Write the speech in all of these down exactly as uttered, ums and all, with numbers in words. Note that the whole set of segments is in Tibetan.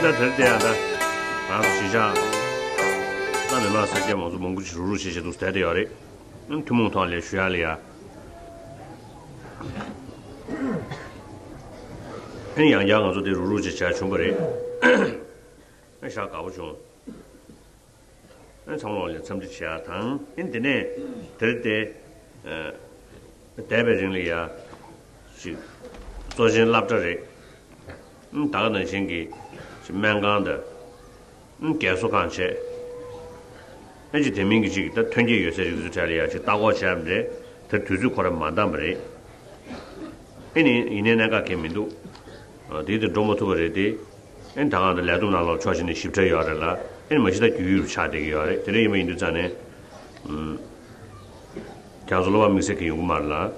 ད་དེར་བལྟས་ཡང་ད་ང་ཚོ་གཞིས་ཆགས་ད་མི་མང་སེར་སྐྱ་མང་ཚོགས་མང་པོ་ཅིག་རུག་རུག་བྱེད་བྱེད་འདུག་བསྡད་དེ་ཡོད་རེད། ཨང་ཐུན་མོང་ཐོག་ལ་ཞུ་ཡག་ལ་ཡ། ཨང་ཡང་བསྐྱར་ང་ཚོ་དེ་རུག་རུག་བྱེད་བྱ་བྱུང་པ་རེད། ཨང་ཞག་དགའ་པོ་བྱུང་། ཨང་ཚང་མ་ལ་འཚམས་འདྲི་བྱེད་ཡག་དང་ཨང་དེ་ནས་དེར་བལྟས། འདས་པའི་རིང་ལ་ཡ་ཅིག་གཙོ་ཆེན་སློབ་གྲྭ་རེད། ཨང་ད་ག་ནང་བཞིན་གྱི་ཅིག་སྨན་ཁང་དང་། ཨང་རྒས་གསོ་ཁང་བྱས། ཨང་ཅིག་དེ་མིན་གྱི་ཅིག་ད་ཐོན་སྐྱེད་ཡོད་ཚད་ཅིག་དེ་ཚོའི་གྲས་ལ་ཡ་ཅིག་ལྟ་སྐོར་བྱས་པ་རེད། དེར་དུས་ཚོད་ཁོ་རང་མ་འདང་བ་རེད། ཨེ་ནི་ཡིན་ནའི་གནད་འགག་གང་ཡང་མི་འདུག་ཨ་དེ་དེ་འགྲོ་མ་ཐུབ་པ་རེད་དེ། ཨེ་ནི་ད་གང་དུ་ལས་བསྡོམས་ནང་ལོགས་ཕྱོགས་གཅིག་ནས་ཞིབ་ཕྲ་ཡོད་རེད་ལ། ཨེ་ནི་མ་གཞི་ད་རྒྱུས་ཡོད་རུ་ཆགས་བསྡད་ཀྱི་ཡོད་རེད། དེ་འདྲ་ཡིན་པ་ཡིན་དུས་ཙང་ནས། ཨུམ། ཁྱེད་ཚོ་སློབ་པ་དམིགས་བསལ་གྱི་ཡོང་གི་མ་རེད་ལ། ཨུམ།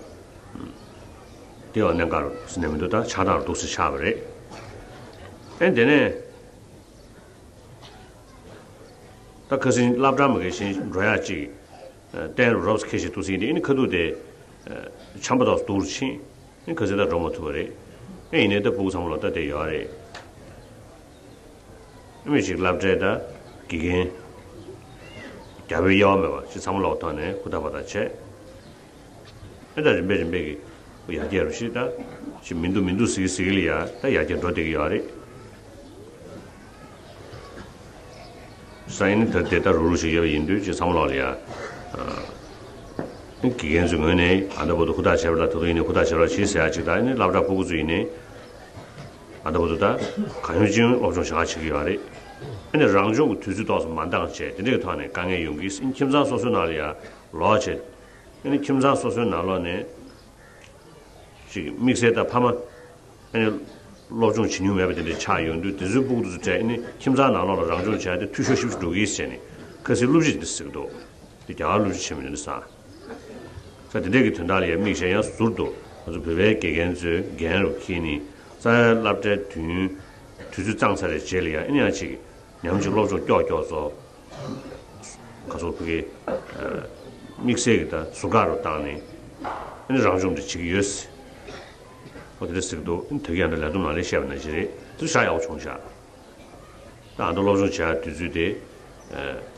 དེ་ཡང་གནད་འགག་རུ་ཟིན་ནས་མི་འདུག་ད་ཆགས་སྡང་རུ་འདུག་སེ་ཆགས་པ་རེད། ཨེ་དེ་ནས། ད་ཁ་སང་སློབ་གྲྭ་མ་གི་བཞིན་འགྲོ་ཡག་ཅིག་ཨ་གཏན་རུ་རོབ་ཙམ་འཁེལ་ཞིག་འདུག་ཟིན་དེ་ཨེ་ནི་ཁ་ཐུག་དེ། ཨ་ཆམ་པ་ཏོག་ཙམ་སྡུག་རུ་ཕྱིན། ཨེ་ཁ་སང་ད་འགྲོ་མ་ཐུབ་པ་རེད། ཨེ་ཡིན་ནའི་ད་སྤུ་གུ་ཚང་མ་ལོག་ལྟ་བསྡད་ཡོད་རེད། ཨེ་མི་ཞིག་སློབ་གྲྭའི་ད་དགེ་རྒན། རྒྱ་བོད་དབྱེ་བ་མེད་པ་ཅིག་ཚང་མ་ལོག་ཐོག་ནས་ཧུར་ཐག་འབད་ཐག་བྱས། ཨེ་ད་རིམ་པས་རིམ་པས་ཀྱི་ཡར་རྒྱས་རུ་ཞིག་ད་ཞིག་མི་འདུག་མི་འདུག་ཟིག་ཟིག་ལ་ཡ་ད་ཡར་རྒྱས་འགྲོ་བསྡད་ཀྱི་ཡོད་རེད། ས་ཡིན་ནི་ད་དེ་ལྟར་རུ་རུ་ཞིག་ཡོད་པ་ཡིན་དུས་ཅིག་ཚང་མ་ལོག་ལ་ཡ། ཨ་དགེ་རྒན་ཚོའི་ངོས་ནས་ཨ་ད་བར་དུ་ཧུར་ཐག་བྱས་པ་ལ་ད་དུང་ཡིན་ནའི་ཧུར་ཐག་བྱས་པ་ལ་བྱེད་ཟེར་ཡ་ཅིག་ད་ཨ་ནི་སློབ་གྲྭ་སྤུ་གུ་ཚོ་ཡིན་ནའི་ཨ་ད་བར་དུ་ད་གང་ཡོང་ཅིག་སློབ་སྦྱོང་བྱ་ག་བྱེད་ཀྱི་ཡོད་རེད། ཨ་ནི་རང་སྦྱོང་གི་དུས་ཚོད་ཏོག་ཙམ་མ་འདང་བྱས་དེ་འདྲའི་ཐོག་ནས་དཀའ་ངལ་ཡོང་གི་ཁྱིམ་ཚང་སོ་སོའི་ནང་ལ་ཡ་ལོག་བྱས། ཨ་ནི་ཁྱིམ་ཚང་སོ་སོའི་ནང་ལོགས་ནས། ཅིག་དམིགས་བསལ་ད་ཕ་མ། ཨ་ནི། སློབ་སྦྱོང་བྱེད་མྱོང་མེད་པ་དེ་འདྲ་ཆགས་ཡོང་དུས་དེ་ཚོའི་སྤུ་གུ་དེ་ཚོ་གྲས་ཨ་ནི་ཁྱིམ་ཚང་ནང་ལོགས་ལ་རང་སྦྱོང་བྱས་ཏེ་འཐུས་ཤོར་ཞིབ་ཅིག་འགྲོ་གི་ཡིན་ཟེར་ནས་ཁ་སང་སློབ་སྤྱི་དེ་ཟེར་གི་འདུག་དེ་རྒྱ་གར་སློབ་སྤྱི་ཆེན་མོ་ཡིན་ན་ས། ས་དེ་འདྲས་ཀྱི་དོན་དག་ལ་ཡང་དམིགས་བྱས་ཡང་ཟུར་དུ་ང་ཚོ་བོད་པའི་དགེ་རྒན་ཚོས་འགན་རུ་འཁྱེར་ནས་རྩ་བའི་སློབ་གྲྭའི་དུས་ཡུན་དུས་ཚོད་གཙང་ཚར་བའི་རྗེས་ལ་ཡང་ཨ་ནི་ཡང་ཅིག་ཉམས་ཅིག་སློབ་སྦྱོང་ཀྱོག་ཀྱོག་ཚོ། ཁ་ཚོ་ཕ་གི་དམིགས་བསལ་གྱི་ད་ཟུར་བཀག་རུ་བཏང་ནས་ཨ་ནི་རང་སྦྱོང་འདྲ་བྱེད་ཀྱི་ཡོད། ཨོ་དེ་འདྲ་ཟེར་གི་འདུག་ཨ་ནི་ད་གིན་ཡང་འདྲ་ལས་བསྡོམས་ནང་ལ་བཤད་པ་ནང་བཞིན་རེད། དེ་ཚོ་ཞེ་དྲག་ཡག་པོ་བྱུང་ཤག་ད་ཨ་མདོ་སློབ་སྦྱོང་བྱེད་ཡག་དུས་ཚོད་དེ་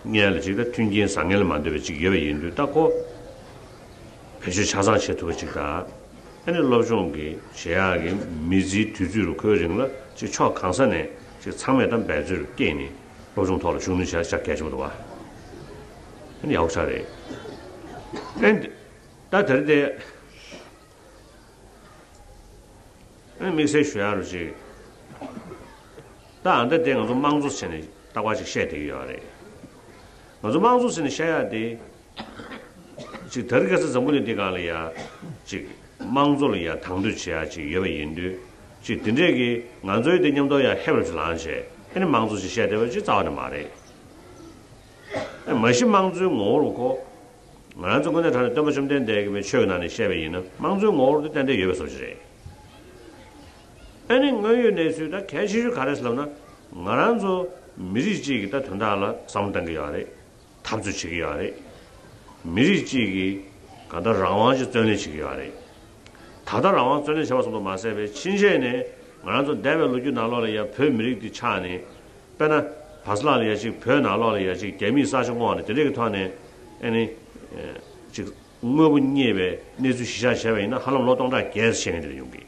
སྔོན་ལ་ཅིག་ད་མཐུན་རྐྱེན་བཟང་ངན་ལ་མ་ལྟོས་པའི་ཅིག་ཡོད་པ་ཡིན་དུས་ད་ཁོ་བེད་སྤྱོད་ཆ་ཚང་བྱེད་ཐུབ་པ་ཅིག་དང་། ཨ་ནི་སློབ་སྦྱོང་གི་བྱེད་ཡག་གི་མི་ཚེའི་དུས་ཚོད་རུ་ཁོའི་རིང་ལ་ཅིག་ཕྱོགས་གང་ས་ནས་ཅིག་ཚང་མས་ད་འབད་རྩོལ་རུ་བསྐྱེད་ནས། སློབ་སྦྱོང་ཐོག་ལ་ཤུགས་སྣོན་བྱ་བྱ་གལ་ཆེན་པོ་འདུག་བ། ཨ་ནི་ཡག་པོ་ཆགས་རེད། ཨ་ནི་ད་དེར་དེ་ཨ་ནི་དམིགས་བསལ་ཞུ་ཡག་རུ་ཅིག་ད་ཨ་ད་དེ་ང་ཚོ་དམངས་གཙོ་བྱས་ནས་རྟག་པར་ཅིག་བཤད་བསྡད་ཀྱི་ཡོད་རེད། ང་ཚོ་དམངས་གཙོ་བྱས་ནས་བཤད་ཡག་དེ། ཅིག་དེ་རིང་ཁ་སང་འཛམ་བུ་གླིང་འདི་སྒང་ལ་ཡ། ཅིག་དམངས་གཙོ་ལ་ཡ་དང་དོད་བྱེད་ཡ་ཅིག་ཡོད་པ་ཡིན་དུས། ཅིག་དེ་འདྲས་ཀྱི་ང་ཚོའི་དེ་མཉམ་དུ་ཡ་ཧེབ་རབ་ཅིག་ལངས་བྱས་ཨ་ནི་དམངས་གཙོ་ཅིག་བཤད་བསྡད་པ་ཅིག་རྩ་བ་ནས་མ་རེད། ཨ་མ་གཞི་དམངས་གཙོའི་ངོ་བོ་ཁོ། ང་རང་ཚོ་དངོས་གནས་དྲང་གནས་སྟོན་པ་བཅོམ་ལྡན་འདས་ཀྱིས་མི་ཆོས་ཀྱི་ནང་ནས་བཤད་པ་ཡིན་ན་དམངས་གཙོའི་ངོ་བོ་དེ་ཏན་ཏན་ཡོད་པའི་བཟོ་ཅིག་རེད། ཨ་ནི་དངོས་ཡོད་གནས་ཚུལ་ད་གལ་ཆེ་ཤོས་ག་རེ་ཟེར་ལབ་ན། ང་རང་ཚོ་མི་རིགས་གཅིག་གི་ད་དོན་དག་ལ་བསམ་བློ་གཏང་གི་ཡོད་རེད། འཐབ་རྩོད་བྱེད་ཀྱི་ཡོད་རེད། མི་རིགས་གཅིག་གི་གང་ལྟར་རང་དབང་ཅིག་བརྩོན་ལེན་བྱེད་ཀྱི་ཡོད་རེད། ད་ལྟ་རང་དབང་བརྩོན་ལེན་བྱས་པ་ཙམ་དུ་མ་ཟད་པའི་ཕྱིན་ཆད་ནས་ང་རང་ཚོ་འདས་པའི་ལོ་རྒྱུས་ནང་ལོགས་ལ་ཡ་བོད་མི་རིགས་འདི་ཆགས་ནས། དཔེར་ན། བར་སླབ་ལ་ཡ་ཅིག་བོད་ནང་ལོགས་ལ་ཡ་ཅིག་རྒྱ་མིས་ས་ཆ་བསྔོགས་ནས་དེ་འདྲས་ཀྱི་ཐོག་ནས། ཨ་ནི། ཅིག་དངོས་པོ་རྙེད་པའི་གནས་ཚུལ་གཞི་བཞག་བྱས་པ་ཡིན་ན་ཧ་ལམ་ལོ་སྟོང་ཕྲག་བརྒྱད་ཙམ་ཤེས་མཁན་དེ་འདྲ་ཡོང་གི།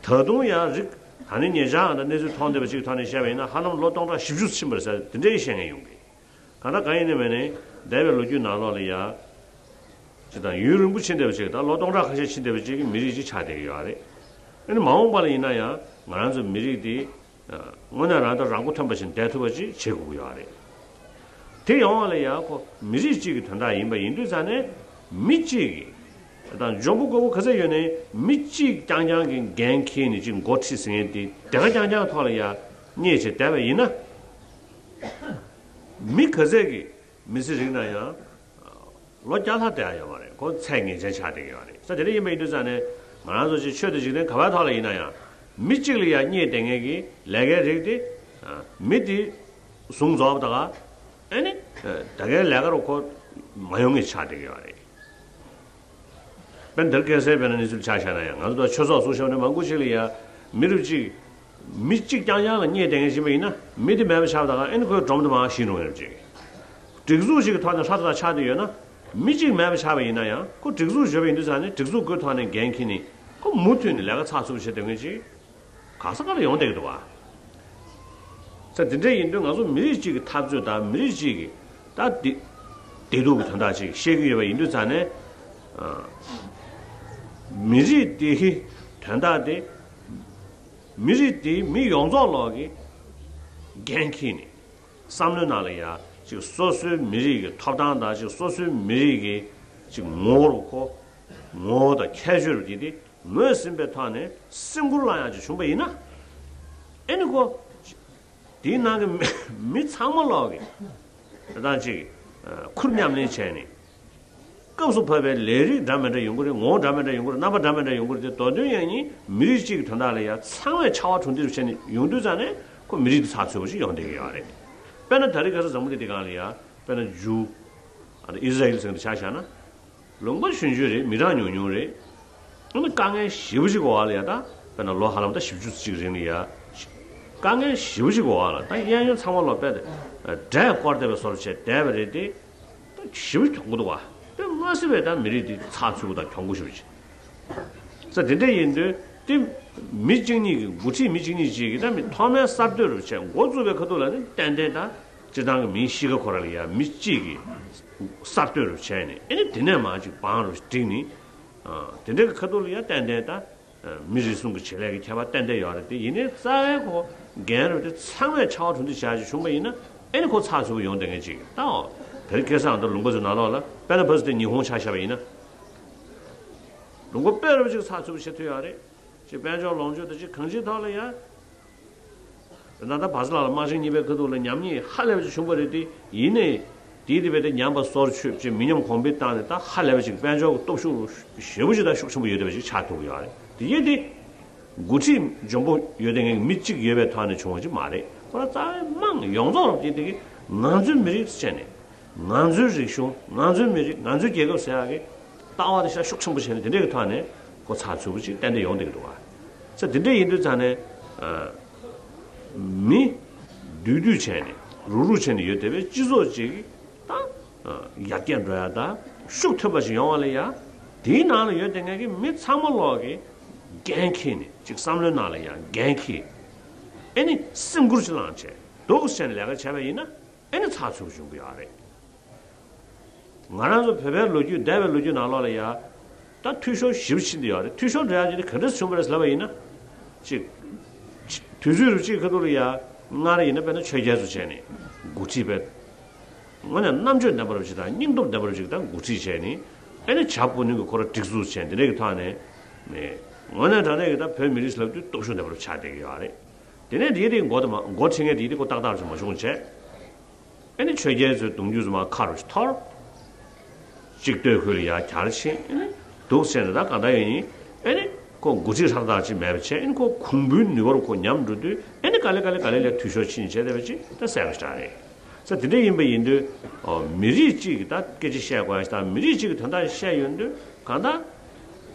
ད་དུང་ཡང་རིགས་ད་ནི་ཉེ་ཆར་ཨ་ད་གནས་ཚུལ་མཐོང་བསྡད་པ་ཅིག་ཐོག་ནས་བཤད་པ་ཡིན་ན་ཧ་ལམ་ལོ་སྟོང་ཕྲག་བཞི་བཅུ་ཕྱིན་པ་རེད་ཟེར་དེ་འདྲའི་བཤད་མཁན་ཡོང་གི། གང་ལྟར་གང་ཡིན་ནའི་མིན་ནའི་འདས་པའི་ལོ་རྒྱུས་ནང་ལོགས་ལ་ཡ། ཅིག་དང་ཡུན་རིང་པོ་ཕྱིན་བསྡད་པ་ཅིག་དང་ལོ་སྟོང་ཕྲག་ཁ་ཤས་ཕྱིན་བསྡད་པ་ཅིག་གི་མི་རིགས་ཅིག་ཆགས་བསྡད་ཀྱི་ཡོད་རེད། ཨ་ནི་མ་འོངས་པ་ལ་ཡིན་ན་ཡང་ང་རང་ཚོའི་མི་རིགས་འདི། དངོས་གནས་རང་དང་རང་མགོ་ཐོན་པ་ཞིག་བསྡད་ཐུབ་པ་ཅིག་བྱེད་དགོས་ཀྱི་ཡོད་རེད། དེ་ཡོང་བ་ལ་ཡང་ཁོ་མི་རིགས་གཅིག་གི་དོན་དག་ཡིན་པ་ཡིན་དུས་ཙང་ནས་མི་གཅིག་གི་དང་འཇོན་པོ་རྒོད་པོ་ག་ཚད་ཡོད་ནའི་མི་གཅིག་རྐྱང་རྐྱང་གི་འགན་འཁྱེར་ནས་ཅིག་འགོ་ཁྲིད་ཟེར་མཁན་དེ་དེ་ག་རྐྱང་རྐྱང་ཐོག་ལ་ཡ་བསྙད་བྱས་བསྡད་པ་ཡིན་ན། མི་ག་ཚད་ཀྱི་མི་ཚེ་རིང་ན་ཡང་། ལོ་བརྒྱ་ལྷག་བསྡད་ཡ་ཡོད་མ་རེད། ཁོ་ཚད་ངེས་ཅན་ཆགས་བསྡད་ཀྱི་ཡོད་རེད། ས་དེ་འདྲ་ཡིན་པ་ཡིན་དུས་ཙང་ནས་ང་རང་ཚོ་ཅིག་ཆོས་དང་འཇིག་རྟེན་ག་བའི་ཐོག་ལ་ཡིན་ན་ཡང་མི་གཅིག་ལ་ཡ་བསྙད་བསྡད་མཁན་གྱི་ལས་ཀའི་རིགས་དེ་མི་དེ་བཟུང་རྫོགས་པ་དང་། ཨ་ནི་ད་གའི་ལས་ཀ་རུ་ཁོ་མ་ཡོང་ངེས་ཆགས་བསྡད་ཀྱི་ཡོད་རེད། དཔེར་ན་དེར་ཁ་སང་དཔེར་ན་གནས་ཚུལ་ཆ་བཞག་ན་ཡང་ང་ཚོ་ད་ཆོས་ཚོགས་ཚུགས་བཞག་ནས་མང་པོ་ཅིག་ལ་ཡ་མི་རབས་གཅིག་ མི་གཅིག་རྐྱང་རྐྱང་ལ་བསྙད་བསྡད་མཁན་ཞིག་ཡིན་པ་ཡིན་ན། མི་དེ་མེད་པ་ཆགས་པ་དང་། ཨ་ནི་ཁོའི་སྒྲོམ་དེ་མར་བཞེངས་འགྲོ་མཁན་རེད་ཅིག་སྒྲིག་འཛུགས་ཤིག་གི་ཐོག་ནས་ཧྲ་ཐག་ཐག་ཆགས་བསྡད་ཡོད་ན། མི་གཅིག་མེད་པ་ཆགས་པ་ཡིན་ན་ཡང་། ཁོ་སྒྲིག་འཛུགས་ཡོད་པ་ཡིན་དུས་ཙང་ནས། སྒྲིག་འཛུགས་ཀྱི་ཐོག་ནས་འགན་འཁྱེར་ནས། ཁོ་མུ་མཐུད་ནས་ལས་ཀ་ཚགས་ཚུད་པོ་བྱེད་སྡོད་མཁན་ཅིག་ག་ས་ག་ལ་ཡོང་བསྡད་ཀྱི་འདུག་བ། ས་དེ་འདྲ་ཡིན་དུས། ང་ཚོ་མི་རིགས་གཅིག་གི་འཐབ་རྩོད་དང་། མི་རིགས་གཅིག་གི་ད་བདེ་བདེ་སྡུག་གི་དོན་དག་ཅིག་བཤད་ཀྱི་ཡོད་པ་ཡིན་དུས་ཙང་ནས། ཨ། མི་རིགས་དེའི་དོན་དག་དེ། མི་རིགས་དེའི་མི་ཡོངས་རྫོགས་ལོག་གི་འགན་འཁྱེར་ནས། བསམ་བློའི་ནང་ལ་ཡ་ཅིག་སོ་སོའི་མི་རིགས་ཀྱི་ཐོབ་ཐང་དང་། ཅིག་སོ་སོའི་མི་རིགས་ཀྱི་ཅིག་ངོ་བོ་རུ་ཁོ། ངོ་བོ་དང་ཁྱད་ཆོས་རུ་དེ་དེ་ངོས་ཟིན་པའི་ཐོག་ནས་སེམས་ཁུར་བླངས་ཡག་ཅིག་བྱུང་པ་ཡིན་ན། ཨེ་ནི་ཁོ། དེའི་ནང་གི་མི་མི་ཚང་མ་ལོག་གི། ད་ཅིག་ཁུར་མཉམ་ལེན་བྱས་ནས། སྐབས་སུ་བབས་པའི་ལས་རིགས་འདྲ་མི་འདྲ་ཡོང་གི་རེད། ངོ་བོ་འདྲ་མི་འདྲ་ཡོང་གི་རེད། རྣམ་པ་འདྲ་མི་འདྲ་ཡོང་གི་རེད་དེ། མདོར་དོན་ཡང་སྙིང་མི་རིགས་གཅིག་གི་དོན་དག་ལ་ཡ་ཚང་མས་ཕྱར་བ་གྲུ་འདེགས་བྱས་ནས་ཡོང་དུས་ཙང་ནས། ཁོ་མི་རིགས་དེ་ཚགས་ཚུད་པོ་ཞིག་ཡོང་བསྡད་ཀྱི་ཡོད་རེད། དཔེར་ན་ད་རེས་ཁ་སང་འཛམ་བུ་གླིང་འདི་སྒང་ལ་ཡ། དཔེར་ན་ཇུའུ། ཨ་ནི་ཨི་ཟ་རེལ་ཟེར་མཁན་དེ་ཆ་བཞག་ན། ལུང་པ་ཆུང་ཆུང་རེད། མི་གྲངས་ཉུང་ཉུང་རེད། ཨ་ནི་དཀའ་ངལ་ཞེ་པོ་ཅིག་འོག་ལ་ཡ། ད་དཔེར་ན་ལོ་ཧ་ལམ་ད་བཞི་བཅུ་ཅིག་རིང་ལ་ཡ། དཀའ་ངལ་ཞེ་པོ་ཅིག་འོག་ལ། ད་གཡས་གཡོན་ཚང་མ་ལོག་དཔེ་དེ་འདྲེས་བསྐོར་བསྡད་པའི་བཟོ་འདྲ་བྱས་བསྡད་པ་རེད་དེ། ད་ཞེ་པོ་གྱོང་པོ་འདུག་བ། དཔེ་མ་སྲིད་པའི་ད་མི་རིགས་འདི་ཚགས་ཚུད་པོ་དང་གྱོང་པོ་ཞེ་པོ་ཅིག་ས་དེ་འདྲ་ཡིན་དུས་དེ། མི་གཅིག་གཉིས་ཀྱི། འགོ་ཁྲིད་མི་གཅིག་གཉིས་ཅིག་གིས་ད་མི་ཐོག་མའི་གསར་གཏོད་རུ་བྱས། འགོ་བཙུགས་པའི་ཁ་ཐུག་ལ་ནི་ཏན་ཏན་ད་སྤྱིར་བཏང་གི་མིའི་གཤིས་ཀ་ཁོ་རང་ལ་ཡ་མི་གཅིག་གིས་གསར་གཏོད་རུ་བྱས་ནས། ཨེ་ནི་དེ་ནས་མར་ཅིག་བང་རུ་བསྒྲིགས་ནས། ཨ། དེ་འདྲའི་གི་ཁ་ཐུག་ལ་ཡ་ཏན་ཏན་ད། ཨ། མི་རེ་ཟུང་གི་བྱེད་ལས་ཀྱི་ཁྱད་པར་ཏན་ཏན་ཡོད་རེད་དེ། ཡིན་ནའི་རྩ་བའི་ཁོ་འགན་རུ་དེ་ཚང་མས་ཕྱར་བ་གྲུ་འདེགས་བྱ་ཞིག་བྱུང་པ་ཡིན་ན། ཨེ་ནི་ཁོ་ཚགས་ཚུད་པོ་ཡོང་བསྡད་མཁན་ཅིག་ད། འོ། དེ་རིང་ཁ་སང་ད་ལུང་པ་ཚོའི་ནང་ལོགས་ལ། དཔེར་ན་ཕ་སི་ཏེ་ཉི་ཧོང་ཆ་བཞག་པ་ཡིན་ན། ལུང་པ་དཔེ་རུ་ཅིག་ཚགས་ཚུད་པོ་བྱེད་ཐུབ་ཡོད་རེད། ཅིག་དཔལ་འབྱོར་ལོངས་སྤྱོད་དང་ཅིག་གང་ཅིའི་ཐོག་ལ་ཡ། ད་ལྟ་བར་སི་ལ་ལ་དམག་ཆེན་གཉིས་པའི་ཁ་ཐུག་ལ་ཉམས་ཉེས་ཧ་ལས་པ་ཅིག་བྱུང་བ་རེད་དེ། ཡིན་ནའི་དེའི་དེ་བས་དེ་ཉམས་པ་སོར་ཆུད་ཅིག་མི་ཉམས་གོང་འཕེལ་བཏང་ནས། ད་ཧ་ལས་པ་ཅིག་དཔལ་འབྱོར་གྱི་སྟོབས་ཤུགས་ཞེ་པོ་ཅིག་དང་ཤུགས་ཆེན་པོ་ཡོད་བསྡད་པ་ཅིག་ཆགས་ཐུབ་ཀྱི་ཡོད་རེད། དེ་ཡིན་དེ། འགོ་ཁྲིད་འཇོན་པོ་ཡོད་བསྡད་མཁན་གྱི་མི་གཅིག་ཡོད་པའི་ཐོག་ནས་བྱུང་བ་ཅིག་མ་རེད། ཁོ་རང་རྩ་བའི་དམངས་ཡོངས་རྫོགས་རུ་དེ་དེ་གི་ང་ཚོའི་མི་རིགས་བྱས་ནས། ང་ཚོའི་རིག་གཞུང་། ང་ཚོའི་མི་རིགས། ང་ཚོའི་རྒྱལ་ཁབ་ཟེར་ཡག་གི་ལྟ་བ་དེ་ཤ་ཤུགས་ཆེན་པོ་བྱས་ནས། དེ་འདྲའི་གི་ཐོག་ནས་ཁོ་ཚགས་ཚུད་པོ་ཅིག་ཏན་ཏན་ཡོང་བསྡད་ཀྱི་འདུག་བ། ས་དེ་འདྲ་ཡིན་དུས་ཙང་ནས། ཨ། མི་འདུས་འདུས་བྱས་ནས། རུག་རུག་བྱས་ནས་ཡོད་བསྡད་པའི་སྤྱི་ཚོགས་ཅིག་ད། ཨ། ཡར་རྒྱས་འགྲོ་ཡ་དང་ཤུགས་ཐོན་པ་ཞིག་ཡོང་བ་ལ་ཡ། དེའི་ནང་ལ་ཡོད་བསྡད་མཁན་གྱི་མི་ཚང་མ་ལོག་གིས་འགན་འཁྱེར་ནས། ཅིག་བསམ་བློའི་ནང་ལ་ཡ་འགན་འཁྱེར། ཨེ་ནི་སེམས་ཁུར་ཅིག་བླངས་བྱས། འདུག་སེ་བྱས་ནས་ལས་ཀ་བྱས་པ་ཡིན་ན། ཨེ་ནི་ཚགས་ཚུད་པོ་བྱུང་གི་ཡོད་རེད། ང་རང་ཚོ་བོད་པའི་ལོ་རྒྱུས། འདས་པའི་ལོ་རྒྱུས་ནང་ལོགས་ལ་ཡ། ད་འཐུས་ཤོར་ཞེ་པོ་ཕྱིན་བསྡད་ཡོད་རེད། འཐུས་ཤོར་འགྲོ་ཡ་དེ་ག་འདྲས་བྱུང་བ་རེད་ལབ་པ་ཡིན་ན། ཅིག་དུས་ཚོད་རུ་ཅིག་ཁ་ཐུག་ལ་ཡ། སྔར་ཡིན་ན་དཔེར་ན་ཆོས་རྒྱལ་ཚོ་བྱས་ནས་འགོ་ཁྲིད་པའི། དངོས་གནས་རྣམ་དཔྱོད་ལྡན་པ་རུ་ཅིག་དང་། སྙིང་སྟོབས་ལྡན་པ་རུ་ཅིག་དང་འགོ་ཁྲིད་བྱས་ནས། ཨེ་ནི་བྱ་སྤུ་ནུས་ཀྱི་ཁོ་ར་སྒྲིག་འཛུགས་བྱས། འདི་འདྲས་ཀྱི་ཐོག་ནས། ནས་དངོས་གནས་དྲང་གནས་ཀྱི་ད་བོད་མི་རིགས་ལབ་དུས་སྟོབས་ཤུགས་ལྡན་པ་རུ་ཆགས་བསྡད་ཀྱི་ཡོད་རེད། དེ་ནས་དེའི་རིང་འགོ་དེ་མ་འགོ་ཁྲིད་མཁན་དེའི་རིང་ཁོ་ཏག་ཏག་ཅིག་མ་བྱུང་བྱས། ཨེ་ནི་ཆོས་རྒྱལ་ཚོའི་གདུང་རྒྱུད་ཚོ་མར་ཁ་རུ་འཐོར། གཅིག་སྟོད་ཁུལ་ལ་ཡར་གྱར་ཕྱིན། ཨེ་ནི་འདུག་སེ་བྱས་ནས་ད་གང་ལྟར་ཡིན་ཡིན། ཨེ་ནི་ཁོ་འགོ་ཁྲིད་ཧྲག་ཐག་ཅིག་མེད་པ་བྱས། ཨེ་ནི་ཁོ་གོང་བུའི་ནུས་པ་རུ་ཁོ་ཉམས་འགྲོ་དུས། ཨེ་ནི་ག་ལེ་ག་ལེ་ག་ལེ་ལས་འཐུས་ཤོར་ཕྱིན་བྱས་བསྡད་པ་ཅིག་ད་གསལ་པོ་ཞེ་དྲག་རེད། ས་དེ་འདྲ་ཡིན་པ་ཡིན་དུས། ཨོ། མི་རིགས་གཅིག་གི་ད་སྐད་ཆ་བཤད་དགོས་ཡ་ཞིག་དང་། མི་རིགས་གཅིག་གི་དོན་དག་བཤད་ཡོང་དུས། གང་ལྟར་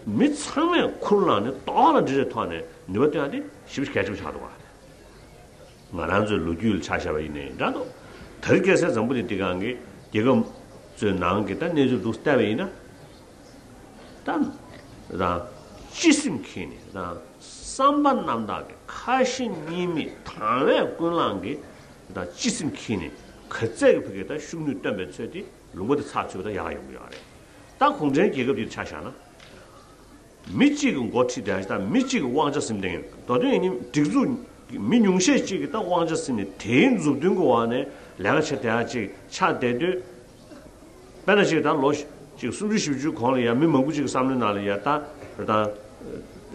མི་ཚང་མས་ཁུར་བླངས་ནས་ཏོག་ལ་འདྲི་རེ་ཐོག་ནས་ནུས་པ་བཏོན་ཡ་དེ་ཞེ་པོ་གལ་ཆེན་པོ་ཆགས་འདུག་བ། ང་རང་ཚོའི་ལོ་རྒྱུས་ལ་ཆ་བཞག་པ་ཡིན་ནའི་འདྲ་འདུག་དེ་རིང་ཁ་སང་འཛམ་བུ་གླིང་འདི་སྒང་གི་རྒྱལ་ཁབ་ཚོའི་ནང་གི་ད་གནས་ཚུལ་འདུག་བལྟས་པ་ཡིན་ན། ད་རང་སྤྱི་སེམས་འཁྱེར་ནས། རང་བསམ་པ་རྣམ་དག་གི་ཁ་ཞེ་གཉིས་མེད་དང་བས་ཀུན་བསླངས་ཀྱི་ད་སྤྱི་སེམས་འཁྱེར་ནས་ག་ཚད་ཀྱི་ཕ་གི་ད་ཤུགས་ནུས་བཏོན་པའི་ཚོད་དེ་ལུང་པ་དེ་ཚགས་ཚུད་པ་དང་ཡག་ཡོང་གི་ཡོད་རེད། ད་གུང་ཁྲན་རྒྱལ་ཁབ་འདི་ཆ་བཞག་ན། མི་གཅིག་གིས་འགོ་ཁྲིད་བསྡད་ཡ་དང་། མི་གཅིག་གིས་དབང་ཆ་ཟིན་བསྡད་མཁན། མདོར་དོན་ཡིན་ནའི་སྒྲིག་འཛུགས་མི་ཉུང་ཤས་གཅིག་གིས་ད་དབང་ཆ་ཟིན་ནས་དེའི་མཛུབ་སྟོན་གྱི་འོག་ནས་ལས་ཀ་བྱེད་བསྡད་ཡ་ཅིག་ཆགས་བསྡད་དུས། དཔེར་ན་ཅིག་ད་ལོ་ཅིག་སུམ་ཅུ་བཞི་བཅུ་གོང་ལ་ཡ་མི་མང་པོ་ཅིག་གི་བསམ་བློའི་ནང་ལ་ཡ། ད་ད་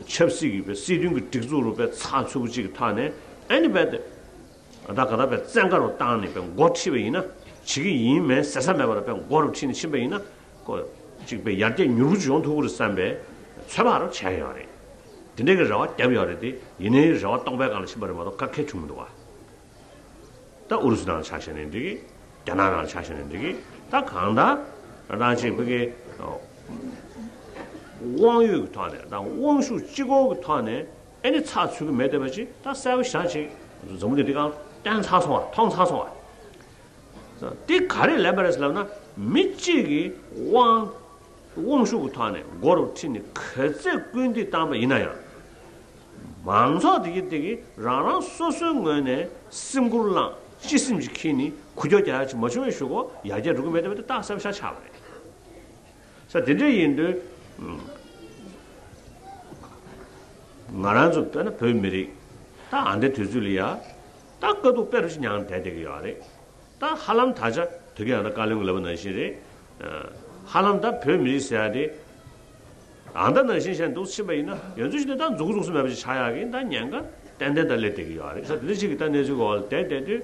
ཆབ་སྲིད་ཀྱི་སྲིད་དོན་གྱི་སྒྲིག་འཛུགས་རུ་དཔེ་ཚགས་ཚུད་པོ་ཅིག་གི་ཐོག་ནས། ཨ་ནི་དཔེ་དེ། ད་ག་ད་དཔེ་བཙན་བཀའ་རུ་བཏང་ནས་དཔེ་འགོ་ཁྲིད་པ་ཡིན་ན། བྱེད་ཀྱི་ཡིན་མིན་ཟེར་ས་མེད་པར་དཔེ་འགོ་རུ་ཁྲིད་ནས་ཕྱིན་པ་ཡིན་ན། ཁོ་ཅིག་དཔེ་ཡར་རྒྱས་མྱུར་པོ་ཅིག་ཡོང་ཐུབ་ཀྱི་རེད་བསམ་པའི་ཚོད་དཔག་རུ་བྱས་ཡོད་རེད། དེ་འདྲའི་གི་རེ་བ་བརྒྱབ་ཡོད་རེད་དེ། ཡིན་ནའི་རེ་བ་སྟོང་པའི་སྒང་ལ་ཕྱིན་པ་རེད་མ་གཏོགས་ག་གེ་བྱུང་མི་འདུག་བ། ད་ཨུ་རུ་སུ་ནང་ལ་ཆ་བཞག་ནའི་འགྲིག་གི། རྒྱ་ནག་ནང་ལ་ཆ་བཞག་ནའི་འགྲིག་གི། ད་གང་ལྟར་རང་ཅིག་ཕ་གི་དབང་ཡོད་ཀྱི་ཐོག་ནས། ད་དབང་ཤུགས་གཅིག་པོ་གི་ཐོག་ནས། ཨེ་ནི་ཚགས་ཚུད་ཀྱི་མེད་བསྡད་པ་ཅིག་ད་གསལ་པོ་ཞེ་དྲག་ཅིག་འཛམ་བུ་གླིང་འདི་སྒང་བསྟན་ཚར་སོང་བ། མཐོང་ཚར་སོང་བ། འདི་ག་རེ་ལབ་པ་རེད་ལབ་ན། མི་གཅིག་གིས་དབང་དབང་ཤུགས་ཀྱི་ཐོག་ནས་མགོ་རུ་ཁྲིད་ནས་ག་ཚད་སྐུལ་འདེད་བཏང་པ་ཡིན་ན་ཡང་། མང་ཚོགས་དེ་གི་དེ་གི་རང་རང་སོ་སོའི་ངོས་ནས་སེམས་ཁུར་བླངས། སྤྱི་སེམས་ཅིག་འཁྱེར་ནས་འགུལ་སྐྱོད་རྒྱག་ཡ་ཅིག་མ་བྱུང་བའི་གཞུག་གུ་ཡར་རྒྱས་འགྲོ་གི་མེད་བསྡད་པ་དེ་རྟགས་གསལ་པོ་ཞེ་དྲག་ཆགས་པ་རེད། ས་དེ་འདྲ་ཡིན་དུས། ང་རང་ཚོ་དཔེར་ན་བོད་མི་རིགས་ད་ཨ་འདྲའི་དུས་ཚོད་ལ་ཡ་ད་དཀའ་སྡུག་དཔེ་རུ་ཞིག་མྱངས་བསྡད་བསྡད་ཀྱི་ཡོད་རེད། ད་ཧ་ལམ་ད་ཆ་དོལ་རྒྱལ་ཡང་ད་བཀའ་བློན་གྱིས་ལབ་པ་ནང་བཞིན་རེད། ཧ་ལམ་ད་བོད་མི་རིགས་ཟེར་ཡ་དེ་ཨ་ད་ནང་བཞིན་བྱས་འདུག་ཕྱིན་པ་ཡིན་ན་ཡོད་ཚོད་ཞིག་ནི་ད་མཛུག་གུ་མཛུག་གུ་མེད་པ་ཞིག་ཆགས་ཡག་གི་ད་ཉེན་ཁ་ཏན་ཏན་ད་སླེབས་བསྡད་ཀྱི་ཡོད་རེད། ས་དེ་འདྲ་ཞིག་གི་ད་གནས་ཚུལ་གོ་བ་ལ་བསྡད་བསྡད་དུས་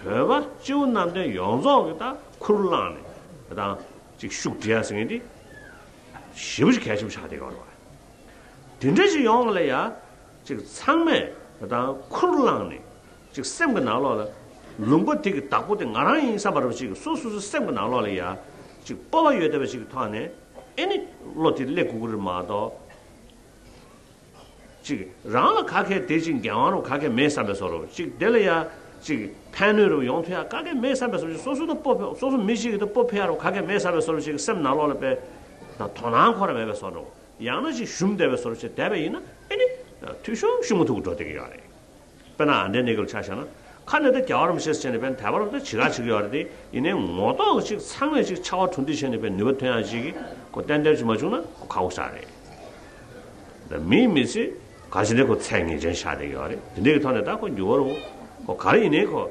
བོད་པ་སྤྱི་བོ་གནམ་བསྟན་ཡོངས་རྫོགས་ཀྱི་ད་ཁུར་བླངས་ནས་ད་ཅིག་ཤུགས་སྒྲིལ་ཡ་ཟེར་མཁན་དེ་ཞེ་པོ་ཅིག་གལ་ཆེན་པོ་ཆགས་བསྡད་ཀྱི་ཡོད་རེད་བ། དེ་འདྲ་ཞིག་ཡོང་བ་ལ་ཡ་ཅིག་ཚང་མས་ད་ཁུར་བླངས་ནས་ཅིག་སེམས་ཀྱི་ནང་ལོགས་ལ་ལུང་པ་དེ་གི་བདག་པོ་དེ་ང་རང་ཡིན་བསམ་པ་རེད་བ། ཅིག་སོ་སོ་སོའི་སེམས་ཀྱི་ནང་ལོགས་ལ་ཡ་ཅིག་སྤོབས་པ་ཡོད་བསྡད་པ་ཅིག་གི་ཐོག་ནས་ཨེ་ནི་བློ་དེ་སླེབས་དགོས་ཀྱི་རེད་མ་གཏོགས། ཅིག་རང་ལ་ག་གེ་དེ་ཅིག་འགན་དབང་རུ་ག་གེ་མེད་བསམ་པའི་བཟོ་འདྲ། ཅིག་དེ་ལ་ཡ་ཅིག་ཕན་གནོད་རུ་ཡོང་ཐུབ་ཡ་ག་གེ་མེད་བསམ་པའི་བཟོ་འདྲ། སོ་སོ་དང་སྤོབས་པ། སོ་སོ་མི་གཅིག་གི་དང་སྤོབས་འཕེལ་ཡ་རུ་ག་གེ་མེད་བསམ་པའི་བཟོ་འདྲ། ཅིག་སེམས་ནང་ལོགས་ལ་དཔེ་ད་དོ་སྣང་ཁོ་རང་མེད་པའི་བཟོ་འདྲ། ཡང་ན་ཅིག་ཞུམ་བསྡད་པའི་བཟོ་འདྲ་ཅིག་བསྡད་པ་ཡིན་ན་ཨེ་ནི་འཐུས་ཤོར་ཤུགས་མ་ཐུག་གི་འགྲོ་བསྡད་ཀྱི་ཡོད་རེད། དཔེར་ན་ཨ་འདྲའི་གནས་སྐབས་ཆ་བཞག་ན། ཁ་ནས་ད་རྒྱལ་བ་རིན་པོ་ཆེ་ཟེར་ནས་དཔེར་ན་དད་པ་རིན་པོ་ཆེ་ཇི་ག་བྱེད་ཀྱི་ཡོད་རེད་དེ། ཡིན་ནའི་ངོ་ཐོག་ཅིག་ཚང་མས་ཅིག་ཕྱར་བ་གྲུ་འདེགས་བྱས་ནས་དཔེར་ནུས་པ་ཐོན་ཡག་ཅིག་གི་ཁོ་ཏན་ཏན་ཅིག་མ་བྱུང་ན་ཁོ་ཁག་པོ་ཞིག་རེད། ད་མིའི་མི་ཚེ་ག་ཅི་ནས་ཁོ་ཚད་ངེས་ཅན་ཆགས་བསྡད་ཀྱི་ཡོད་རེད། དེ་འདྲའི་གི་ཐོག་ནས་ད་ཁོ་འགྱུར་བ་རུ་ཁོ་ག་རེ་ཡིན་ནའི་ཁོ་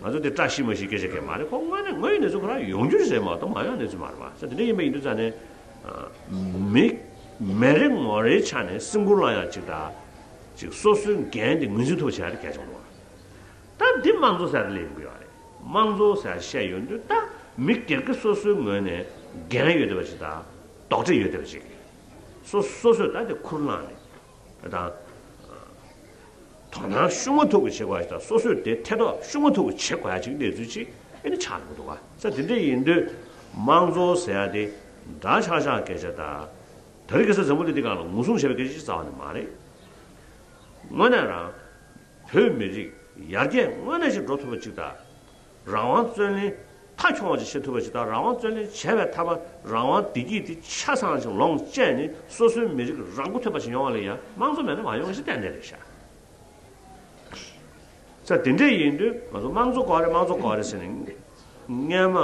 ང་ཚོ་དེ་བཀྲ་ཤིས་མ་ཤིས་སྐད་ཆ་གང་མ་རེད། ཁོ་དངོས་གནས་དངོས་ཡོད་གནས་ཚུལ་ཁོ་རང་ཡོང་རྒྱུ་རེད་མ་གཏོགས་མ་ཡོང་གནས་ཚུལ་མ་རེད་པ། ས་དེ་འདྲ་ཡིན་པ་ཡིན་དུས་ཙང་ནས་མི་མི་རེ་ངོ་རེའི་ཆ་ནས་སེམས་ཁུར་བླངས་ཡག་ཅིག་དང་། ཅིག་སོ་སོའི་འགན་དེ་ངོས་འཛིན་ཐུབ་པ་བྱས་ཏེ་གལ་ཆེན་པོ་རེད། ད་འདི་དམངས་གཙོ་ཟེར་ཡ་དེ་སླེབས་ཡོང་གི་ཡོད་རེད། དམངས་གཙོ་ཟེར་ཡ་བཤད་ཡོང་དུས་ད་མི་སྒེར་གྱི་སོ་སོའི་ངོས་ནས་འགན་ཡོད་བསྡད་པ་ཅིག་དང་། དོགས་འདྲི་ཡོད་བསྡད་པ་ཅིག་སོ་སོ་སོས་ད་དེ་ཁུར་བླངས་ནས་ད་དོ་སྣང་ཤུགས་མ་ཐུག་གི་བྱེད་དགོས་ཡ་ཅིག་དང་། སོ་སོས་དེ་ཐེ་གཏོགས་ཤུགས་མ་ཐུག་གི་བྱེད་དགོས་ཡ་ཅིག་གནས་ཚུལ་ཅིག་ཨེ་ནི་ཆགས་ཡོང་གི་འདུག་ག་ས་དེ་འདྲ་ཡིན་དུས་དམངས་གཙོ་ཟེར་ཡ་དེ་འདྲ་ཆགས་ཆགས་སྐད་ཆ་དང་། དེ་རིང་ཁ་སང་འཛམ་བུ་གླིང་འདི་སྒང་ལ་ངོ་སྲུང་བྱས་པའི་སྐད་ཆ་ཅིག་རྩ་བ་ནས་མ་རེད། དངོས་གནས་རང་བོད་མི་རིགས་ཡར་རྒྱས་དངོས་གནས་ཤིག་འགྲོ་ཐུབ་པ་ཅིག་དང་། རང་དབང་རྩོད་ལེན་མཐའ་འཁྱོངས་པ་ཅིག་བྱེད་ཐུབ་པ་ཅིག་དང་། རང་དབང་རྩོད་ལེན་བྱས་པའི་མཐའ་མ་རང་དབང་བདེ་སྐྱིད་དེ་ཆ་ཚང་ཞིག་ལོངས་སྤྱད་ནས་སོ་སོའི་མི་རིགས་རང་མགོ་ཐོན་པ་ཞིག་ཡོང་བ་ལ་ཡང་དམངས་གཙོ་མེད་ན་མ་ཡོང་བ་ཞིག་གཏན་གཏན་རེད་ཤག་ས་དེ་འདྲས་ཡིན་དུས་ང་ཚོ་དམངས་གཙོ་དགོས་རེད། དམངས་གཙོ་དགོས་རེད་ཟེར་ནས། སྔོན་མ་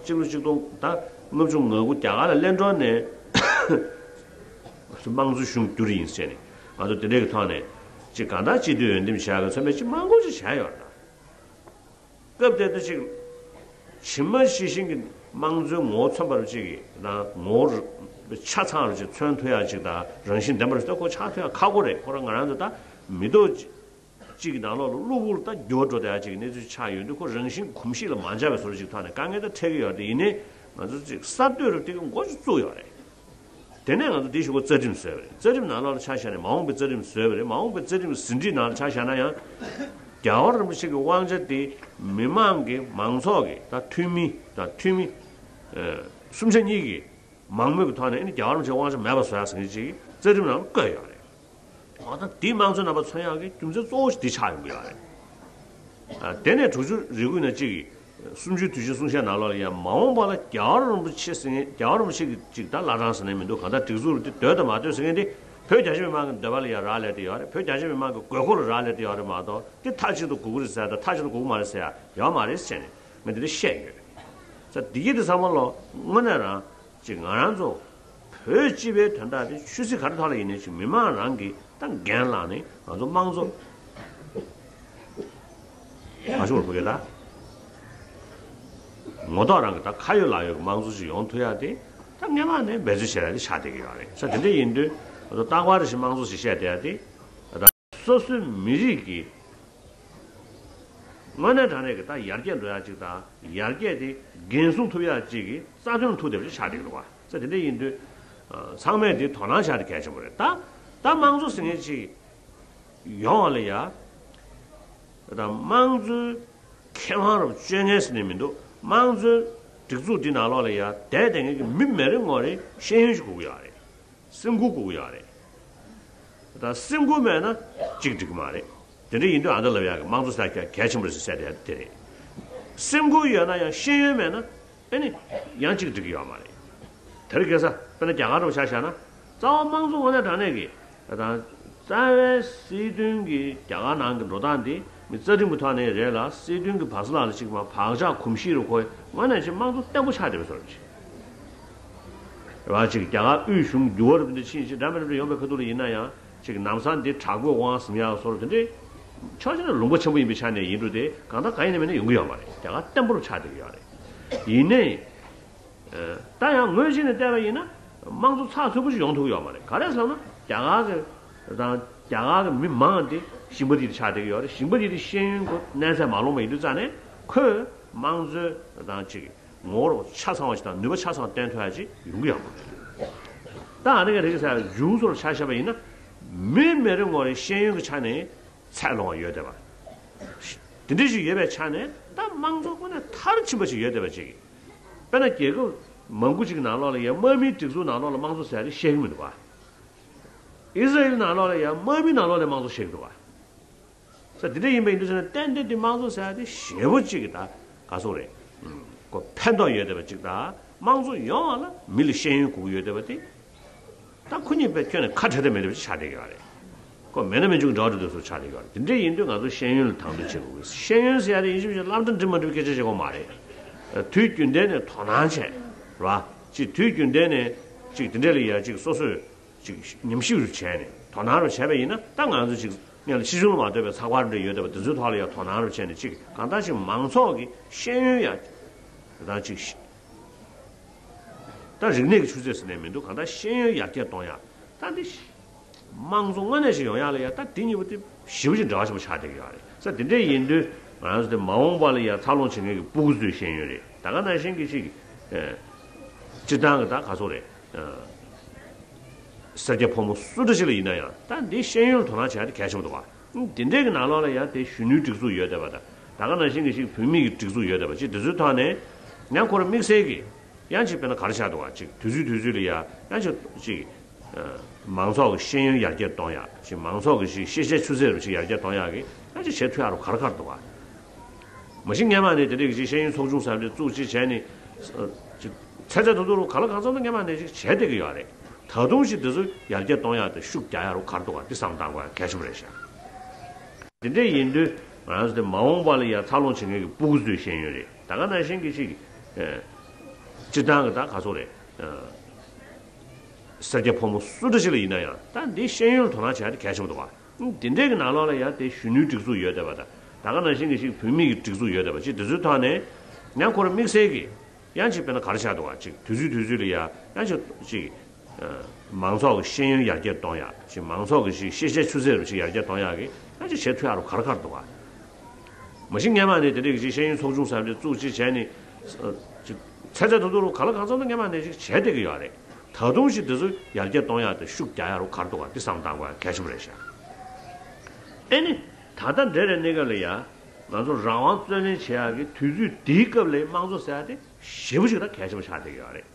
གཅིག་ལོ་གཅིག་སྟོང་དང་ལྔ་བཅུ་ང་དགུ་རྒྱ་གར་ལ་གླེང་གྲོགས་ནས་དམངས་གཙོ་གཞུང་བསྒྱུར་ཡིན་ཟེར་ནས། ང་ཚོ་དེ་འདྲའི་གི་ཐོག་ནས་ཅིག་གང་ལྟར་སྤྱི་འཐུས་འོས་འདེམས་བྱ་དགོས་ཚོད་མེད་ཅིག་དམངས་གཙོ་ཅིག་བྱས་ཡོད་རེད། སྐབས་དེ་དུས་ཅིག་ཇི་མ་ཇི་བཞིན་གྱི་དམངས་གཙོའི་ངོ་བོ་མཚོན་པ་རུ་ཅིག་གི་དང་ངོ་བོ་ཆ་ཚང་རུ་ཅིག་མཚོན་ཐུབ་ཡག་ཅིག་དང་རང་བཞིན་ལྡན་པ་རུ་ཅིག་ད་ཁོ་ཆགས་ཐུབ་ཡག་ཁག་པོ་རེད། ཁོ་རང་ང་རང་ཚོ་ད་མི་ཐོག་ཅིག་གི་ནང་ལོགས་ལ་གློ་བུར་ད་འགྱུར་བ་འགྲོ་བསྡད་ཡ་ཅིག་གི་གནས་ཚུལ་ཆགས་ཡོང་དུས་ཁོ་རང་བཞིན་གོམས་གཤིས་ལ་མ་འཇགས་པའི་བཟོ་འདྲ་ཅིག་ཐོག་ནས་དཀའ་ངལ་ད་འཕྲད་ཀྱི་ཡོད་རེད། དེ་ཡིན་ནའི་ང་ཚོ་ཅིག་གསར་གཏོད་རུ་དེ་གི་འགོ་ཅིག་བཙུགས་ཡོད་རེད། དེ་ནས་ང་ཚོ་དེའི་གཞུག་གུ་རྩ་ཁྲིམས་བཟོས་པ་རེད། རྩ་ཁྲིམས་ནང་ལོགས་ལ་ཆ་བཞག་ནས་མ་འོངས་པའི་རྩ་ཁྲིམས་བཟོས་པ་རེད། མ་འོངས་པའི་རྩ་ཁྲིམས་ཟིན་བྲིས་ནང་ལ་ཆ་བཞག་ན་ཡང་རྒྱལ་བ་རིན་པོ་ཆེ་གི་དབང་ཆ་དེ་མི་མང་གི་མང་ཚོགས་ཀྱི་ད་འཐུས་མི་དང་འཐུས་མི་ཨ་གསུམ་ཆ་གཉིས་ཀྱི་མང་མོས་ཀྱི་ཐོག་ནས་ཨ་ནི་རྒྱལ་བ་རིན་པོ་ཆེའི་དབང་ཆ་མེད་པ་བཟོ་ཡག་ཟེར་མཁན་ཅིག་རྩ་ཁྲིམས་ནང་ལ་བཀོད་ཡོད་རེད། འོ་ད་འདི་དམངས་གཙོའི་རྣམ་པ་མཚོན་ཡག་གི་རྒྱུ་མཚན་གཙོ་བོ་ཞིག་འདི་ཆགས་ཡོང་གི་ཡོད་རེད། ཨ་དེ་ནས་དྲུག་ཅུ་རེ་དགུ་ནས་གཅིག་གིས་སུམ་ཅུའི་དུས་ཆེན་གསུང་བཤད་ནང་ལོགས་ལ་ཡང་མ་འོངས་པ་ལ་རྒྱལ་བ་རིན་པོ་ཆེ་ཟེར་མཁན་རྒྱལ་བ་རིན་པོ་ཆེ་གི་ཅིག་ད་བླ་བྲང་ཟེར་ནས་མི་འདུག་གང་ལྟར་སྒྲིག་འཛུགས་རུ་དེ་སྡོད་དང་མ་སྡོད་ཟེར་མཁན་དེ་བོད་རྒྱ་ཆེ་མི་མང་གི་འདོད་པ་ལ་ཡང་རག་ལས་དེ་ཡོད་རེད། བོད་རྒྱ་ཆེ་མི་མང་གི་དགོས་མཁོ་ལ་རག་ལས་དེ་ཡོད་རེད་མ་གཏོགས་དེ་མཐའ་གཅིག་ཏུ་དགོས་ཀྱི་རེད་ཟེར་ཡ་དང་མཐའ་གཅིག་ཏུ་དགོས་ཀྱི་མ་རེད་ཟེར་ཡ་ཡོད་མ་རེད་ཟེར་ནས་ངས་དེ་འདྲ་བཤད་ཡོད། ས་དེ་གི་དེ་ཚང་མ་ལོ་དངོས་གནས་རང་ཅིག་ང་རང་ཚོ་བོད་སྤྱི་པའི་དོན་དག་དེ་ཆོས་སྲིད་ག་རེ་ཐོག་ལ་ཡིན་ནའི་ཅིག་མི་མང་རང་གིས་ད་འགན་བླངས་ནས་ང་ཚོ་དམངས་གཙོ་མ་ཤོར་བ་གི་ད་ངོ་ཐོག་རང་གི་ད་ཁ་ཡོད་ལག་ཡོད་ཀྱི་དམངས་གཙོ་ཅིག་ཡོང་ཐུབ་ཡ་དེ་ད་སྔོན་མ་ནས་འབད་བརྩོན་བྱེད་ཡ་དེ་ཆགས་བསྡད་ཀྱི་ཡོད་རེད། ས་དེ་འདྲ་ཡིན་དུས་ང་ཚོ་རྟག་པར་རེ་བཞིན་དམངས་གཙོ་ཞེས་བཤད་བསྡད་ཡ་དེ་ད་ལྟ་སོ་སོའི་མི་རིགས་ཀྱི་དངོས་གནས་དྲང་གནས་ཀྱི་ད་ཡར་རྒྱས་འགྲོ་ཡག་ཅིག་དང་ཡར་རྒྱས་དེ་འགན་སྲུང་ཐུབ་ཡག་ཅིག་གི་རྩ་དོན་ཐུག་བསྡད་པ་ཞིག་ཆགས་བསྡད་ཀྱི་འདུག་བ། ས་དེ་འདྲ་ཡིན་དུས་ཚང་མས་དེ་དོ་སྣང་བྱ་དེ་གལ་ཆེན་པོ་རེད། ད་ད་དམངས་གཙོ་ཟེར་མཁན་ཅིག་ཡོང་བ་ལ་ཡ། ད་དམངས་གཙོའི་ཁེ་དབང་རུ་སྤྱོད་མཁན་ཟེར་ནས་མི་འདུག་དམངས་གཙོའི་སྒྲིག་འཛུགས་འདི་ནང་ལོགས་ལ་ཡ་བསྡད་བསྡད་མཁན་གྱི་མི་མི་རེ་ངོ་རེ་ཤེས་ཡོན་ཞིག་དགོས་ཀྱི་ཡོད་རེད། སེམས་ཁུར་དགོས་ཀྱི་ཡོད་རེད། ད་སེམས་ཁུར་མེད་ན་གཅིག་འགྲིག་གི་མ་རེད། དེ་འདྲ་ཡིན་དུས་ཨ་མདའ་ལབ་ཡག་གི་དམངས་གཙོ་ཟེར་ཡག་གལ་ཆེན་པོ་རེད་ཟེར་བཤད་བསྡད་ཡག་དེ་རེད། སེམས་ཁུར་ཡོད་ན་ཡང་ཤེས་ཡོན་མེད་ན་ཨེ་ནི་ཡང་གཅིག་འགྲིག་གི་ཡོད་མ་རེད། དེར་གེ་ས་དཔེར་ན་རྒྱ་གར་འདྲ་བོ་ཆ་བཞག་ན། རྩ་བ་དམངས་གཙོ་དངོས་གནས་དྲང་གནས་ཀྱི་ད་རྩ་བའི་སྲིད་དོན་གྱི་རྒྱ་གར་ནང་གི་འགྲོ་སྟངས་འདི་མི་རྩ་ཁྲིམས་ཀྱི་ཐོག་ནས་རེད་ལ། སྲིད་དོན་གྱི་བར་ས་ལ་ལ་ཅིག་མ་བག་ཆགས་གོམས་གཤིས་རུ་ཁོ་དངོས་གནས་ཅིག་དམངས་གཙོ་བརྟན་པོ་ཆགས་བསྡད་པའི་བཟོ་འདྲ་ཅིག་རེད་བ། ཅིག་རྒྱ་གར་དབུས་གཞུང་འགྱུར་བ་རབ་འདི་ཕྱིན་ཅིག་འདྲ་མི་འདྲ་ཡོང་པའི་ཁ་ཐུག་ལ་ཡིན་ན་ཡང་ཅིག་ལམ་སང་འདི་དྲག་པོའི་དབང་ཟིན་ཡག་བཟོ་འདྲ་དེ་འདྲའི་ཕྱོགས་གཅིག་ནས་ལུང་པ་ཆེན་པོ་ཡིན་པའི་ཆ་ནས་ཡིན་འགྲོ་དེ་གང་ལྟར་གང་ཡིན་ན་མིན་ན་ཡོང་གི་ཡོད་མ་རེད། རྒྱ་གར་བརྟན་པོ་རུ་ཆགས་བསྡད་ཀྱི་ཡོད་རེད། ཡིན་ནའི། ད་ཡང་ངོས་གཅིག་ནས་བལྟས་པ་ཡིན་ན་དམངས་གཙོ་ཚགས་ཚུད་པོ་ཞིག་ཡོང་ཐུབ་ཀྱི་ཡོད་མ་རེད། ག་རེ་ཟེར་ན་རྒྱ་གར་གྱི་དང་རྒྱ་གར་གྱི་མི་མང་དེ་ཞིང་པ་དེ་ཆགས་བསྡད་ཀྱི་ཡོད་རེད། ཞིང་པ་དེ་དེ་ཤེས་ཡོན་གྱི་གནས་ཚད་མ་ལོངས་པ་ཡིན་དུས་ཙང་ནས་ཁོས་དམངས་གཙོའི་དང་ཅིག་ངོ་བོ་ཆ་ཚང་བ་ཞིག་དང་ནུས་པ་ཆ་ཚང་བ་བསྟན་ཐུབ་ཡ་ཅིག་ཡོང་གི་ཡོད་མ་རེད། ད་ཨ་ནི་ག་རེ་ཟེར་ཡ་འཇུག་སོར་ཆ་བཞག་པ་ཡིན་ན་མི་མི་རེ་ངོ་རེ་ཤེས་ཡོན་གྱི་ཆ་ནས་ཚད་ལོངས་པ་ཡོད་བསྡད་པ། དེ་འདྲ་ཞིག་ཡོད་པའི་ཆ་ནས་ད་དམངས་གཙོ་དངོས་གནས་མཐར་ཕྱིན་པ་ཞིག་ཡོད་བསྡད་པ་ཅིག་དཔེར་ན་རྒྱལ་ཁབ་མང་པོ་ཅིག་གི་ནང་ལོགས་ལ་ཡང་དམག་མིའི་སྒྲིག་འཛུགས་ནང་ལོགས་ལ་དམངས་གཙོ་ཟེར་ཡ་དེ་བཤད་ཀྱི་མི་འདུག་བ། ཨི་ཟ་རེལ་ནང་ལོགས་ལ་ཡང་དམག་མིའི་ནང་ལོགས་ལ་དམངས་གཙོ་བཤད་ཀྱི་འདུག་བ། ས་དེ་འདྲ་ཡིན་པ་ཡིན་དུས་ཙང་ནས་ཏན་ཏན་དེ་དམངས་གཙོ་ཟེར་ཡ་དེ་ཞེ་པོ་ཅིག་གི་ད་ག་སོག་རེད། ཨུམ། ཁོ་ཕན་ཐོགས་ཡོད་བསྡད་པ་ཅིག་དང་དམངས་གཙོ་ཡོང་བ་ལ་མི་ལ་ཤེས་ཡོན་དགོས་ཀྱི་ཡོད་བསྡད་པ་དེ། ད་ཁོ་གཉིས་དཔེ་ཁྱོན་ནས་ཁ་བྲལ་བསྡད་མེད་པ་ཅིག་ཆགས་བསྡད་ཀྱི་ཡོད་རེད། ཁོ་མེད་ན་མི་འཇུག་འདྲ་བོ་འདྲ་སོགས་ཆགས་བསྡད་ཀྱི་ཡོད་རེད། དེ་འདྲ་ཡིན་དུས་ང་ཚོ་ཤེས་ཡོན་ལ་དང་དོད་བྱེད་དགོས་ཀྱི། ཤེས་ཡོན་ཟེར་ཡ་དེ་ཡིན་གཅིག་མིན་གཅིག་སློབ་གྲྭ་འགྲིམ་མ་འགྲིམ་སྐད་ཆ་བཤད་དགོས་མ་རེད། དུས་རྒྱུན་ལྡན་ནས་དོ་སྣང་བྱས། ར། ཅིག་དུས་རྒྱུན་ལྡན་ནས་ཅིག་དེ་འདྲ་ལ་ཡ་ཅིག་སོ་སོས་ཅིག་ཉམས་ཞིབ་རུ་བྱས་ནས་དོ་སྣང་རུ་བྱས་པ་ཡིན་ན་ད་ང་ཚོ་ཅིག་སྔོན་ལ་ཕྱིས་བྱུང་ལ་མ་ལྟོས་པའི་ཚགས་པར་འདྲ་ཡོད་བསྡད་པ་དེ་ཚོའི་ཐོག་ལ་ཡ་དོ་སྣང་རུ་བྱས་ནས་ཅིག་གང་ལྟར་ཅིག་མང་ཚོགས་ཀྱི་ཤེས་ཡོན་ཡ། ད་ཅིག་ད་རིག་གནས་ཀྱི་ཆུ་ཚད་ཟེར་ནས་མི་འདུག་གང་ལྟར་ཤེས་ཡོན་ཡར་རྒྱས་གཏོང་ཡག་ད་འདི་དམངས་གཙོ་དངོས་གནས་ཤིག་ཡོང་ཡག་ལ་ཡ་ད་འདི་གཉིས་པོ་དེ་ཞེ་པོ་ཅིག་འབྲེལ་བ་ཆེན་པོ་ཆགས་བསྡད་ཀྱི་ཡོད་རེད། ས་དེ་འདྲས་ཡིན་དུས་ང་རང་ཚོ་དེ་མ་འོངས་པ་ལ་ཡ་འཚར་ལོངས་བྱེད་མཁན་གྱི་སྤུ་གུ་ཚོའི་ཤེས་ཡོན་རེད། ད་ག་ནང་བཞིན་གྱི་ཅིག་ཨེ། སྤྱིར་བཏང་གི་ད་ག་སོག་རེད། ཨེ། སེར་སྐྱ་ཕོ་མོ་སུ་འདྲ་ཞིག་ལ་ཡིན་ན་ཡང་ད་འདི་ཤེས་ཡོན་ལ་དོ་སྣང་བྱེད་ཡག་དེ་གལ་ཆེན་པོ་འདུག་བ། དེ་འདྲས་ཀྱི་ནང་ལོགས་ལ་ཡང་དེ་གཞོན་ནུའི་སྒྲིག་འཛུགས་ཡོད་བསྡད་པ་དང་ད་ག་ནང་བཞིན་གྱི་ཞིག་བུད་མེད་ཀྱི་སྒྲིག་འཛུགས་ཡོད་བསྡད་པ་ཅིག་དེ་ཚོའི་ཐོག་ནས་ཡང་ཁོ་རང་དམིགས་བསལ་གྱི་ཡང་ཅིག་དཔེར་ན་ག་རེ་ཆགས་འདུག་བ། ཅིག་དུས་ཚོད་དུས་ཚོད་ལ་ཡ་ཡང་ཅིག་ཅིག་ཨ། མང་ཚོགས་ཀྱི་ཤེས་ཡོན་ཡར་རྒྱས་གཏོང་ཡག་ཅིག་མང་ཚོགས་ཀྱི་ཅིག་ཤེས་བྱའི་ཆུ་ཚད་རུ་ཅིག་ཡར་རྒྱས་གཏོང་ཡག་གི་ཡང་ཅིག་བྱེད་ཐུབ་ཡག་རུ་ག་རེ་ག་རེ་འདུག་བ། མ་གཞི་སྔོན་མ་ནས་དེ་འདྲའི་གི་ཅིག་ཤེས་ཡོན་ཚོགས་ཆུང་ཟེར་བ་དེ་བཙུགས་ཅིག་བྱས་ནས་ཨ། ཅིག་ཚད་ཚད་མཐོ་མཐོ་རུ་ག་ལ་གང་འཚམ་དུ་སྔོན་མ་ནས་ཅིག་བྱས་བསྡད་ཀྱི་ཡོད་རེད། ད་དུང་ཞིག་དེ་ཚོ་ཡར་རྒྱས་གཏོང་ཡག་དེ་ཤུགས་རྒྱག་ཡག་རུ་ག་རེ་འདུག་བ་འདི་བསམ་བཏང་དགོས་ཡག་གལ་ཆེན་པོ་རེད་ཤག་དེ་འདྲས་ཡིན་དུས་ང་རང་ཚོ་དེ་མ་འོངས་པ་ལ་ཡ་འཚར་ལོངས་བྱེད་མཁན་གྱི་སྤུ་གུ་ཚོའི་ཤེས་ཡོན་རེད། ད་ག་ནང་བཞིན་གྱི་ཅིག་ཨེ། སྤྱིར་བཏང་གི་ད་ག་སོག་རེད། ཨེ། སེར་སྐྱ་ཕོ་མོ་སུ་འདྲ་ཞིག་ལ་ཡིན་ན་ཡང་ད་འདི་ཤེས་ཡོན་ལ་དོ་སྣང་བྱེད་ཡག་དེ་གལ་ཆེན་པོ་འདུག་བ། དེ་འདྲས་ཀྱི་ནང་ལོགས་ལ་ཡང་དེ་གཞོན་ནུའི་སྒྲིག་འཛུགས་ཡོད་བསྡད་པ་དང་ད་ག་ནང་བཞིན་གྱི་ཞིག་བུད་མེད་ཀྱི་སྒྲིག་འཛུགས་ཡོད་བསྡད་པ་ཅིག་དེ་ཚོའི་ཐོག་ནས་ཡང་ཁོ་རང་དམིགས་བསལ་གྱི་ཡང་ཅིག་དཔེར་ན་ག་རེ་ཆགས་འདུག་བ། ཅིག་དུས་ཚོད་དུས་ཚོད་ལ་ཡ་ཡང་ཅིག་ཅིག་ཨ། མང་ཚོགས་ཀྱི་ཤེས་ཡོན་ཡར་རྒྱས་གཏོང་ཡག་ཅིག་མང་ཚོགས་ཀྱི་ཅིག་ཤེས་བྱའི་ཆུ་ཚད་རུ་ཅིག་ཡར་རྒྱས་གཏོང་ཡག་གི་ཡང་ཅིག་བྱེད་ཐུབ་ཡག་རུ་ག་རེ་ག་རེ་འདུག་བ། མ་གཞི་སྔོན་མ་ནས་དེ་འདྲའི་ཅིག་ཤེས་ཡོན་ཚོགས་ཆུང་ཟེར་བ་དེ་བཙུགས་ཅིག་བྱས་ནས་ཨ། ཅིག་ཚད་ཚད་མཐོ་མཐོ་རུ་ག་ལ་གང་འཚམ་དུ་སྔོན་མ་ནས་ཅིག་བྱས་བསྡད་ཀྱི་ཡོད་རེད། ད་དུང་ཞིག་དེ་ཚོ་ཡར་རྒྱས་གཏོང་ཡག་དེ་ཤུགས་རྒྱག་ཡག་རུ་ག་རེ་འདུག་བ་འདི་བསམ་བཏང་དགོས་ཡག་གལ་ཆེན་པོ་རེད་ཤག་ཨེ་ནི། ད་ལྟ་འདྲ་རེད་གནས་སྐབས་ལ་ཡ། ང་ཚོ་རང་དབང་རྩོད་ལེན་བྱེད་ཡག་གི་དུས་ཚོད་འདིའི་སྐབས་ལ་དམངས་གཙོ་ཟེར་ཡག་དེ་ཞེ་པོ་ཞིག་ད་གལ་ཆེན་པོ་ཆགས་བསྡད་ཀྱི་ཡོད་རེད།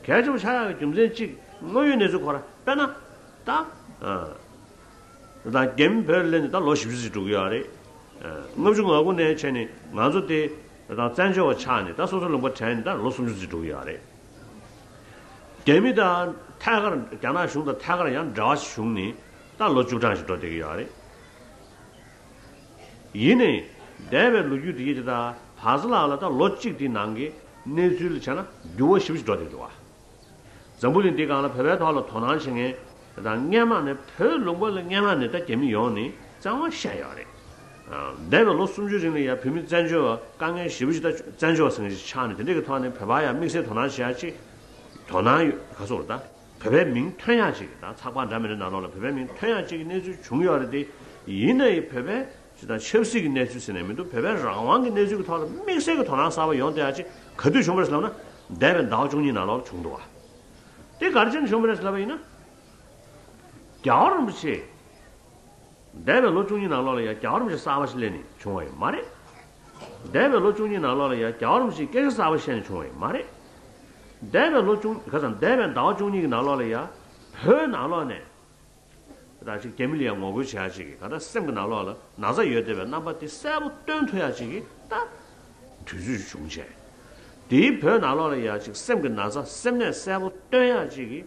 གལ་ཆེན་པོ་ཆགས་ཡག་གི་རྒྱུ་མཚན་གཅིག་དངོས་ཡོད་གནས་ཚུལ་ཁོ་རང་དཔེར་ན་ད། ཨ། ད་རྒྱ་མི་བོད་ལ་སླེབས་ནས་ད་ལོ་བཞི་བཅུ་ཙམ་འགྲོ་གི་ཡོད་རེད། ཨ། ལྔ་བཅུ་ང་དགུ་ནས་བྱས་ནས་ང་ཚོ་དེ་ད་བཙན་བྱོལ་བ་ཆགས་ནས་ད་སོ་སོ་ལུང་པ་དྲན་ནས་ད་ལོ་སུམ་ཅུ་ཙམ་འགྲོ་གི་ཡོད་རེད། རྒྱ་མི་དང་ཐད་ཀར་རྒྱ་ནག་གཞུང་དང་ཐད་ཀར་ཡང་འབྲེལ་བ་ཞིག་བྱུང་ནས་ད་ལོ་བཅུ་གྲངས་ཤིག་འགྲོ་བསྡད་ཀྱི་ཡོད་རེད། ཡིན་ནའི་འདས་པའི་ལོ་རྒྱུས་དེ་གའི་དེ་དག་བར་ས་ལ་ལ་ད་ལོ་གཅིག་དེའི་ནང་གི་གནས་ཚུལ་ལ་བྱས་ན་འགྱུར་བ་ཞེ་པོ་ཞིག་འགྲོ་བསྡད་འདུག་བ། འཛམ་བུ་གླིང་འདིའི་སྒང་ལ་བོད་པའི་ཐོག་ལ་དོ་སྣང་བྱེད་མཁན་དང་སྔོན་མ་ནས་བོད་ལུང་པ་ལ་སྔོན་མ་ནས་ད་རྒྱ་མི་ཡོང་ནས་བཙན་དབང་བཤད་ཡོད་རེད། ཨ། འདས་པའི་ལོ་སུམ་ཅུ་རིང་ལ་ཡང་བོད་མི་བཙན་བྱོལ་བ་དཀའ་ངལ་ཞེ་པོ་ཞིག་ད་བཙན་བྱོལ་བ་ཟེར་མཁན་ཞིག་ཆགས་ནས་དེ་འདྲ་གི་ཐོག་ནས་བོད་པ་ཡང་དམིགས་བསལ་དོ་སྣང་བྱེད་ཡག་ཅིག་དོ་སྣང་ཡོད་ག་ཚོད་རེད་ད། བོད་པའི་མིང་ཐོན་ཡག་ཅིག་དང་ཚགས་པར་འདྲ་མི་འདྲ་ནང་ལོགས་ལ་བོད་པའི་མིང་ཐོན་ཡག་ཅིག་གི་གནས་ཚུལ་བྱུང་ཡོད་རེད་དེ། ཡིན་ནའི་བོད་པའི་ཅིག་དང་ཆབ་སྲིད་ཀྱི་གནས་ཚུལ་ཟེར་ནས་མི་འདུག་བོད་པའི་རང་དབང་གི་གནས་ཚུལ་གྱི་ཐོག་ལ་དམིགས་བསལ་གྱི་དོ་སྣང་གསར་པ་ཡོང་བསྡད་ཡག་ཅིག་ག་དུས་བྱུང་བ་རེད་ཟེར་ལབ་ན། འདས་པའི་ཟླ་བ་བཅུ་གཉིས་ནང་ལོགས་ལ་བྱུང་འདུག་བ། དེ་ག་རེ་བྱས་ནས་བྱུང་བ་རེད་ཟེར་ལབ་པ་ཡིན་ན། རྒྱལ་བ་རིན་པོ་ཆེ། འདས་པའི་ལོ་བཅུ་གཉིས་ནང་ལོགས་ལ་ཡང་རྒྱལ་བ་རིན་པོ་ཆེ་གསར་པ་ཞིག་སླེབས་ནས་བྱུང་བ་ཡང་མ་རེད། འདས་པའི་ལོ་བཅུ་གཉིས་ནང་ལོགས་ལ་ཡང་རྒྱལ་བ་རིན་པོ་ཆེས་སྐད་ཆ་གསར་པ་བཤད་ནས་བྱུང་བ་ཡང་མ་རེད། འདས་པའི་ལོ་བཅུ་ག་ཚང་འདས་པའི་ཟླ་བ་བཅུ་གཉིས་ཀྱི་ནང་ལོགས་ལ་ཡང་བོད་ནང་ལོགས་ནས་ ད་ཅིག་རྒྱ་མི་ལ་ཡང་ངོ་རྒོལ་བྱེད་ཡ་ཅིག་གི་ག་ད་སེམས་ཀྱི་ནང་ལོགས་ལ་ན་ཚ་ཡོད་བསྡད་པའི་རྣམ་པ་དེ་གསལ་པོ་སྟོན་ཐུབ་ཡ་ཅིག་གི་ད་དུས་ཚོད་བྱུང་བྱས། དེའི་བོད་ནང་ལོགས་ལ་ཡ་ཅིག་སེམས་ཀྱི་ན་ཚ་སེམས་ནད་གསལ་པོ་སྟོན་ཡ་ཅིག་གི་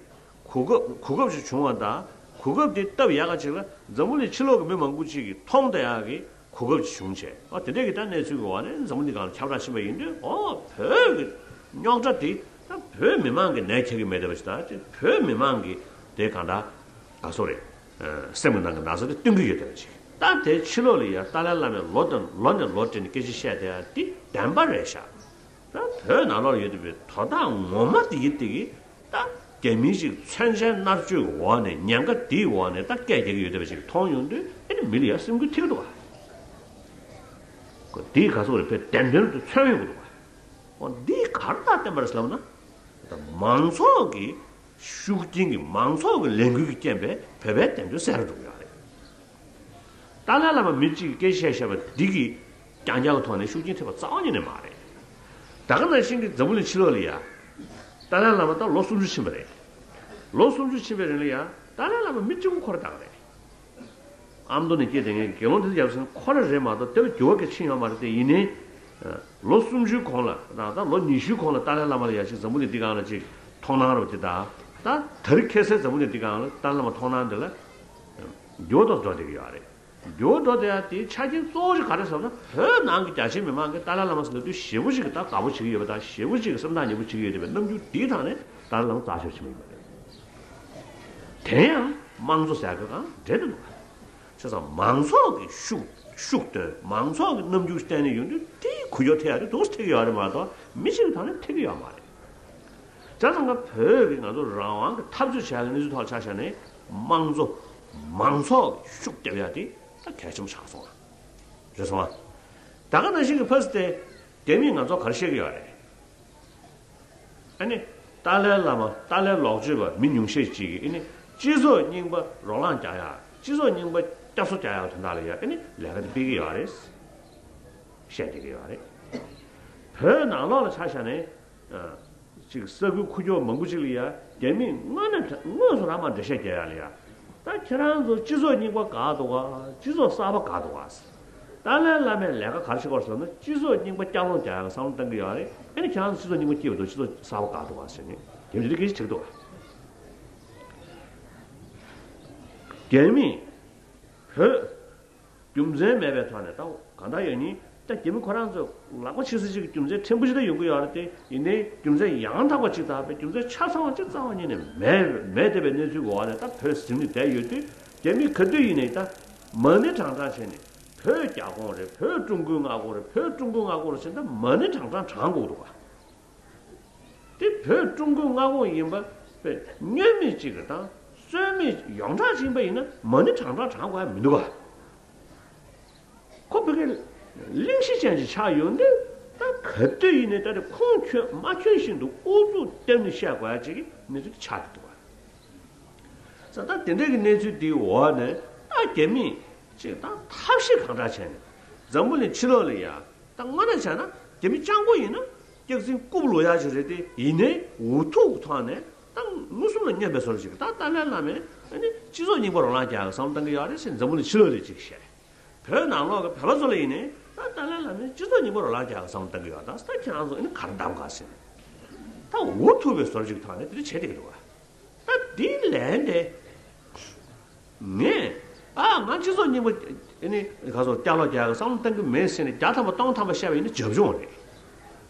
གོ་སྐབས་གོ་སྐབས་ཅིག་བྱུང་བ་དང་། གོ་སྐབས་དེ་སྟབས་ཡག་ག་ཅིག་ལ་འཛམ་བུ་གླིང་ཕྱི་ལོགས་ཀྱི་མི་མང་པོ་ཅིག་གིས་མཐོང་བསྡད་ཡག་གི་གོ་སྐབས་ཅིག་བྱུང་བྱས། ཨ་དེ་འདྲས་ཀྱི་ད་གནས་ཚུལ་གྱི་འོག་ནས་འཛམ་བུ་གླིང་སྒང་ལ་ཁྱབ་བསྒྲགས་ཕྱིན་པ་ཡིན་དུས། ཨོ་བོད་ཀྱི་རྙོག་དྲ་དེ་ད་བོད་མི་མང་གི་ནད་ཁྱེར་གྱི་མེད་བསྡད་པ་ཞིག་དང་། བོད་མི་མང་གི་དེ་གང་ལྟར་ག་སོ་རེད། སེམས་ཀྱི་ནང་གི་ན་ཚ་དེ་སྟོན་གྱི་ཡོད་བསྡད་པ་ཅིག་ད་དེ་ཕྱི་ལོགས་ལ་ཡ་ཏཱ་ལའི་བླ་མས་ལོ་དང་ལོ་ནས་ལོ་བསྲེས་ནས་སྐད་ཆ་བཤད་བསྡད་ཡ་དེ་བདེན་པ་རེད་ཤག་ད་བོད་ནང་ལོགས་ཡོད་བསྡད་པའི་དོ་བདག་ངོ་མ་དེ་ཡིན་དེ་གི་ད་རྒྱ་མི་ཞིག་མཚོན་ཆའི་མནར་གཅོད་འོག་ནས་ཉེན་ཁ་དེའི་འོག་ནས་ད་སྐད་རྒྱག་གི་ཡོད་བསྡད་པ་ཞིག་མཐོང་ཡོང་དུས། ཨེ་ནི་མི་ལ་ཡ་སེམས་འགུལ་ཐེབས་ཀྱི་འདུག་ག་དེའི་ག་སོགས་རེ་བོད་བདེན་དོན་དུ་མཚོན་ཡོང་གི་འདུག་ག་འོ་འདིས་ག་རེ་ད་བསྟན་པ་རེད་ཟེར་ལབ་ན། ད་མང་ཚོགས་ཀྱི་ཤུགས་རྐྱེན་གྱིས་མང་ཚོགས་ཀྱི་ལས་འགུལ་གྱི་རྐྱེན་པས་བོད་པའི་བདེན་དོན་གསལ་རུ་འགྲོ་གི་ཡོད་རེད། ཏཱ་ལའི་བླ་མ་མི་གཅིག་གིས་སྐད་ཆ་བཤད་བཤད་པ་འདི་གིས་རྐྱང་རྐྱང་གི་ཐོག་ནས་ཤུགས་རྐྱེན་ཐེབས་པ་རྩ་བ་ཉིད་ནས་མ་རེད། ད་ག་ནང་བཞིན་གྱི་འཛམ་བུ་གླིང་ཕྱི་ལོགས་ལ་ཡ་ཏཱ་ལའི་བླ་མ་ད་ལོ་སུམ་ཅུ་ཕྱིན་པ་རེད། ལོ་སུམ་ཅུ་ཕྱིན་པའི་རིང་ལ་ཡ་ཏཱ་ལའི་བླ་མ་མི་གཅིག་པོ་ཁོ་རང་ད་ག་རེད། ཨ་མདོ་ནས་སྐྱེས་དེ་ངས་དགེ་སློང་དེ་ཚོ་ཡབ་སྲས་ཁོ་རང་རེད་མ་གཏོགས་དེ་བས་འགྱུར་བ་ག་ཕྱིན་ཡོད་མ་རེད་དེ། ཡིན་ནའི་ལོ་སུམ་ཅུའི་གོང་ལ་ད་ད་ལོ་ཉི་ཤུའི་གོང་ལ་ཏཱ་ལའི་བླ་མ་ལ་ཡ་ཅིག་འཛམ་བུ་གླིང་འདི་སྒང་ལ་ཅིག་མཐོང་སྣང་རོ་དེ་ད་ད་དེ་རིང་ཁ་སང་འཛམ་བུ་གླིང་འདི་སྒང་ལ་ཏཱ་ལའི་བླ་མ་མཐོང་སྣང་དེ་ལ་འགྱུར་བ་ཏོག་ཙམ་འགྲོ་བསྡད་ཀྱི་ཡོད་རེད། འགྱུར་བ་འགྲོ་བསྡད་ཡ་དེའི་ཆ་རྐྱེན་གཙོ་བོ་ཞིག་ག་རེ་ཟེར་ན། བོད་ནང་གི་རྒྱ་ཆེའི་མི་མང་གིས་ཏཱ་ལའི་བླ་མ་ཟེར་ན་དུས་ཞེ་པོ་ཞིག་གི་ད་དགའ་པོ་བྱེད་ཀྱི་ཡོད་པ་དང་། ཞེ་པོ་ཞིག་གི་སེམས་ཐག་ཉེ་པོ་བྱེད་ཀྱི་ཡོད་བསྡད་པའི་རྣམ་འགྱུར་དེའི་ཐོག་ནས་ཏཱ་ལའི་བླ་མ་རྩ་ཆེར་ཕྱིན་པ་ཡིན་པ་རེད། དེ་ཡང་དམངས་གཙོ་ཟེར་ཡ་གང་འདྲེན་དུ་འདུག་ག་བྱས་ཙང་མང་ཚོགས་ཀྱི་ཤུགས་ཤུགས་བཏོན། མང་ཚོགས་ཀྱི་རྣམ་འགྱུར་བསྟན་ནས་ཡོང་དུས། དེའི་འགུལ་སྐྱོད་ཐེབས་ཡ་དེ་འདུག་སེ་ཐེབས་ཀྱི་ཡོད་རེད་མ་གཏོགས་མི་གཅིག་གི་ཐོག་ནས་ཐེབས་ཀྱི་ཡོད་མ་རེད། བྱས་ཙང་ང་བོད་ཀྱི་ང་ཚོ་རང་དབང་གི་འཐབ་རྩོད་བྱ་ཡ་གི་གནས་ཚུལ་ཐོག་ལ་ཆ་བཞག་ནས་དམངས་གཙོ་མང་ཚོགས་ཀྱི་ཤུགས་རྒྱབ་ཡ་དེ་ད་གལ་ཆེན་པོ་ཆགས་སོང་ང་། རེད་སོང་ང་། ད་ག་ནང་བཞིན་གྱི་ཕ་སི་ཏེ་རྒྱ་མིས་ང་ཚོ་ག་རེ་བཤད་ཀྱི་ཡོད་རེད། ཨ་ནི་ཏཱ་ལའི་བླ་མ་ཏཱ་ལའི་ལོག་སྤྱོད་པ་མི་ཉུང་ཤས་ཅིག་གིས་ཨ་ནི་སྤྱི་ཚོགས་རྙིང་པ་རོ་ལངས་རྒྱག་ཡ། སྤྱི་ཚོགས་རྙིང་པ་བསྐྱར་གསོ་རྒྱག་ཡ་དོན་དག་ལ་ཡ་ཨ་ནི་ལས་ཀ་དེ་སྤེལ་གྱི་ཡོད་རེད། བཤད་བསྡད་ཀྱི་ཡོད་རེད། བོད་ནང་ལོགས་ལ་ཆ་བཞག་ནས་ཨ་ཅིག་ས་ཁུལ་ཁུག་ཀྱོག་མང་པོ་ཅིག་ལ་ཡ་རྒྱ་མིས་དངོས་གནས་དངོས་སུ་རང་མར་འགྲེལ་བཤད་རྒྱག་ཡ་ལ་ཡ། ད་ཁྱེད་རང་ཚོ་སྤྱི་ཚོགས་རྙིང་པ་དགའ་འདུག་ག་སྤྱི་ཚོགས་གསར་པ་དགའ་འདུག་ག་ཏཱ་ལའི་བླ་མས་ལས་ཀ་ག་རེ་བྱེད་ཀྱི་ཡོད་ཟེར་ན། སྤྱི་ཚོགས་རྙིང་པ་བསྐྱར་སློང་རྒྱག་ཡག་བསམ་བློ་བཏང་གི་ཡོད་རེད། ཨ་ནི་ཁྱེད་རང་ཚོ་སྤྱི་ཚོགས་རྙིང་པ་སྐྱིད་པ་འདུག་སྤྱི་ཚོགས་གསར་པ་དགའ་འདུག་ག་ཟེར་ནས་རྒྱ་མི་འདི་འདྲ་སྐད་ཆ་དྲིས་འདུག་ག་རྒྱ་མིས་བོད་རྒྱུ་མཚན་མེད་པའི་ཐོག་ནས་ད་གང་ལྟར་ཡང་ནི་ད་རྒྱ་མི་ཁོ་རང་ཚོ་ལག་པ་ཕྱི་ས་ཅིག་གི་རྒྱུ་མཚན་ཕྲན་བུ་ཞིག་ད་ཡོང་གི་ཡོད་རེད་དེ། ཡིན་ནའི་རྒྱུ་མཚན་ཡང་དག་པ་ཅིག་དང་རྒྱུ་མཚན་ཆ་ཚང་བ་ཅིག་རྩ་བ་ཉིད་ནས་མེད་མེད་བསྡད་པའི་གནས་ཚུལ་གྱི་འོག་ནས་ད་བོད་ཟིན་ནས་བསྡད་ཡོད་དུས། རྒྱ་མི་ག་དུས་ཡིན་ནའི་ད་མ་ཎི་བགྲང་བགྲང་བྱས་ནས། བོད་རྒྱ་ཁོངས་རེད། བོད་ཀྲུང་གོའི་མངའ་ཁོངས་རེད། བོད་ཀྲུང་གོའི་མངའ་ཁོངས་རེད་ཟེར་ད་མ་ཎི་བགྲང་བགྲང་བགྲང་དགོས་འདུག་ག་དེ་བོད་ཀྲུང་གོའི་མངའ་ཁོངས་ཡིན་པ་དཔེ་བསྙོན་མེད་ཅིག་གི་དང་རྩོད་མེད་ཡོངས་གྲགས་ཅིག་ཡིན་པ་ཡིན་ན་མ་ཎི་བགྲང་བགྲང་བགྲང་དགོས་ཡ་མི་འདུག་ག་ཁོ་བོད་ཀྱི་གླེང་གཞི་ཅན་ཅིག་ཆགས་ཡོང་དུས། ད་ག་དུས་ཡིན་ནའི་ད་དེ་ཁུངས་འཁྱོལ་མ་འཁྱོལ་བཞིན་དུ་ཨུ་ཚུགས་བརྒྱབ་ནས་བཤད་དགོས་ཡ་ཅིག་གི་གནས་ཚུལ་དེ་ཆགས་བསྡད་འདུག་ག་ས་ད་དེ་འདྲ་གི་གནས་ཚུལ་དེའི་འོག་ནས་ད་རྒྱ་མིས་ཅིག་ད་ཐབས་ཤེས་གང་དྲག་བྱས་ནས་འཛམ་བུ་གླིང་ཕྱི་ལོགས་ལ་ཡ། ད་དངོས་གནས་བྱས་ན་རྒྱ་མི་སྤྱང་པོ་ཡིན་ན་སྐྱག་རྫུན་རྐུབ་ལོག་ཡག་ཅིག་རེད་དེ། ཡིན་ནའི་འུ་ཐུག་གི་ཐོག་ནས་ད་མངོན་སུམ་ལ་སྙན་པའི་བཟོ་འདྲ་ཅིག་ད་ཏཱ་ལའི་བླ་མས་ཨ་ནི་སྤྱི་ཚོགས་རྙིང་པ་རོ་ལངས་རྒྱག་གི་བསམ་བློ་བཏང་གི་ཡོད་རེད་ཟེར་འཛམ་བུ་གླིང་ཕྱི་ལོགས་ལ་ཅིག་བཤད། བོད་ནང་ལོགས་ཀྱི་བོད་པ་ཚོ་ལ་ཡིན་ནའི་ད་ཏཱ་ལའི་བླ་མས་སྤྱི་ཚོགས་རྙིང་པ་རོ་ལངས་རྒྱག་གི་བསམ་བློ་བཏང་གི་ཡོད། ད་ད་ཁྱེད་རང་ཚོ་ཨ་ནི་ག་རེ་གདམ་ག་ཟེར་ནས་ད་འུ་ཐུག་པའི་བཟོ་འདྲ་ཅིག་ཐོག་ནས་དེ་འདྲ་བྱེད་བསྡད་ཀྱི་འདུག་ག་ད་འདི་ལན་དེ་ངས་ཨ་ང་སྤྱི་ཚོགས་རྙིང་པ་ཨ་ནི་ག་ཚོད་བསྐྱར་ལོག་རྒྱག་གི་བསམ་བློ་བཏང་གི་མེད་ཟེར་ནས་བརྒྱ་ཐམ་པ་སྟོང་ཐམ་པ་བཤད་པ་ཡིན་ན་རྒྱབ་ལྗོངས་རེད།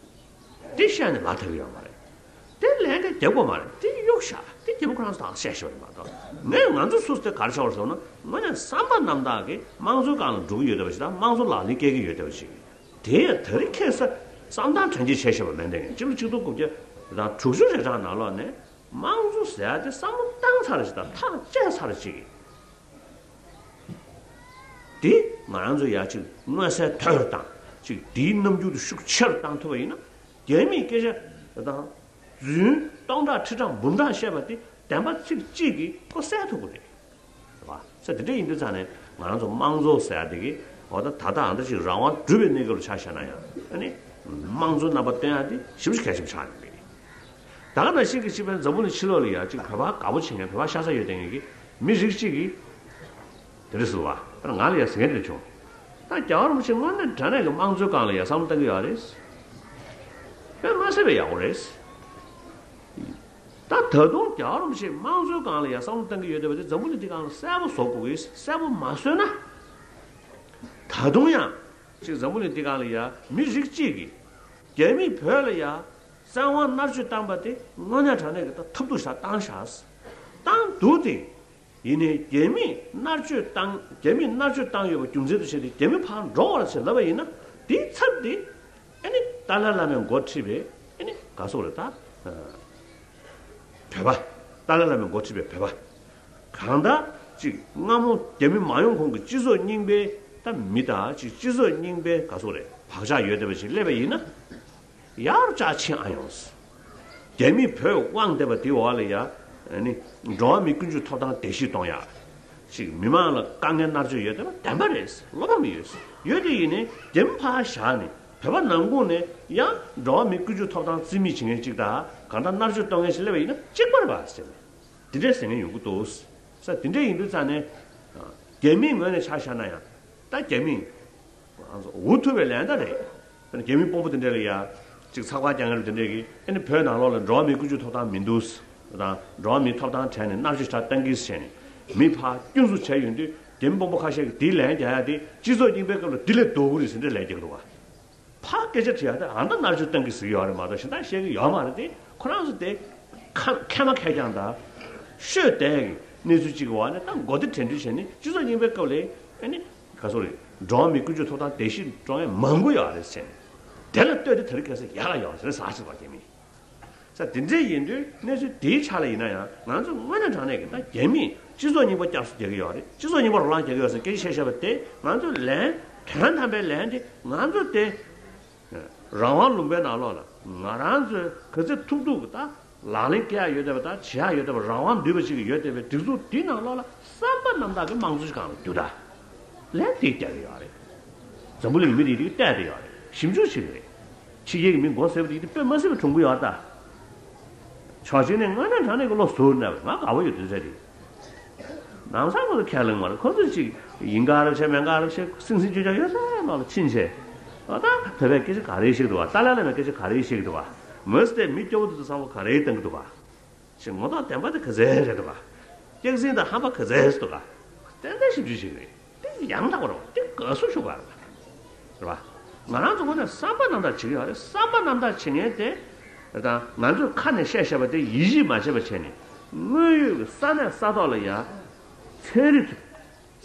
དེ་བཤད་ནས་ལ་ཐེབས་ཀྱི་ཡོད་མ་རེད། དེ་ལན་དེ་རྒྱབ་དགོས་མ་རེད། དེ་གཡུག་བཞག་དེ་རྒྱལ་པོ་ཁོ་རང་ཚོ་དང་བཤད་ཤོར་རེད་མ་གཏོགས། ངས་ང་ཚོ་སུ་དེ་ག་རེ་ཆགས་པ་རེད་ཟེར་ན། དངོས་གནས་བསམ་པ་རྣམ་དག་གིས་དམངས་གཙོའི་སྒང་ལ་འགྲོ་གི་ཡོད་བསྡད་པ་ཞིག་དང་། དམངས་གཙོ་ལག་ལེན་བཀལ་གྱི་ཡོད་བསྡད་པ་ཞིག་དེ་ཡང་དེ་རིང་ཁ་སང་བསམ་བཏང་དྲན་གྱི་བྱས་བཞག་པ་མིན་འདུག་ག་སྤྱི་ལོ་གཅིག་སྟོང་དགུ་བརྒྱ་དང་དྲུག་ཅུ་རེ་གྲངས་ནང་ལོགས་ནས་དམངས་གཙོ་ཟེར་ཡ་དེ་བསམ་བློ་བཏང་ཚར་ཅིག་དང་ཐག་བཅད་ཚར་ཅིག་དེ་ང་རང་ཚོ་ཡ་ཅིག་མངོན་གསལ་དོད་དུ་བཏང་། ཅིག་དེའི་རྣམ་འགྱུར་དེ་ཤུགས་ཆེ་རུ་བཏང་ཐུབ་པ་ཡིན་ན། རྒྱ་མིའི་སྐད་ཆ་དང་རྫུན་སྟོང་ཕྲག་ཁྲི་ཕྲག་འབུམ་ཕྲག་བཤད་པ་དེ་བདེན་པ་ཚིག་གཅིག་གིས་ཁོ་གསལ་ཐུབ་ཀྱི་རེད། རེད་བ། ས་དེ་འདྲ་ཡིན་དུས་ཙང་ནས་ང་རང་ཚོ་དམངས་གཙོ་ཟེར་ཡ་དེ་གི་འོ་ད་ད་ལྟ་ཨ་འདྲ་ཅིག་རང་དབང་སྒྲུབ་པའི་གནས་སྐབས་ལ་ཆ་བཞག་ན་ཡང་ཨ་ནི་དམངས་གཙོའི་རྣམ་པ་སྟོན་ཡ་དེ་ཞེ་པོ་ཅིག་གལ་ཆེན་པོ་ཆགས་ཡོད་པ་རེད། ད་ག་ནང་བཞིན་གྱི་སྤྱི་ཕན་འཛམ་བུ་གླིང་ཕྱི་ལོགས་ལ་ཡ་ཅིག་བོད་པ་དགའ་པོ་བྱེད་མཁན་བོད་པ་ཤ་ཚ་ཡོད་བསྡད་མཁན་གྱི་མི་རིགས་གཅིག་གིས་ དེ་འདྲ་ཟེར་བ། ད་ང་ལ་ཡ་ཟེར་མཁན་དེ་བྱུང་། ད་རྒྱལ་བ་རིན་པོ་ཆེ་དངོས་གནས་དྲང་གནས་ཀྱི་དམངས་གཙོའི་སྒང་ལ་ཡ་བསམ་བློ་གཏང་གི་ཡོད་རེད། དཔེ་མ་སྲིད་པའི་ཡག་པོ་རེད། ད་ད་དུང་རྒྱལ་བ་རིན་པོ་ཆེ་དམངས་གཙོའི་སྒང་ལ་ཡ་བསམ་བློ་གཏང་གི་ཡོད་བསྡད་པ་དེ་འཛམ་བུ་གླིང་འདི་སྒང་ལ་གསལ་པོ་བཟོ་དགོས་ཀྱི། གསལ་པོ་མ་བཟོས་ན། ད་དུང་ཡང་ཅིག་འཛམ་བུ་གླིང་འདི་སྒང་ལ་ཡ་མི་རིགས་གཅིག་གིས་རྒྱ་མིས་བོད་ལ་ཡ་བཙན་དབང་མནར་གཅོད་བཏང་པ་དེ་དངོས་གནས་དྲང་གནས་ཀྱི་ད་ཐབས་སྡུག་ཞིག་བཏང་ཤག་བཏང་འདུག་སྟེ། ཡིན་ནའི་རྒྱ་མིས་མནར་གཅོད་བཏང་། རྒྱ་མིས་མནར་གཅོད་བཏང་ཡོད་པ་རྒྱུ་མཚན་དུ་བྱས་ཏེ་རྒྱ་མི་ཕར་འགྲོ་བར་བྱེད་ལབ་པ་ཡིན་ན། དེའི་ཚབ་དེ་ཨ་ནི་ཏཱ་ལའི་བླ་མས་འགོ་ཁྲིད་པའི་ཨ་ནི་ག་སོག་རེད་ད། བོད་པ། ཏཱ་ལའི་བླ་མས་འགོ་ཁྲིད་པའི་བོད་པ། གང་ལྟར་ཅིག་སྔ་མོ་རྒྱ་མི་མ་ཡོང་གོང་གི་སྤྱི་ཚོགས་རྙིང་པའི་ད་མི་དང་ཅིག་སྤྱི་ཚོགས་རྙིང་པའི་ག་སོག་རེད། བག་ཆགས་ཡོད་བསྡད་པ་ཞིག་སླེབས་པ་ཡིན་ན། ཡར་ལྕག་ཕྱིན་ཨ་ཡོང་། རྒྱ་མིས་བོད་དབང་བསྡད་པ་དེའི་འོག་ལ་ཡ། ཨ་ནི་འགྲོ་བ་མིའི་ཀུན་སྤྱོད་ཐོབ་ཐང་བརྡལ་བཤིག་གཏོང་ཡག་ཅིག་མི་མང་ལ་དཀའ་ངལ་མནར་གཅོད་ཡོད་བསྡད་པ་བདེན་པ་རེད། བློ་ཕམ་ཡོད། ཡོད་དེ་ཡིན་ནའི་རྒྱ་མི་ཕར་བཞག་ནས་བོད་པ་ནང་ཁུལ་ནས་ཡང་འགྲོ་བ་མིའི་ཀུན་སྤྱོད་ཐོབ་ཐང་རྩིས་མེད་བྱེད་མཁན་ཅིག་དང་གང་ལྟར་མནར་གཅོད་གཏོང་མཁན་ཞིག་སླེབས་པ་ཡིན་ན་གཅིག་པ་རེད་པ་ཟེར་ནས། དེ་འདྲའི་ཟེར་མཁན་ཡོང་གི་འདུག་ས། དེ་འདྲ་ཡིན་དུས་ཙང་ནས། རྒྱ་མིའི་ངོས་ནས་ཆ་བཞག་ན་ཡང་། ད་རྒྱ་མིས་འུ་ཐུག་པའི་ལན་ད་རེད། རྒྱ་མིའི་དཔོན་པོ་དེ་འདྲ་ལ་ཡ། ཅིག་ཚགས་པར་རྒྱག་མཁན་དེ་འདྲས་ཀྱིས་ཨ་ནི་བོད་ནང་ལོགས་ལ་འགྲོ་བ་མིའི་ཀུན་སྤྱོད་ཐོབ་ཐང་མི་འདུག་དང་འགྲོ་བ་མིའི་ཐོབ་ཐང་བྲལ་ནས་མནར་གཅོད་ཞེ་དྲག་བཏང་གི་ཟེར་ནས་མི་ཕར་སྐྱོན་འཛུགས་བྱས་ཡོང་དུས་རྒྱ་མི་དཔོན་པོ་ཁ་ཤས་ཀྱིས་དེའི་ལན་རྒྱག་ཡ་དེ་སྤྱི་ཚོགས་རྙིང་པའི་སྐབས་ལ་དེ་ལས་སྡུག་གི་རེད་ཟེར་འདྲ་ལན་རྒྱག་གི་འདུག་བ། ཕར་སྐད་ཆ་དྲིས་ཡ་དེ་ཨ་མདའ་མནར་གཅོད་གཏོང་གི་ཟེར་གྱི་ཡོད་རེད་མ་གཏོགས་གཞན་དག་བཤད་ཀྱི་ཡོད་མ་རེད་དེ། ཁོ་རང་ཚོ་དེ་ཁ་མཁས་མ་མཁས་རྐྱང་དང་ཤོད་བསྡད་ཀྱི་གནས་ཚུལ་གཅིག་གི་འོག་ནས་ད་མགོ་བདེ་དྲན་འདུན་བྱས་ནས་སྤྱི་ཚོགས་རྙིང་པའི་སྐབས་ལ་ཨ་ནི་ག་སོག་རེད། འགྲོ་བ་མིའི་ཀུན་སྤྱོད་ཐོབ་ཐང་བརྡལ་བཤིག་འགྲོ་མཁན་མང་པོ་ཡོད་རེད་ཟེར་ནས། དེ་ལ་ལྟོས་ཏེ་དེ་རིང་ཁ་སང་ཡག་ལ་ཡོད་རེད་ཟེར་ཟེར་བ་རྒྱ་མིས། ས་དེ་འདྲས་ཡིན་དུས་གནས་ཚུལ་དེའི་ཆ་ལ་ཡིན་ན་ཡང་ང་ཚོས་དངོས་གནས་དྲང་གནས་ཀྱི་ད་རྒྱ་མིས་སྤྱི་ཚོགས་རྙིང་པ་བསྐྱར་གསོ་རྒྱག་གི་ཡོད་རེད། སྤྱི་ཚོགས་རྙིང་པ་རོ་ལངས་རྒྱག་གི་ཡོད་ཟེར་སྐད་ཆ་བཤད་བཤད་པ་དེ་ང་ཚོས་ལན་དོན་དམ་པའི་ལན་དེ་ང་ཚོ་དེ་རང་དབང་ལུང་པའི་ནང་ལོགས་ལ་ང་རང་ཚོས་ག་ཚོད་ཐུབ་ཐུབ་ཀྱི་ད་ལག་ལེན་སྐྱེལ་ཡག་ཡོད་བསྡད་པ་ད་བྱེད་ཡག་ཡོད་བསྡད་པ་རང་དབང་འདུས་པ་ཅིག་ཡོད་བསྡད་པའི་སྒྲིག་འཛུགས་འདིའི་ནང་ལོགས་ལ་བསམ་པ་རྣམ་དག་གི་དམངས་གཙོ་ཞིག་གང་ལ་རྒྱུ་ད། ལན་དེ་རྒྱག་གི་ཡོད་རེད། འཛམ་བུ་གླིང་མི་རིགས་དེ་བལྟས་བསྡད་ཡོད་རེད། ཞིབ་འཇུག་བྱེད་ཀྱི་རེད། ཕྱི་རྒྱལ་གྱི་མི་མགོ་སེར་པོ་དེ་དཔེ་མ་སྲིད་པའི་གྲུང་པོ་ཡོད་ད། ཕྱོགས་གཅིག་ནས་དངོས་གནས་དྲང་གནས་ཀྱི་བློ་གཟུར་གནས་པ་ང་དགའ་པོ་ཡོད་དུས་ཚོད་དེ། ནང་སང་ཁོ་ཚོ་ཁས་ལེན་མ་རེད། ཁོ་ཚོས་ཅིག་ཡིན་ག་རེ་བྱས་མེད་ག་རེ་བྱས་སིང་སིང་ཅུ་ཅག་ཡོད་ས་ནང་ལ་ཕྱིན་བྱས། ཨ་ད་བོད་པས་སྐད་ཆ་ག་རེ་བཤད་ཀྱི་འདུག་བ། ཏཱ་ལའི་བླ་མས་སྐད་ཆ་ག་རེ་བཤད་ཀྱི་འདུག་བ། མོས་དེ་མི་སྐྱོ་བོ་དེ་ཚོ་བསམ་བློ་ག་རེ་བཏང་གི་འདུག་བ། ཞེས་ངོ་ཐོག་བདེན་པ་དེ་ག་ཚད་རེད་འདུག་ག། སྐྱག་རྫུན་དང་ཧམ་པ་ག་ཚད་འདུག་ག། ཏན་ཏན་ཞིབ་འཇུག་བྱེད་ཀྱི་རེད། དེ་ཡང་དག་པ་རེད་བ། དེ་དགའ་བསུ་ཞུ་དགོས་རེད་བ། རེད་བ། ང་རང་ཚོ་ཁོ་ནས་བསམ་པ་རྣམ་དག་བྱེད་ཀྱི་ཡོད་རེད། བསམ་པ་རྣམ་དག་བྱེད་མཁན་དེ། ད་ང་ཚོས་ཁ་ནས་བཤད་བཤད་པ་དེ་ཡིད་ཆེས་མ་བྱས་པ་བྱས་ནས། དངོས་ཡོད་ཀྱི་ས་གནས་ས་ཐོག་ལ་ཡ། ཚན་རིག་མཐུན།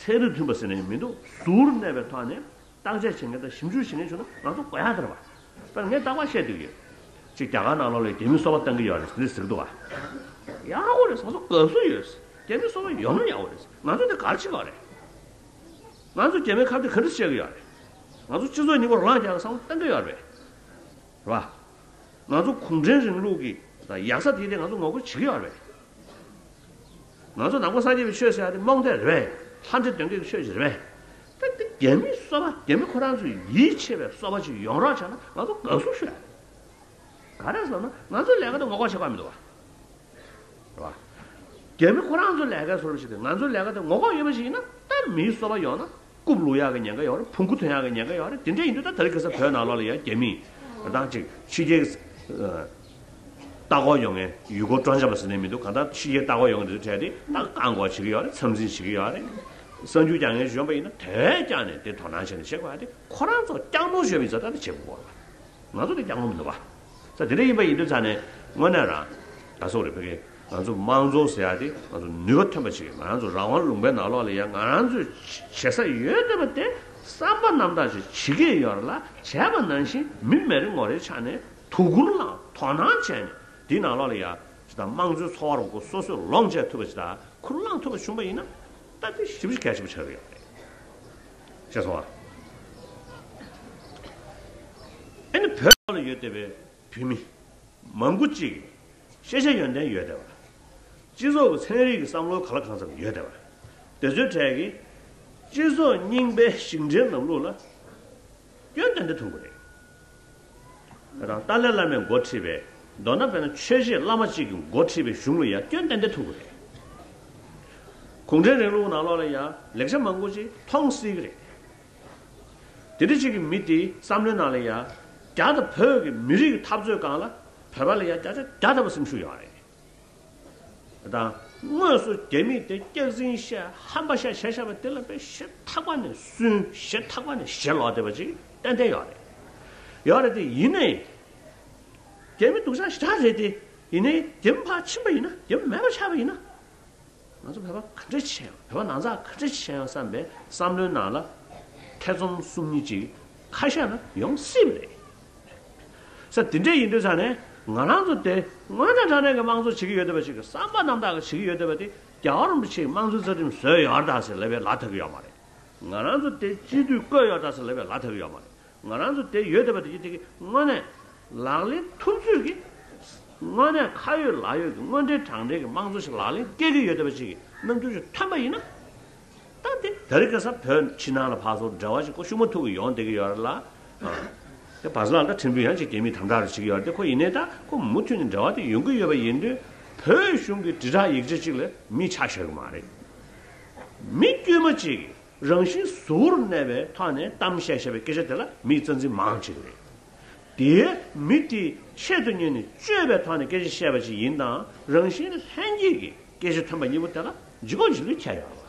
ཚན་རིག་མཐུན་པ་ཟེར་ནས་མི་འདུག་ཟུར་གནས་པའི་ཐོག་ནས། བརྟག་དཔྱད་བྱེད་མཁན་དང་ཞིབ་འཇུག་བྱེད་མཁན་བྱུང་ན་ང་ཚོ་དགོས་ཡག་དེ་རེད་བ། དཔེར་ན་ངས་རྟག་པར་བཤད་བསྡད་ཀྱི་ཡོད། ཅིག་རྒྱ་གར་ནང་ལོགས་ལ་རྒྱ་མིས་སོ་པ་བཏང་གི་ཡོད་རེད་ཟེར་ནས་ཟེར་གྱི་འདུག་བ། ཡག་པོ་རེད། ང་ཚོ་དགའ་བསུ་ཡོད། རྒྱ་མིས་སོ་པ་ཡོང་ན་ཡག་པོ་རེད། ང་ཚོ་དེ་ག་རེ་བྱེད་དགོས་རེད། ང་ཚོ་རྒྱ་མིའི་ཁ་གཏད་ག་འདྲ་བྱེད་ཀྱི་ཡོད་རེད། ང་ཚོ་སྤྱི་ཚོགས་རྙིང་པ་རོ་ལངས་རྒྱག་གི་བསམ་བློ་གཏོང་གི་ཡོད་རེད། རེད་བ། ང་ཚོ་གུང་ཁྲན་རིང་ལུགས་ཀྱི་ཡག་ས་དེ་དེ་ང་ཚོ་ངོ་རྒོལ་བྱེད་ཀྱི་ཡོད་རེད། ང་ཚོ་ནང་པ་སངས་རྒྱས་པའི་ཆོས་ཟེར་ཡ་དེ་རྨོངས་དད་རེད་པས། ལྷ་འདྲེ་གདོན་བགེགས་ཀྱི་ཆོས་ཅིག་རེད་པས། ད་དེ་རྒྱ་མིའི་སོ་པ། རྒྱ་མི་ཁོ་རང་ཚོས་ཡིད་ཆེས་པའི་སོ་པ་ཅིག་ཡོང་རོགས་བྱས་ན་ང་ཚོ་དགའ་བསུ་ཞུ་ཡ་རེད། ག་རེ་ཟེར་ན་ང་ཚོའི་ལས་ཀ་དེ་ངོ་རྒོལ་བྱེད་དགོས་མི་འདུག་བ། རེད་བ། རྒྱ་མི་ཁོ་རང་ཚོའི་ལས་ཀའི་བཟོ་འདྲ་ཞིག་དེ་ང་ཚོའི་ལས་ཀ་དེ་ངོ་རྒོལ་ཡོད་པ་ཞིག་ཡིན་ན། ད་མིའི་སོ་པ་ཡོང་ན་རྐུབ་ལུག་ཡག་གི་ཉེན་ཁ་ཡོད་རེད། བོང་ཀུ་ཐོན་ཡག་གི་ཉེན་ཁ་ཡོད་རེད། དེ་འདྲ་ཡིན་དུས་ད་དེ་རིང་ཁ་སང་བོད་ནང་ལོགས་ལ་ཡང་རྒྱ་མིས་ད་ཅིག་ཕྱི་རྒྱལ་ལྟ་སྐོར་ཡོང་མཁན། ཡུལ་སྐོར་སྤྲོ་འཆམ་པ་ཟེར་ནས་མི་འདུག་གང་ལྟར་ཕྱི་རྒྱལ་ལྟ་སྐོར་ཡོང་མཁན་དེ་ཚོའི་གྲས་དེ་ད་བཀག་འགོག་བྱེད་ཀྱི་ཡོད་རེད། འཚམས་འཛིན་བྱེད་ཀྱི་ཡོད་རེད། གསར་འགྱུར་རྒྱག་མཁན་ཞིག་ཡོང་པ་ཡིན་ན་དེ་བས་ཀྱང་ནས་དེ་དོ་སྣང་བྱས་ནས་བྱེད་དགོས་ཡ་དེ་ཁོ་རང་ཚོ་སྐྱག་རྫུན་ཤོད་པ་ཡིན་ཙང་ད་དེ་བྱེད་དགོས་རེད་བ། ང་ཚོ་དེ་སྐྱག་རྫུན་མི་འདུག་བ། ས་དེ་འདྲ་ཡིན་པ་ཡིན་དུས་ཙང་ནས་དངོས་གནས་རང་། ད་སོག་རེད་ཕ་གི། ང་ཚོ་དམངས་གཙོ་ཟེར་ཡ་དེ་ང་ཚོ་ནུས་པ་ཐོན་པ་ཞིག་ང་རང་ཚོ་རང་དབང་ལུང་པའི་ནང་ལོགས་ལ་ཡ་ང་རང་ཚོས་བྱེད་ས་ཡོད་བསྡད་པ་དེ་བསམ་པ་རྣམ་དག་ཅིག་བྱེད་ཀྱི་ཡོད་རེད་ལ། བྱས་པ་ནང་བཞིན་མི་མི་རེ་ངོ་རེའི་ཆ་ནས་དོ་ཁུར་བླངས། དོ་སྣང་བྱས་ནས་དེའི་ནང་ལོགས་ལ་ཡ་ཅིག་ད་དམངས་གཙོའི་འཚོ་བ་རོགས་སྐོར་སོ་སོས་ལོངས་སྤྱད་ཐུབ་པ་ཅིག་ད། ཁུར་བླངས་ཐུབ་པ་བྱུང་པ་ཡིན་ན། ད་དེ་ཞེ་པོ་ཅིག་གལ་ཆེན་པོ་ཆགས་ཀྱི་ཡོད་རེད། ཤེས་སོང་ཨ། ཨ་ནི་བོད་ལ་ཡོད་བསྡད་པའི་བོད་མི་མང་པོ་ཅིག་ཤེས་བྱ་ཡོན་ཏན་ཡོད་བསྡད་པ། སྤྱི་ཚོགས་ཀྱི་ཚན་རིག་གི་བསམ་བློ་གང་ལ་གང་འཚམ་ཡོད་བསྡད་པ། དེ་ཚོའི་གྲས་ཀྱིས་སྤྱི་ཚོགས་རྙིང་པའི་ཞིང་བྲན་ལམ་ལུགས་ལ་སྐྱོན་ཏན་ཏན་མཐོང་གི་རེད། ད་ལྟ་ཏཱ་ལའི་བླ་མས་འགོ་ཁྲིད་པའི། མདོར་ན་དཔེར་ན་ཆོས་བྱེད་བླ་མ་གཅིག་གིས་འགོ་ཁྲིད་པའི་གཞུང་ལ་ཡང་སྐྱོན་ཏན་ཏན་མཐོང་གི་རེད། གུང་ཁྲན་རིང་ལུགས་ནང་ལོགས་ལ་ཡང་ལེགས་ཆ་མང་པོ་ཅིག་མཐོང་སྲིད་ཀྱི་རེད། དེ་འདྲ་ཅིག་གི་མི་དེའི་བསམ་བློའི་ནང་ལ་ཡང་རྒྱ་དང་བོད་ཀྱི་མི་རིགས་ཀྱི་འཐབ་རྩོད་སྒང་ལ་བོད་པ་ལ་ཡང་བརྒྱ་ཆ་བརྒྱ་ཐམ་པ་སེམས་ཤུགས་ཡོད་རེད། དང་། དངོས་སུ་རྒྱ་མིས་དེ་སྐྱག་རྫུན་བཤད་ཧམ་པ་བཤད་བཤད་བཤད་པ་དེ་ལ་དཔེ་ཞེ་ཐག་པ་ནས་སུན་ཞེ་ཐག་པ་ནས་ཞེ་ལོག་བསྡད་པ་ཅིག་ཏན་ཏན་ཡོད་རེད། ཡོད་རེད་དེ་ཡིན་ནའི། རྒྱ་མི་སྡུག་ཅག་ཞེ་དྲག་རེད་དེ། ཡིན་ནའི་རྒྱ་མི་ཕར་ཕྱིན་པ་ཡིན་ན། རྒྱ་མི་མེད་པ་ཆགས་པ་ཡིན་ན། ང་ཚོ་བོད་པ་ག་འདྲ་བྱས་ཡོང་། བོད་པ་ནང་ཚགས་ག་འདྲ་བྱས་ཡོང་བསམ་པའི་བསམ་བློའི་ནང་ལ་ཐེ་ཚོམ་གསུམ་གཉིས་ཅིག་ཁ་ཤས་ན་ཡོང་སྲིད་པ་རེད། ས་དེ་འདྲ་ཡིན་དུས་ཙང་ནས་ང་རང་ཚོ་དེ་དངོས་གནས་དྲང་གནས་ཀྱི་དམངས་གཙོ་བྱེད་ཀྱི་ཡོད་བསྡད་པ་ཞིག་གི་བསམ་པ་རྣམ་དག་གི་བྱེད་ཀྱི་ཡོད་བསྡད་པ་དེ་རྒྱལ་བ་རིན་པོ་ཆེས་དམངས་གཙོའི་རྩ་ཁྲིམས་བཟོས་ཡོད་རེད་ད་ཟེར་ལབ་པའི་ལ་ཐག་གི་ཡོད་མ་རེད། ང་རང་ཚོ་དེ་སྤྱི་འཐུས་བསྐོས་ཡོད་རེད་ད་ཟེར་ལབ་པའི་ལ་ཐག་གི་ཡོད་མ་རེད། ང་རང་ཚོ་དེ་ཡོད་བསྡད་པ་དེ་ཅི་དེ་གི་དངོས་གནས་ལག་ལེན་ཐུབ་ཚོད་ཀྱི་དངོས་གནས་ཁ་ཡོད་ལག་ཡོད་ཀྱི་དངོས་འབྲེལ་དྲང་འབྲེལ་གྱི་དམངས་གཙོ་ཞིག་ལག་ལེན་སྐྱེལ་གྱི་ཡོད་བསྡད་པ་ཅིག་གི་རྣམ་འགྱུར་ཞིག་ཐོན་པ་ཡིན་ན། ད་དེ་ད་རེས་ཁ་སང་བོད་ཕྱི་ནང་ལ་ཕར་ཚུར་འབྲེལ་བ་ཞིག་ཁོ་ཤུགས་མ་ཐུག་གི་ཡོང་བསྡད་ཀྱི་ཡོད་རེད་ལ། ཨ། དེ་བར་ལ་ད་ཁྲིམས་དཔོན་ཡང་ཅིག་རྒྱ་མིས་དམ་དྲག་རེ་བྱེད་ཀྱི་ཡོད་རེད་དེ། ཁོ་ཡིན་ནའི་ད་ཁོ་མུ་མཐུད་ནས་འབྲེལ་བ་དེ་ཡོང་གི་ཡོད་པ་ཡིན་དུས་བོད་གཞུང་གི་དྲིལ་བསྒྲགས་ཡིག་ཆ་ཅིག་ལ་མི་ཆ་བཞག་གི་མ་རེད། མི་དཀྱུས་མ་ཅིག་གིས་རང་བཞིན་གཟུགས་པོར་གནས་པའི་ཐོག་ནས་གཏམ་བཤད་བཤད་པའི་སྐད་ཆ་དེ་ལ་མིའི་རྩ་འཛིན་མང་ཆེ་གི་རེད། དེའི་མི་དེ་ཆེད་དུ་གཉེར་ནས་བཅོས་པའི་ཐོག་ནས་སྐད་ཆ་བཤད་པ་ཞིག་ཡིན་དང་རང་བཞིན་ལྷན་སྐྱེས་ཀྱི་སྐད་ཆ་ཐོན་པ་གཉིས་པོ་དེ་ལ་ལྗིད་ཁོག་ལྗིད་ལུས་ཁྱད་ཡོད་རེད།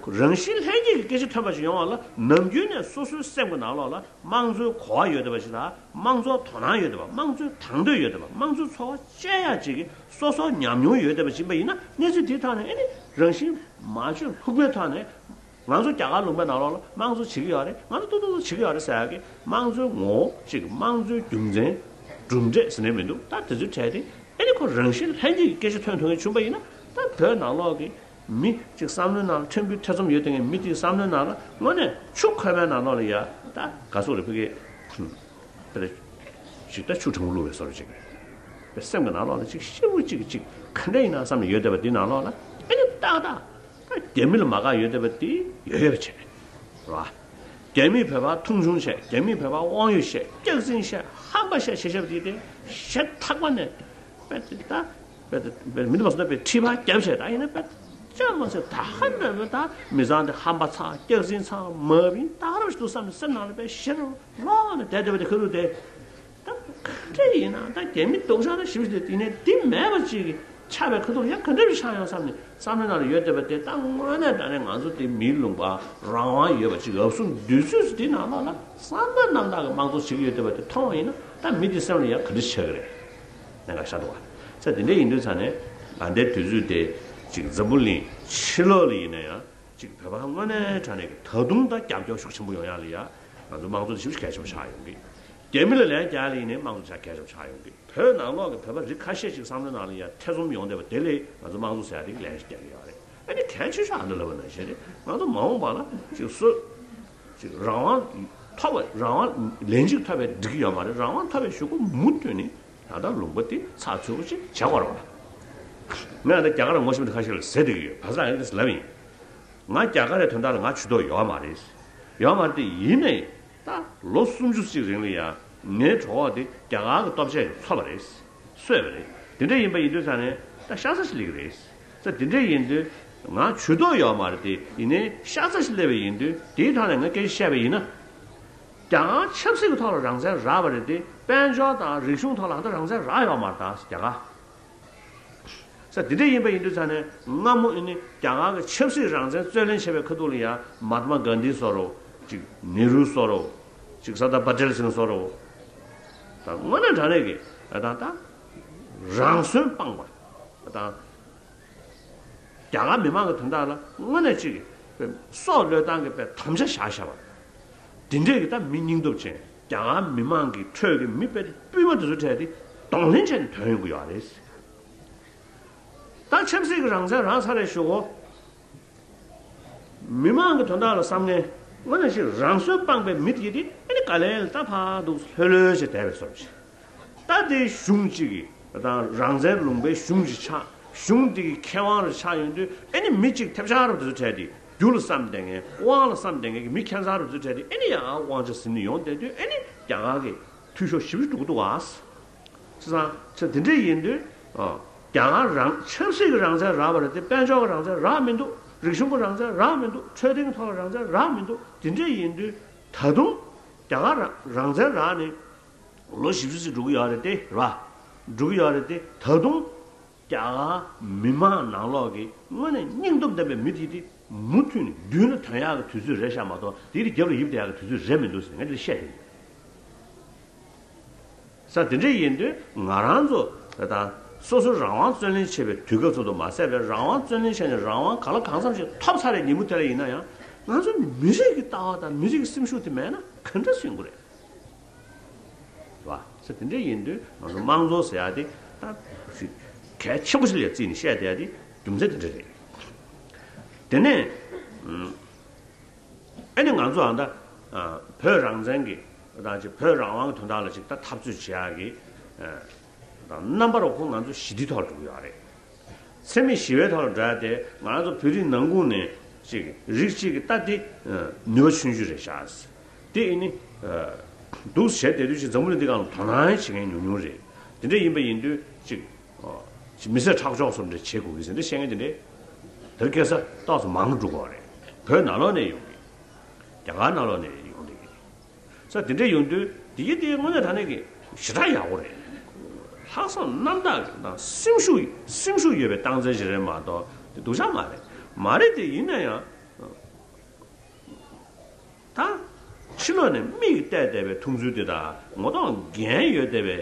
རང་བཞིན་ལྷན་སྐྱེས་ཀྱི་སྐད་ཆ་ཐོན་པ་ཞིག་ཡོང་བ་ལ་ནམ་རྒྱུན་ནས་སོ་སོའི་སེམས་ཀྱི་ནང་ལོགས་ལ་དམངས་གཙོའི་གོ་བ་ཡོད་བསྡད་པ་ཞིག་དང་དམངས་གཙོར་དོ་སྣང་ཡོད་བསྡད་པ། དམངས་གཙོའི་དང་འདོད་ཡོད་བསྡད་པ། དམངས་གཙོའི་འཚོ་བ་སྐྱེལ་ཡག་ཅིག་གི་སོ་སོ་ཉམས་མྱོང་ཡོད་བསྡད་པ་ཅིག་ཡིན་པ་ཡིན་ན་གནས་ཚུལ་དེའི་ཐོག་ནས་ཨེ་ནི་རང་བཞིན་མ་བཅོས་ལྷུག་པའི་ཐོག་ནས། ང་ཚོ་རྒྱ་གར་ལུང་པའི་ནང་ལོགས་ལ་དམངས་གཙོ་བྱེད་ཀྱི་ཡོད་རེད། ང་ཚོ་ཏོག་ཏོག་ཏོག་བྱེད་ཀྱི་ཡོད་རེད་ཟེར་ཡག་གི་དམངས་གཙོའི་ངོ་བོ་གཅིག་དམངས་གཙོའི་རྒྱུ་མཚན་གྲུབ་འབྲས་ཟེར་ནས་མི་འདུག་ད་དེ་ཚོའི་གྲས་དེ་ཨེ་ནི་ཁོ་རང་བཞིན་ལྷན་སྐྱེས་ཀྱི་སྐད་ཆ་ཐོན་ཐུབ་མཁན་བྱུང་པ་ཡིན་ན། ད་བོད་ནང་ལོགས་ཀྱི་མི་གཅིག་བསམ་བློའི་ནང་ལ་ཕྲན་བུ་ཐེ་ཚོམ་ཡོད་བསྡད་མཁན་མི་དེའི་བསམ་བློའི་ནང་ལ་དངོས་གནས་ཆུ་ཁོལ་མའི་ནང་ལོགས་ལ་ཡ་ད་ག་སོགས་རེད་ཕ་གི་དཔེ་ཞིག་ད་ཆུ་གྲང་མོ་བླུགས་པའི་བཟོ་འདྲ་ཅིག་རེད། དཔེ་སེམས་ཀྱི་ནང་ལོགས་ལ་ཅིག་ཤི་བོ་གཅིག་གཅིག་ག་འདྲ་ཡིན་ན་བསམ་ནས་ཡོད་བསྡད་པ་དེའི་ནང་ལོགས་ལ་ཨེ་ནི་ཏག་ཏག་ད་རྒྱ་མི་ལ་མ་དགའ་ཡོད་བསྡད་པ་དེ་ཡོད་ཡོད་པ་བྱས། རེད་བ། རྒྱ་མིས་བོད་པ་མཐོང་ཆུང་བྱས། རྒྱ་མིས་བོད་པ་དབང་ཡོད་བཤད། སྐྱག་རྫུན་བཤད། ཧམ་པ་བཤད་བཤད་བཤད་པ་དེ་དེ་ཞེ་ཐག་པ་ནས་དཔེ་དེ་ད་དཔེ་དེ་དཔེ་མི་འདུག་པ་སོང་ན་དཔེ་ཁྲི་ཕར་བརྒྱབ་བྱས། ད་ཡིན་ན་དཔེ་ཅང་མ་ཟད་ད་ཧ་འདྲ་བོ་ད་མི་ཚང་དེ་ཧམ་པ་ཚ་སྐྱག་རྫུན་ཚ་མ་བིན་ད་རབ་ཞིག་འདུག་བསམ་ནས་སེམས་ནང་ལ་དཔེ་ཞེ་རུ་ལོག་ནས་བསྡད་བསྡད་པ་དེ་ཁ་ཐུག་དེ། ད་ག་འདྲ་ཡིན་ན་ད་རྒྱ་མི་སྡུག་ཅག་ད་ཞིབ་ཞིབ་དེ་ནས་འདི་མེད་པ་ཅིག་ཆགས་པའི་ཁ་ཐུག་ཡང་ག་འདྲ་རུ་ཆགས་ཡོང་བསམ་ནས་བསམ་བློའི་ནང་ལ་ཡོད་བསྡད་པ་དེ། ད་དངོས་གནས་དྲང་གནས་ང་ཚོ་དེ་མིའི་ལུང་པ་རང་དབང་ཡོད་པ་ཅིག་ཨབ་སུ་འདུས་ཚོད་ཅིག་དེའི་ནང་ལོགས་ལ་བསམ་པ་རྣམ་དག་གི་དམངས་གཙོ་བྱེད་ཀྱི་ཡོད་བསྡད་པ་དེ་མཐོང་བ་ཡིན་ན་ད་མི་དེ་སེམས་ལ་ཡང་ག་འདྲ་ཆགས་ཀྱི་རེད། གནད་འགག་ཤར་འདུག་བ། ས་དེ་འདྲ་ཡིན་དུས་ཙང་ནས་ད་ལྟའི་དུས་ཚོད་དེ་ཅིག་འཛམ་བུ་གླིང་ཕྱི་ལོགས་ལ་ཡིན་ན་ཡང་། གཅིག་བོད་པ་དངོས་གནས་དྲང་གནས་ཀྱི་ད་དུང་ད་རྒྱབ་སྐྱོར་ཤུགས་ཆེན་པོ་ཡོང་ཡག་ལ་ཡ་ང་ཚོ་དམངས་གཙོ་དེ་ཞེ་པོ་ཅིག་གལ་ཆེན་པོ་ཆགས་ཡོང་གི། རྒྱ་མི་ལ་ལན་རྒྱག་ཡག་ལ་ཡིན་ནའི་དམངས་གཙོ་ཆགས་གལ་ཆེན་པོ་ཆགས་ཡོང་གི། བོད་ནང་ལོགས་ཀྱི་བོད་པ་རིགས་ཁ་ཤས་ཅིག་བསམ་བློའི་ནང་ལ་ཡ་ཐེ་ཚོམ་ཡོང་བསྡད་པ་དེ་ལས་ང་ཚོ་དམངས་གཙོ་ཟེར་ཡག་དེ་ལན་ཞིག་རྒྱག་གི་ཡོད་རེད། ཨ་ནི་གལ་ཆེ་ཤོས་ཨ་འདི་ལབ་པ་ནང་བཞིན་རེད། ང་ཚོ་མ་འོངས་པ་ལ་ཅིག་སུ་ཅིག་རང་དབང་ཐོབ་པ་རང་དབང་ལན་གཅིག་ཐོབ་པའི་འགྲིག་གི་ཡོད་མ་རེད། རང་དབང་ཐོབ་པའི་གཞུག་གུ་མུ་མཐུད་ནས་ད་ལྟ་ལུང་པ་དེ་ཚགས་ཚུད་པོ་ཅིག་བྱེད་དགོས་རེད་བ། ངས་ད་རྒྱ་གར་ངོ་ཤེས་མི་འདུག་ཁ་ཤས་ལ་ཟེར་བསྡད་ཀྱི་ཡོད། བར་སྐབས་ཨ་ནི་ལབ་ཡིན། ང་རྒྱ་གར་རའི་དོན་དག་ལ་ང་ཇུས་གཏོགས་ཡོད་མ་རེད། ཡོད་མ་རེད་དེ་ཡིན་ནའི་ད་ལོ་སུམ་ཅུ་ཅིག་རིང་ལ་ཡང་ངའི་གྲོགས་པོ་དེ་རྒྱ་གར་གྱི་སྟོབས་ཆེན་ཚོ་བ་རེད། གསོས་པ་རེད། དེ་འདྲ་ཡིན་པ་ཡིན་དུས་ཙང་ནས་ད་ཤ་ཚ་ཞིག་སླེབས་ཀྱི་རེད། ས་དེ་འདྲ་ཡིན་དུས་ང་ཇུས་གཏོགས་ཡོད་མ་རེད་དེ་ཡིན་ནའི་ཤ་ཚ་ཞིག་སླེབས་པ་ཡིན་དུས་དེའི་ཐོག་ནས་ང་སྐད་ཆ་བཤད་པ་ཡིན་ན། རྒྱ་གར་ཆབ་སྲིད་ཀྱི་ཐོག་ལ་རང་བཙན་རག་པ་རེད་དེ་དཔལ་འབྱོར་དང་རིག་གཞུང་ཐོག་ལ་ད་རང་བཙན་རག་ཡོད་མ་རེད་ད་རྒྱ་གར། ས་དེ་འདྲ་ཡིན་པ་ཡིན་དུས་ཙང་ནས་སྔ་མོ་ཨ་ནི་རྒྱ་གར་གྱི་ཆབ་སྲིད་རང་བཙན་རྩོད་ལེན་བྱེད་པའི་ཁ་ཐུག་ལ་ཡང་མ་ཧཱ་ཏ་མ་གྷན་དྷི་བཟོ་འདྲ་ཅིག་ནེ་རུ་བཟོ་འདྲ་ཅིག་སར་དར་པ་ཏེལ་ཟེར་མཁན་བཟོ་འདྲ། ད་དངོས་གནས་དྲང་གནས་ཀྱི་ད་ད་རང་བཙན་སྤངས་པ་ད། རྒྱ་གར་མི་མང་གི་དོན་དག་ལ་དངོས་གནས་གཅིག་གི་སྲོག་བློས་བཏང་གི་དཔེ་དམ་བཅའ་བཞག་བཞག་པ། དེ་འདྲས་ཀྱི་ད་མི་སྙིང་སྟོབས་ཅན་རྒྱ་གར་མི་མང་གི་ཁྲོད་ཀྱི་མི་དཔེ་དེ་དཔུས་མ་དེ་ཚོ་གྲས་དེ་གདོང་ལེན་བྱས་ནས་ཐོན་ཡོང་གི་ཡོད་རེད། ད་ཆབ་སྲིད་ཀྱི་རང་བཙན་རག་ཚར་རེད་ཞུ་གོ། མི་མང་གི་དོན་དག་ལ་བསམ་མཁན་དངོས་གནས་ཤིག་རང་བཙན་སྤངས་པའི་མི་དེ་དེ་ཨ་ནི་ག་ལེ་ལ་ད་ཕར་འདུག་ལྷོད་ལྷོད་བྱས་བསྡད་པའི་བཟོ་འདྲ་ཞིག་ད་དེ་གཞུང་གཅིག་གི་དང་རང་བཙན་ལུང་པའི་གཞུང་གཅིག་ཆགས། གཞུང་དེ་གི་མཁས་དབང་རུ་ཆགས་ཡོང་དུས་ཨ་ནི་མི་གཅིག་ཐེབས་ཆག་རུ་དེ་ཚོ་གྲས་དེ་རྒྱུ་ལ་བསམ་བསྡད་མཁན་དབང་ལ་བསམ་བསྡད་མཁན་གྱི་མི་ཁྱད་མཚར་རུ་དེ་ཚོ་གྲས་དེ་ཨ་ནི་ཡང་དབང་ཆ་ཟིན་ནས་ཡོང་བསྡད་དུས་ཨ་ནི་རྒྱ་གར་གྱི་འཐུས་ཤོར་ཞེ་པོ་འགྲོ་གི་འདུག་ཨ། བྱས་ཙང་ཆ་དེ་འདྲས་ཡིན་དུས་ཨ། རྒྱ་གར་རང་ཆབ་སྲིད་ཀྱི་རང་བཙན་རག་པ་རེད་དེ། དཔལ་འབྱོར་གྱི་རང་བཙན་རག་མི་འདུག་རིག་གཞུང་གི་རང་བཙན་རག་མི་འདུག་འཕྲོད་བསྟེན་གྱི་ཐོག་ལ་རང་བཙན་རག་མི་འདུག་དེ་འདྲ་ཡིན་དུས་ད་དུང་རྒྱ་གར་རང་རང་བཙན་རག་ནས་ལོ་བཞི་བཅུ་ཙམ་འགྲོ་གི་ཡོད་རེད་དེ། རེད་པ། འགྲོ་གི་ཡོད་རེད་དེ། ད་དུང་རྒྱ་གར་མི་མང་ནང་ལོགས་ཀྱི་དངོས་གནས་སྙིང་སྟོབས་ལྡན་པའི་མི་དེ་དེ་མུ་མཐུད་ནས་མདུན་ལ་ཐོན་ཡག་གི་དུས་ཚོད་རེད་ཤག་མ་གཏོགས་དེ་དེ་རྒྱབ་ལ་ཡིབ་བསྡད་ཡག་གི་དུས་ཚོད་རེད་མི་འདུག་ཟེར་ངས་དེ་བཤད་དེ། ས་དེ་འདྲ་ཡིན་དུས་ང་རང་ཚོ་ད་ལྟ་སོ་སོ་རང་དབང་རྩོད་ལེན་བྱེད་པའི་དུས་སྐབས་ཚོ་དུ་མ་ཟད་པའི་རང་དབང་རྩོད་ལེན་བྱས་ནས་རང་དབང་གང་ལ་གང་འཚམ་ཞིག་ཐོབ་ཚར་བའི་ཉིན་མོ་དེ་ལ་ཡིན་ན་ཡང་། ང་ཚོ་མི་རིགས་ཀྱི་ལྟ་བ་དང་མི་རིགས་ཀྱི་སེམས་ཤུགས་དེ་མེད་ན་ག་འདྲ་སེ་ཡོང་གི་རེད། བ། ས་དེ་འདྲ་ཡིན་དུས་ང་ཚོ་དམངས་གཙོ་ཟེར་ཡག་དེ་ད་གལ་ཆེན་པོ་ཞིག་ལ་བརྩིས་ནས་བཤད་བསྡད་ཡག་དེ་རྒྱུ་མཚན་དེ་འདྲ་རེད། དེ་ནས་ཨ་ནི་ང་ཚོ་ཨ་ད་བོད་རང་བཙན་གྱི་ད་ཅིག་བོད་རང་དབང་གི་དོན་དག་ལ་ཅིག་ད་འཐབ་རྩོད་བྱེད་ཡག་གི་ད་རྣམ་པ་རོ་ཁོ་ང་ཚོ་ཞི་བདེའི་ཐོག་ལ་འགྲོ་གི་ཡོད་རེད། འཚེ་མེད་ཞི་བའི་ཐོག་ལ་འགྲོ་ཡག་དེ་ང་ཚོ་བོད་རིགས་ནང་ཁུལ་ནས་ཅིག་རིགས་གཅིག་གི་ད་དེ་ནུས་པ་ཆུང་ཤོས་རེད་ཤག་དེ་ཨ་ནི་འདུག་བྱས་བསྡད་དུས་ཅིག་འཛམ་བུ་གླིང་འདི་སྒང་ལ་དོ་སྣང་བྱེད་མཁན་ཉུང་ཉུང་རེད། དེ་འདྲ་ཡིན་པ་ཡིན་དུས་ཅིག་ཅིག་མི་བསད་ཁྲག་སྦྱོར་བཟོ་འདྲ་བྱེད་དགོས་ཀྱི་ཟེར་འདྲ་བཤད་མཁན་དེ་འདྲ་དེར་སྐད་ཆ་ཏོག་ཙམ་མང་རུ་འགྲོ་གི་ཡོད་རེད། བོད་ནང་ལོགས་ནས་ཡོང་གི། རྒྱ་གར་ནང་ལོགས་ནས་ཡོང་བསྡད་ཀྱི་རེད། ས་དེ་འདྲ་ཡོང་དུས་དེ་གི་དེ་དངོས་གནས་དྲང་གནས་ཀྱི་ཞེ་དྲག་ཡག་པོ་རེད། ལྷག་བསམ་རྣམ་དག་གི་དང་སེམས་ཤུགས་སེམས་ཤུགས་ཡོད་པའི་རྟགས་མཚན་ཞིག་རེད་མ་གཏོགས་དེ་སྡུག་ཅག་མ་རེད། མ་རེད་དེ་ཡིན་ན་ཡང་ད་ཕྱི་ལོགས་ནས་མིག་གིས་བལྟས་བསྡད་པའི་མཐོང་ཚུལ་དེ་དང་ངོ་ཐོག་འགན་ཡོད་བསྡད་པའི་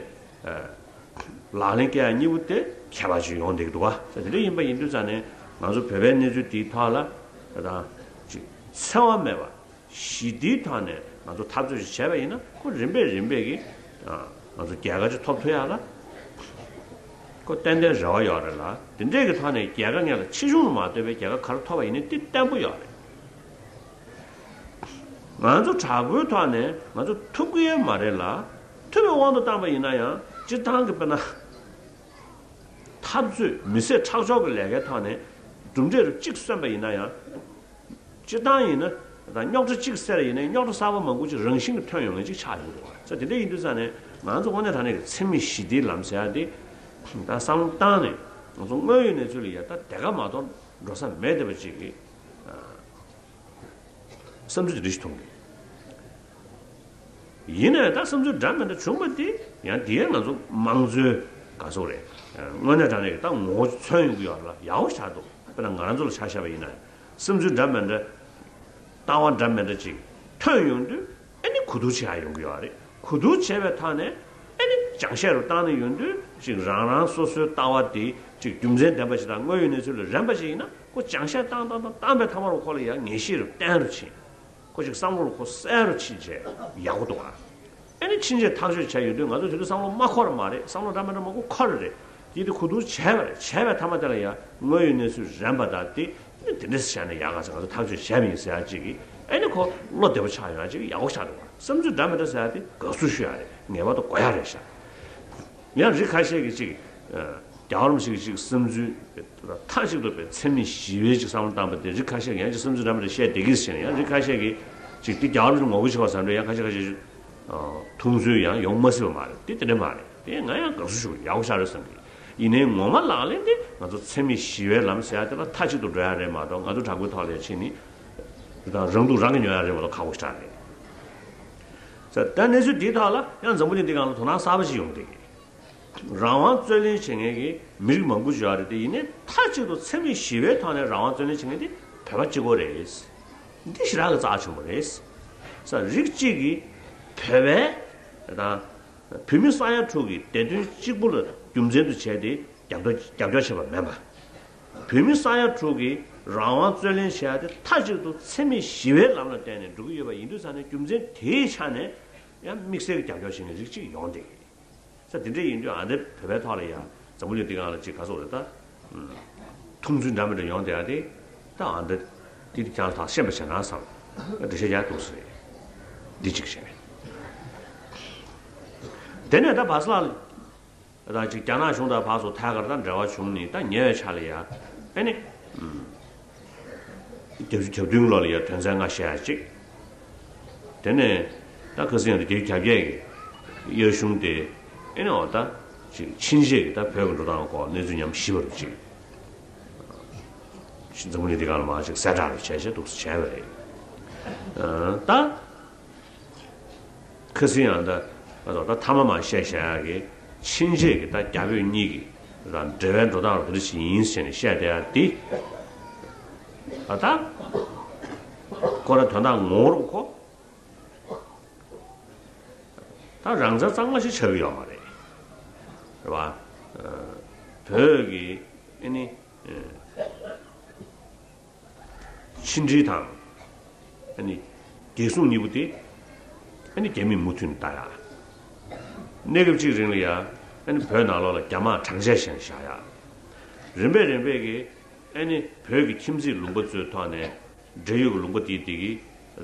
ལག་ལེན་བཀལ་ཡག་གཉིས་པོ་དེ་ཁྱད་པར་ཅིག་ཡོང་བསྡད་ཀྱི་འདུག་ག་ས་དེ་འདྲ་ཡིན་པ་ཡིན་དུས་ཙང་ནས་ང་ཚོ་བོད་པའི་གནས་ཚུལ་དེའི་ཐོག་ལ་ད་ཅིག་འཚེ་བ་མེད་པ། ཞི་བདེའི་ཐོག་ནས་ང་ཚོ་འཐབ་རྩོད་ཅིག་བྱས་པ་ཡིན་ན་ཁོ་རིམ་པས་རིམ་པས་ཀྱིས་ང་ཚོ་རྒྱལ་ཁ་ཅིག་ཐོབ་ཐུབ་ཡག་ལ་ཁོ་ཏན་ཏན་རེ་བ་ཡོད་རེད་ལ། དེ་འདྲས་ཀྱི་ཐོག་ནས་རྒྱལ་ཁ་ངེད་ལ་ཆེ་ཆུང་ལ་མ་ལྟོས་པའི་རྒྱལ་ཁ་ག་རེ་ཐོབ་པ་ཡིན་ནའི་དེ་བརྟན་པོ་ཡོད་རེད། ང་ཚོ་དྲག་པོའི་ཐོག་ནས་ང་ཚོ་ཐུབ་ཀྱི་ཡོད་མ་རེད་ལ། ཐུབ་པའི་དབང་དུ་བཏང་པ་ཡིན་ན་ཡང་སྤྱིར་བཏང་གི་དཔེར་ན། འཐབ་རྩོད་མི་བསད་ཁྲག་སྦྱོར་གྱི་ལས་ཀའི་ཐོག་ནས་གྲུབ་འབྲས་རུ་གཅིག་སོན་པ་ཡིན་ན་ཡང་། སྤྱིར་བཏང་ཡིན་ན་ད་རྙོག་དྲ་གཅིག་སེལ་ཡིན་ན་རྙོག་དྲ་གསར་པ་མང་པོ་ཅིག་རང་བཞིན་གྱིས་ཐོན་ཡོང་མཁན་ཅིག་ཆགས་ཡོང་འདུག་བ། ས་དེ་འདྲ་ཡིན་དུས་ཙང་ནས་ང་ཚོ་དངོས་གནས་དྲང་གནས་ཀྱི་འཚེ་མེད་ཞི་བདེའི་ལམ་ཟེར་ཡག་དེ་ད་བསམ་བློ་བཏང་ནས་ང་ཚོ་དངོས་ཡོད་གནས་ཚུལ་ལ་ཡ་ད་དེ་ག་མ་གཏོགས་འགྲོ་ས་མེད་བསྡད་པ་ཅིག་གི་བསམ་ཚུལ་དེ་འདྲ་ཞིག་མཐོང་གི། ཡིན་ནའི་ད་བསམ་ཚུལ་འདྲ་མི་འདྲ་བྱུང་བ་དེ་ཡང་དེ་ཡང་ང་ཚོ་དམངས་གཙོའི་ག་ཚོད་རེད། དངོས་གནས་དྲང་གནས་ཀྱི་ད་ངོ་བོ་མཚོན་ཡོང་གི་ཡོད་རེད་ལ། ཡག་པོ་ཆགས་འདུག་དཔེར་ན་ང་རང་ཚོ་ལ་ཆ་བཞག་པ་ཡིན་ན་བསམ་ཚུལ་འདྲ་མི་འདྲ་ལྟ་བ་འདྲ་མི་འདྲ་ཅིག་ཐོན་ཡོང་དུས་ཨ་ནི་གོ་བསྡུར་བྱེད་ཡག་ཡོང་གི་ཡོད་རེད། གོ་བསྡུར་བྱས་པའི་ཐོག་ནས་ཨ་ནི་སྦྱང་བཤད་རུ་བཏང་ནས་ཡོང་དུས་ཅིག་རང་རང་སོ་སོའི་ལྟ་བ་དེ་ཅིག་རྒྱུ་མཚན་ལྡན་པ་ཞིག་དང་དངོས་ཡོད་གནས་ཚུལ་ལ་རན་པ་ཞིག་ཡིན་ན་ཁོ་སྦྱང་བཤད་བཏང་བཏང་བཏང་བཏང་པའི་མཐའ་མ་རུ་ཁོ་ལ་ཡང་ངེས་ཤེས་རུ་བརྟན་རུ་ཕྱིན། ཁོ་ཅིག་བསམ་བློ་ལ་ཁོ་གསལ་རུ་ཕྱིན་བྱས་ཡག་པོ་འདུག་ཨ། ཨ་ནི་ཕྱིན་ཆད་ཐག་གཅོད་བྱས་ཡོང་དུས་ང་ཚོ་དེ་དུས་བསམ་བློ་མ་འཁོར་བ་མ་རེད། བསམ་བློ་འདྲ་མི་འདྲ་མང་པོ་འཁོར་རེད། དེ་དུས་གོ་བསྡུར་བྱས་པ་རེད། བྱས་པའི་མཐའ་མ་དེ་ལ་ཡང་དངོས་ཡོད་གནས་ཚུལ་རན་པ་དང་དེ་ནི་དེ་འདྲས་བྱས་ན་ཡག་ག་ཚེ་ང་ཚོ་ཐག་གཅོད་བྱས་པ་ཡིན་ཟེར་ཡག་ཅིག་གིས་ཨ་ནི་ཁོ་བློ་བདེ་པོ་ཆགས་ཡོང་ཡག་ཅིག་ཡག་པོ་ཆགས་འདུག་ཨ། བསམ་ཚུལ་འདྲ་མི་འདྲ་ཟེར་ཡག་དེ་དགའ་བསུ་ཞུ་ཡག་རེད། ངེས་པར་དུ་དགོས་ཡག་རེད་ཤག་ཡང་རིགས་ཁ་ཤས་ཀྱིས་ཅིག་རྒྱལ་བ་རིན་པོ་ཆེ་གི་བསམ་ཚུལ་མཐའ་གཅིག་ཏུ་པའི་འཚེ་མེད་ཞི་བའི་ཅིག་བསམ་བློ་བཏང་པ་དེ་རིགས་ཁ་ཤས་ཀྱིས་ཡང་ཅིག་བསམ་ཚུལ་འདྲ་མི་འདྲ་བཤད་བསྡད་ཀྱི་ཟེར་ནས། ཡང་རིགས་ཁ་ཤས་ཀྱིས་ཅིག་དེ་རྒྱལ་བ་རིན་པོ་ཆེ་ངོ་རྒོལ་བྱེད་པ་བཟོ་འདྲ། ཡང་ཁ་ཤས་ཁ་ཤས་ཅིག་མཐོང་ཚུལ་ཡང་ཡོང་མ་སྲིད་པ་མ་རེད། དེ་དེ་འདྲ་མ་རེད། དེ་ང་ཡང་དགའ་བསུ་ཞུ། ཡག་པོ་ཆགས་རེད་བསམ་གི། ཡིན་ནའི་ངོ་མ་ལག་ལེན་དེ་ང་ཚོ་འཚེ་མེད་ཞི་བའི་ལམ་ཟེར་ཡག་དེ་ལ་མཐའ་གཅིག་ཏུ་འགྲོ་ཡག་རེད་མ་གཏོགས། ང་ཚོ་དྲག་པོའི་ཐོག་ལ་ཕྱིན་ནས་དང་རང་སྡུག་རང་གིས་ཉོ་ཡག་རེད་མ་གཏོགས་ཁག་པོ་ཞེ་དྲག་རེད། ད་གནས་ཚུལ་འདིའི་ཐོག་ལ་ཡང་འཛམ་བུ་གླིང་འདི་སྒང་ལ་དོ་སྣང་གསར་པ་ཞིག་ཡོང་གི་འདུག་རང་དབང་རྩོད་ལེན་བྱེད་མཁན་གྱི་མི་རིགས་མང་པོ་ཡོད་རེད་དེ། ཡིན་ནའི་མཐའ་གཅིག་ཏུ་འཚེ་མེད་ཞི་བའི་ཐོག་ནས་རང་དབང་རྩོད་ལེན་བྱེད་མཁན་དེ་བོད་པ་གཅིག་པོ་རེད། འདི་ཞེ་དྲག་གི་རྩ་ཆེན་པོ་རེད། ས་རིགས་གཅིག་གིས་བོད་པའི་དང་བོད་མི་ས་ཡ་དྲུག་གི་བདེ་དོན་གཅིག་པུ་ལ་རྒྱུ་མཚན་དུ་བྱས་ཏེ་རྒྱབ་སྐྱོར་རྒྱབ་སྐྱོར་བྱས་པ་མིན་པ། བོད་མི་ས་ཡ་དྲུག་གིས་རང་དབང་རྩོད་ལེན་བྱེད་ཡག་དེ་མཐའ་གཅིག་ཏུ་འཚེ་མེད་ཞི་བའི་ལམ་ལ་བརྟེན་ནས་འགྲོ་གི་ཡོད་པ་ཡིན་དུས་ཙང་ནས། རྒྱུ་མཚན་དེའི་ཆ་ནས་ཡང་དམིགས་བསལ་གྱི་རྒྱབ་སྐྱོར་བྱེད་མཁན་རིགས་གཅིག་ཡོང་བསྡད་ཀྱི། ས་དེ་འདྲ་ཡིན་དུས་ཨ་འདི་བོད་པའི་ཐོག་ལ་ཡང་འཛམ་བུ་གླིང་འདི་སྒང་ལ་ཅིག་ག་སོགས་རེད་ད། མཐོང་ཚུལ་འདྲ་མི་འདྲ་ཡོང་བསྡད་ཡག་དེ་ད་ཨ་འདི་དེ་དེ་ཀྱང་ཐག་ཤེས་པ་བྱས་ན་བསམ། འགྲེལ་བཤད་རྒྱག་ཐུབ་ས་རེད། འདི་གཅིག་བྱས། དེ་ནས་ད་བྷ་སི་ལགས་ད་ཅིག་རྒྱ་ནག་གཞུང་དང་ཕར་ཚུར་ཐད་ཀར་ད་འབྲེལ་བ་བྱུང་ནས་ད་ཉེ་བའི་ཆར་ལ་ཡ་ཨ་ནི་རྒྱབ་རྒྱབ་མདུན་ལོགས་ལ་ཡ་དོན་ཚན་ལྔ་བཤད་ཡག་གཅིག་དེ་ནས་ད་ཁ་སང་ཡང་རྒྱལ་ཁབ་བརྒྱད་ཀྱི་དབྱར་གཞུང་དེ་ཨ་ནི་འོ་ད་ ཅིག་ཕྱིན་ཆད་ཀྱི་ད་བོད་ཀྱི་འགྲོ་སྟངས་སྐོར་གནས་ཚུལ་ཉམས་ཞིབ་པ་རུ་ཅིག་འཛམ་བུ་གླིང་འདི་སྒང་ལ་མར་ཅིག་གསལ་བསྒྲགས་རུ་བྱས་བྱས་འདུག་སེ་བྱས་པ་རེད། ཨ། ད་ཁ་སང་ཡང་ད་ང་ཚོ་ད་མཐའ་མ་མར་བཤད་བཞག་ཡག་གི་ཕྱིན་ཆད་ཀྱི་ད་རྒྱ་བོད་གཉིས་ཀྱི་ད་འབྲེལ་བའི་འགྲོ་སྟངས་རུ་དེ་འདྲ་ཞིག་ཡིན་ཟེར་ནས་བཤད་བསྡད་ཡག་འདི། ཨ། ད་ཁོ་ར་དོན་དག་ངོ་བོ་རུ་ཁོ། ད་རང་བཙན་གཙང་མ་ཞིག་ཆགས་ཀྱི་ཡོད་མ་རེད། རེད་བ། ཨ། བོད་ཀྱི་ཨ་ནི་ཨ་ཕྱི་འབྲེལ་དང་ཨ་ནི་རྒྱལ་སྲུང་གཉིས་པོ་དེ་ཨ་ནི་རྒྱ་མིས་མུ་མཐུད་ནས་ལྟ་ཡག་གནས་སྐབས་གཅིག་རིང་ལ་ཡ་ཨ་ནི་བོད་ནང་ལོགས་ལ་རྒྱ་དམག་གྲངས་ཆད་བཞག་བཞག་ཡག་རིམ་པས་རིམ་པས་ཀྱིས་ཨ་ནི་བོད་ཀྱི་ཁྱིམ་མཚེས་ལུང་པ་ཚོའི་ཐོག་ནས། འབྲེལ་ཡོད་ཀྱི་ལུང་པ་དེའི་སྟེང་གི་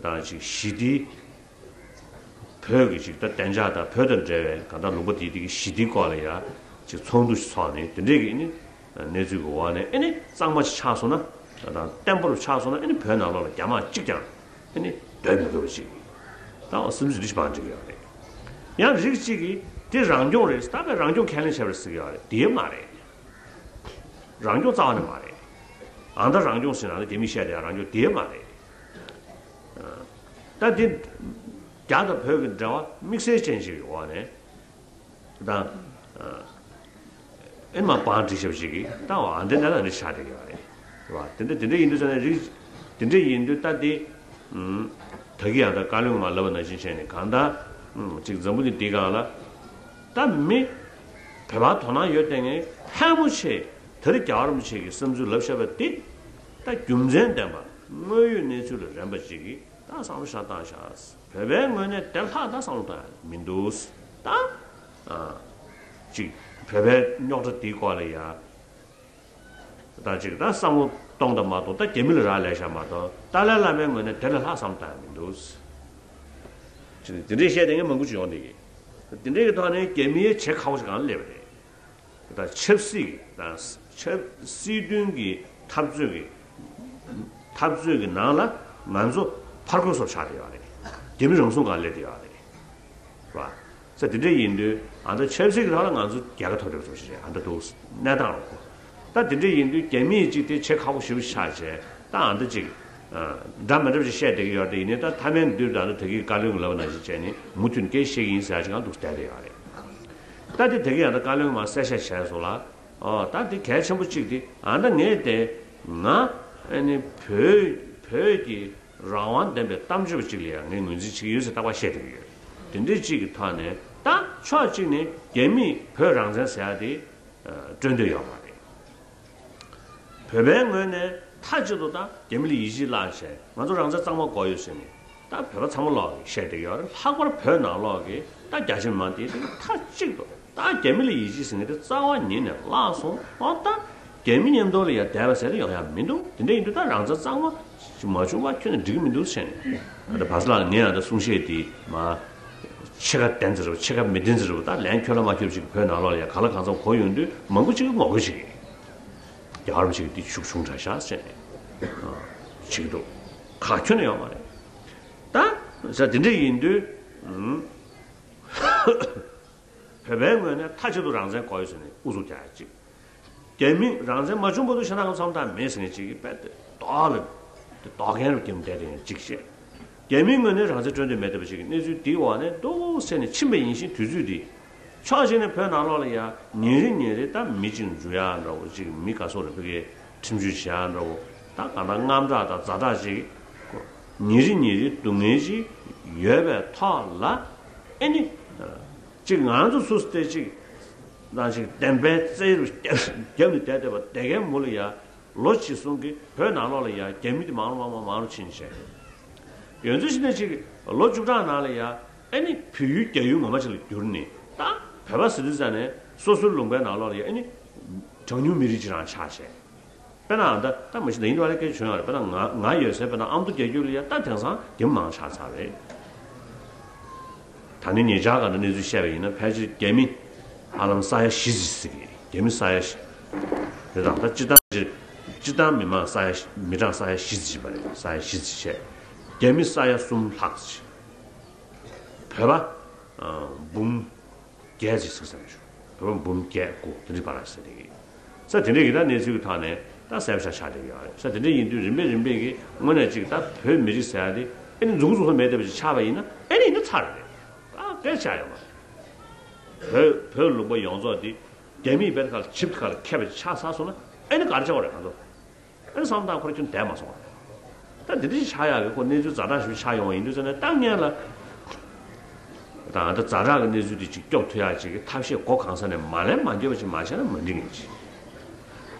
དང་ཅིག་ཞི་བདེའི། བོད་ཀྱི་ཅིག་ད་བདེ་འཇགས་དང་བོད་དང་འབྲེལ་བའི་གང་ལྟར་ལུང་པ་དེའི་སྟེང་གི་ཞི་བདེའི་སྐོར་ལ་ཡ་ཅིག་ཚོགས་འདུ་ཞིག་ཚོགས་ནས་དེ་འདྲས་ཀྱི་ཨ་ནི་གནས་ཚུལ་གྱི་འོག་ནས་ཨ་ནི་གཙང་མ་ཞིག་ཆགས་སོང་ན་དང་བརྟན་པོ་རུ་ཆགས་སོང་ན་ཨ་ནི་བོད་ནང་ལོགས་ལ་རྒྱ་དམག་གཅིག་ཀྱང་ཨ་ནི་སྡོད་མི་དགོས་པ་ཅིག་ད་སེམས་ཚོར་འདི་ཞིག་བང་སྒྲིག་ཡོད་རེད། ཡང་རིགས་གཅིག་གིས་དེ་རང་སྐྱོང་རེད་ད་པའི་རང་སྐྱོང་ཁས་ལེན་བྱས་པ་རེད་ཟེར་གྱི་ཡོད་རེད། དེ་མ་རེད། རང་སྐྱོང་རྩ་བ་ནས་མ་རེད། ཨ་མདའ་རང་སྐྱོང་ཟེར་ན་ད་རྒྱ་མིས་བཤད་དེ་རང་སྐྱོང་དེ་མ་རེད། ད་དེ་རྒྱ་དང་བོད་ཀྱི་འབྲེལ་བ་དམིགས་བསལ་ཅན་ཞིག་གི་འོག་ནས་ད་ཨེ་མ་བང་སྒྲིག་ཞབས་ཞིག་གིས་ད་འོ་ཨ་མདའ་ནས་ལ་འདི་ཆགས་བསྡད་ཀྱི་ཡོད་རེད། རེད་བ། དེ་འདྲ་དེ་འདྲ་ཡིན་དུས་ཙང་ནས་རིགས་དེ་འདྲ་ཡིན་དུས་ད་དེ་ད་གི་ཡང་ད་བཀའ་བློན་མ་ལབ་པ་ནང་བཞིན་བྱས་ནས་གང་ལྟར་ཅིག་འཛམ་བུ་གླིང་འདི་སྒང་ལ། ད་མི་བོད་པ་དོ་སྣང་ཡོད་དེ་ངས་ཕལ་མོ་ཆེ་ད་རེས་རྒྱལ་བ་རིན་པོ་ཆེ་གི་བསམ་ཚུལ་ལབ་བཞག་པ་འདི་ད་རྒྱུ་མཚན་ལྡན་པ་དངོས་ཡོད་གནས་ཚུལ་ལ་རན་པ་ཅིག་གིས་ད་བསམ་བློ་ཤར་བཏང་ཤག་བོད་པའི་ངོས་ནས་དེ་ལྷག་ད་བསམ་བློ་བཏང་ཡ་མི་འདུག་ད་ཨ་ཅིག་བོད་པའི་རྙོག་དྲ་འདིའི་སྐོར་ལ་ཡ། ད་ཅིག་ད་བསམ་བློ་གཏོང་ད་མ་གཏོགས་ད་རྒྱ་མི་ལ་རག་ལས་ཤག་མ་གཏོགས་ཏཱ་ལའི་བླ་མའི་ངོས་ནས་དེ་ལས་ལྷག་བསམ་བཏང་ཡ་མི་འདུག་ཅིག་དེ་འདྲས་བཤད་དེ་ངས་མང་པོ་ཅིག་ཡོང་དེ་གི། དེ་འདྲས་ཀྱི་ཐོག་ནས་རྒྱ་མིའི་བྱེད་ཁག་པོ་ཞིག་གང་སླེབས་པ་རེད། ད་ཆབ་སྲིད་ཀྱི་ད་ཆབ་སྲིད་དོན་གྱི་འཐབ་རྩོད་ཀྱི་འཐབ་རྩོད་ཀྱི་ནང་ལ་ང་ཚོ་ཕར་རྒོལ་སོགས་ཆགས་བསྡད་ཡོད་རེད། རྒྱ་མི་རང་སྲུང་སྒང་སླེབས་བསྡད་ཡོད་རེད། རེད་བ། ས་དེ་འདྲ་ཡིན་དུས་ཨ་ད་ཆབ་སྲིད་ཀྱི་ཐོག་ལ་ང་ཚོ་རྒྱལ་ཁ་ཐོབ་བསྡད་པ་ཙམ་ཞིག་རེད། ཨ་ད་འདུག་གནས་སྟངས་རོ། ད་དེ་འདྲ་ཡིན་དུས་རྒྱ་མིས་ཅིག་དེ་བྱེད་ཁག་པོ་ཞེ་པོ་ཆགས་བྱས་ད་ཨ་ད་ཅིག་འདྲ་མི་འདྲ་ཞིག་བཤད་བསྡད་ཀྱི་ཡོད་རེད། ཡིན་ནའི་ད་མཐའ་མའི་མདུན་ད་ད་དེ་གི་བཀའ་བློན་ལབ་ན་ཞིག་བྱས་ནས་མུ་མཐུད་སྐད་བཤད་ཀྱི་ཡིན་ཟེར་ཡ་ཅིག་གང་འདུག་བསྡད་བསྡད་ཡོད་རེད། ད་དེ་དེ་གི་ཡང་ད་བཀའ་བློན་མ་གསལ་བཤད་བྱས་སོང་ལ། ཨོ་ད་དེ་གལ་ཆེན་པོ་གཅིག་དེ་ཨ་ད་ངས་དེ་ང་ཨ་ནི་བོད་བོད་ཀྱི་རང་དབང་ལྡན་པའི་གཏམ་བརྗོད་པ་གཅིག་ལ་ཡང་ངས་ངོས་འཛིན་བྱེད་ཀྱི་ཡོད་ཟེར་རྟག་པར་བཤད་བསྡད་ཀྱི་ཡོད། དེ་འདྲའི་གཅིག་གི་ཐོག་ནས་ད་ཕྱོགས་གཅིག་ནས་རྒྱ་མིས་བོད་རང་བཙན་ཟེར་ཡ་དེ་སྤྲོད་འདོད་ཡོད་མ་རེད། བོད་པའི་ངོས་ནས་མཐའ་གཅིག་ཏུ་ད་རྒྱ་མི་ལ་ཡིད་ཆེས་བརླག་བྱས་ང་ཚོ་རང་བཙན་གཙང་མ་དགོས་ཡོད་ཟེར་ནས་ད་བོད་པ་ཚང་མ་ལོག་གིས་བཤད་བསྡད་ཀྱི་ཡོད་རེད། ལྷག་པར་བོད་ནང་ལོག་གིས་ད་རྒྱ་ཆེ་མི་མང་དེ་དེ་མཐའ་གཅིག་ཏུ་ད་རྒྱ་མི་ལ་ཡིད་ཆེས་ཟེར་མཁན་དེ་རྩ་བ་ཉིད་ནས་བརླག་སོང་། ཨོ་ད་རྒྱ་མི་མཉམ་དུ་ལ་ཡ་བསྡད་པ་ཟེར་ཡོང་ཡ་མི་འདུག་དེ་འདྲ་ཡིན་དུས་ད་རང་བཙན་གཙང་མ་ཞིག་མ་བྱུང་བ་ཁྱོན་ནས་འགྲིག་གི་མི་འདུག་ཟེར་ནས་ད་བ་ས་ལགས་ངས་ཡང་ད་གསུང་བཤད་དེ་མ་ཕྱེད་ཀ་བདེན་ཙི་རེད་བ། ཕྱེད་ཀ་མི་བདེན་ཙི་རེད་བ། ད་ལན་ཁྱོད་ལ་མ་ཁྱོད་ཅིག་བོད་ནང་ལོགས་ལ་ཡ་ག་ལ་གང་འཚམ་གོ་ཡོང་དུས་མང་པོ་ཅིག་གིས་ངོ་རྒོལ་བྱེད་ཀྱི་ཡོད། རྒྱལ་བ་རིན་པོ་ཆེ་གི་འདི་ཤུགས་ཆུང་དྲགས་ཤག་ཟེར་ནས་ཨ་བྱེད་ཀྱི་འདུག་ཁག་ཁྱོན་ནས་ཡོད་མ་རེད། ད་ཟེར་དེ་འདྲ་ཡིན་དུས་ཨུམ། བོད་པའི་ངོས་ནས་མཐའ་གཅིག་ཏུ་རང་བཙན་དགོས་ཡོད་ཟེར་ནས་ཨུ་ཚུགས་རྒྱག་ཡ་གཅིག་རྒྱ་མི་རང་བཙན་མ་བྱུང་བར་དུ་ཤ་ནག་གི་མཚམས་ཐག་མེད་ཟེར་མཁན་གཅིག་གིས་དཔེ་དེ་རྡོག་ལ་དེ་རྡོག་རྒན་རུ་བརྒྱབ་བསྡད་དེ་གཅིག་བཤད། རྒྱ་མིའི་ངོས་ནས་རང་བཙན་སྤྲོད་འདོད་མེད་བསྡད་པ་ཞིག་གི་གནས་ཚུལ་འདིའི་འོག་ནས་འདུག་ཟེར་ནས་ཕྱིན་པ་ཡིན་ཞིང་། དུས་ཚོད་འདི་ཕྱོགས་གཅིག་ནས་བོད་ནང་ལོགས་ལ་ཡ་ཉིན་རེ་ཉིན་རེ་ད་མི་གཅིག་འཇུ་ཡ་འདྲ་བོ་ཅིག་མི་ག་སོག་རེ་ཕ་གིའི་ཁྲིམས་གཅོད་བྱེད་ཡ་འདྲ་བོ་ད་གང་ལྟར་དངངས་སྐྲག་དང་ཛ་དྲག་ཅིག་ཉིན་རེ་ཉིན་རེ་སྡུག་བསྔལ་ཅིག་ཡོད་པའི་ཐོག་ལ་ཨེ་ནི་ཅིག་ང་ཚོ་སུ་སྟེ་ཅིག་ན་ཅིག་བདེན་པའི་རྩལ་རུ་རྒྱབ་ནས་བསྡད་བསྡད་པ་བསྡད་མཁན་མུ་ལ་ཡ། ལོ་གཅིག་གསུམ་གྱི་བོད་ནང་ལོགས་ལ་ཡ་རྒྱ་མི་དེ་མང་རུ་མང་རུ་མང་རུ་ཕྱིན་བྱས། ཡོད་ཚོད་ཕྱིན་ནས་ཅིག་ལོ་བཅུ་གྲངས་ནང་ལ་ཡ་ཨ་ནི་བོད་ཡུལ་རྒྱ་ཡུལ་ངོ་མ་ཅིག་ལ་གྱུར་ནས་ད་བོད་པ་ཟེར་དུས་ཙ་ནས་སོ་སོའི་ལུང་པའི་ནང་ལོགས་ལ་ཡ་ཨ་ནི་གྲངས་ཉུང་མི་རིགས་ཅིག་རང་ཆགས་བྱས། དཔེར་ན་ད་ད་མ་གཞི་ད་ཡིན་དུ་བ་ལས་སྐད་བྱུང་ཡོད་རེད། དཔེར་ན་ང་ང་ཡོད་སའི་དཔེར་ན་ཨ་མདོ་རྒྱ་ཁྱོན་ལ་ཡ་ད་དེང་སང་རྒྱ་མི་མང་ཆགས་ཚར་རེད། ད་ནི་ཉེ་ཆར་ག་འདྲ་གནས་ཚུལ་བཤད་པ་ཡིན་ན་ཕལ་ཆེར་རྒྱ་མི་ཧ་ལམ་ས་ཡ་བཞི་ཙམ་ཟེར་གི་རེད། རྒྱ་མི་ས་ཡ་བཞི་རེད་དང་། ད་སྤྱི་བཏང་སྤྱི་བཏང་མི་མང་ས་ཡ་མི་གྲངས་ས་ཡ་བཞི་ཙམ་ཡིན་པ་རེད། ས་ཡ་བཞི་ཙམ་བྱས། རྒྱ་མི་ས་ཡ་གསུམ་ལྷག་ཙམ། བོད་པ་འབུམ་བརྒྱད་ཙམ་ཟེར་བསམ་བྱུང་ བོད་པ་འབུམ་བརྒྱད་དགུ་དེ་འདྲའི་བར་ཟེར་དེ་གི། ས་དེ་འདྲའི་གི་ད་གནས་ཚུལ་གི་ཐོག་ནས་ད་གསལ་པོ་ཆགས་ཆགས་བསྡད་ཡོད་རེད། ས་དེ་འདྲའི་ཡིན་དུས་རིམ་པས་རིམ་པས་གི་དངོས་གནས་ཅིག་ད་བོད་མི་རིགས་ཟེར་ཡ་དེ་ཨེ་ནི་མཛུབ་གུ་བཙུགས་ས་མེད་བསྡད་པ་ཅིག་ཆགས་པ་ཡིན་ན་ཨེ་ནི་ཡིན་ན་ཚར་རེད། ད་སྐད་ཆ་ཡོད་མ་རེད། བོད་བོད་ལུང་པ་ཡོངས་རྫོགས་དེ་རྒྱ་མིས་བལ་ཁ་ལ་ཆིབས་ཁ་ལ་ཁྱེར་བ་ཆགས་ཚར་སོང་ན་ཨེ་ནི་ག་རེ་བྱ་བ་རེད་ང་ཚོ། ཨེ་ནི་བསམ་བློ་བཏང་ཁོ་རང་ཁྱོན་བསྡད་མ་སོང་བ། ད་འདི་འདྲ་ཞིག་ཆགས་ཡག་གི་ཁོ་གནས་ཚུལ་ཛ་དྲག་ཞིག་ཆགས་ཡོང་བ་ཡིན་དུས་ཙང་ནས་ད་སྔོན་ལ། ད་ཨ་ད་ཛ་དྲག་གི་གནས་ཚུལ་འདི་ཅིག་སྐྱོབ་ཐུབ་ཡག་ཅིག་གི་ཐབས་ཤེས་སྒོ་གང་ས་ནས་མ་ལེན་མ་འགྱོད་པ་ཅིག་མ་བྱས་ན་མ་འགྲིག་གི་ཅིག་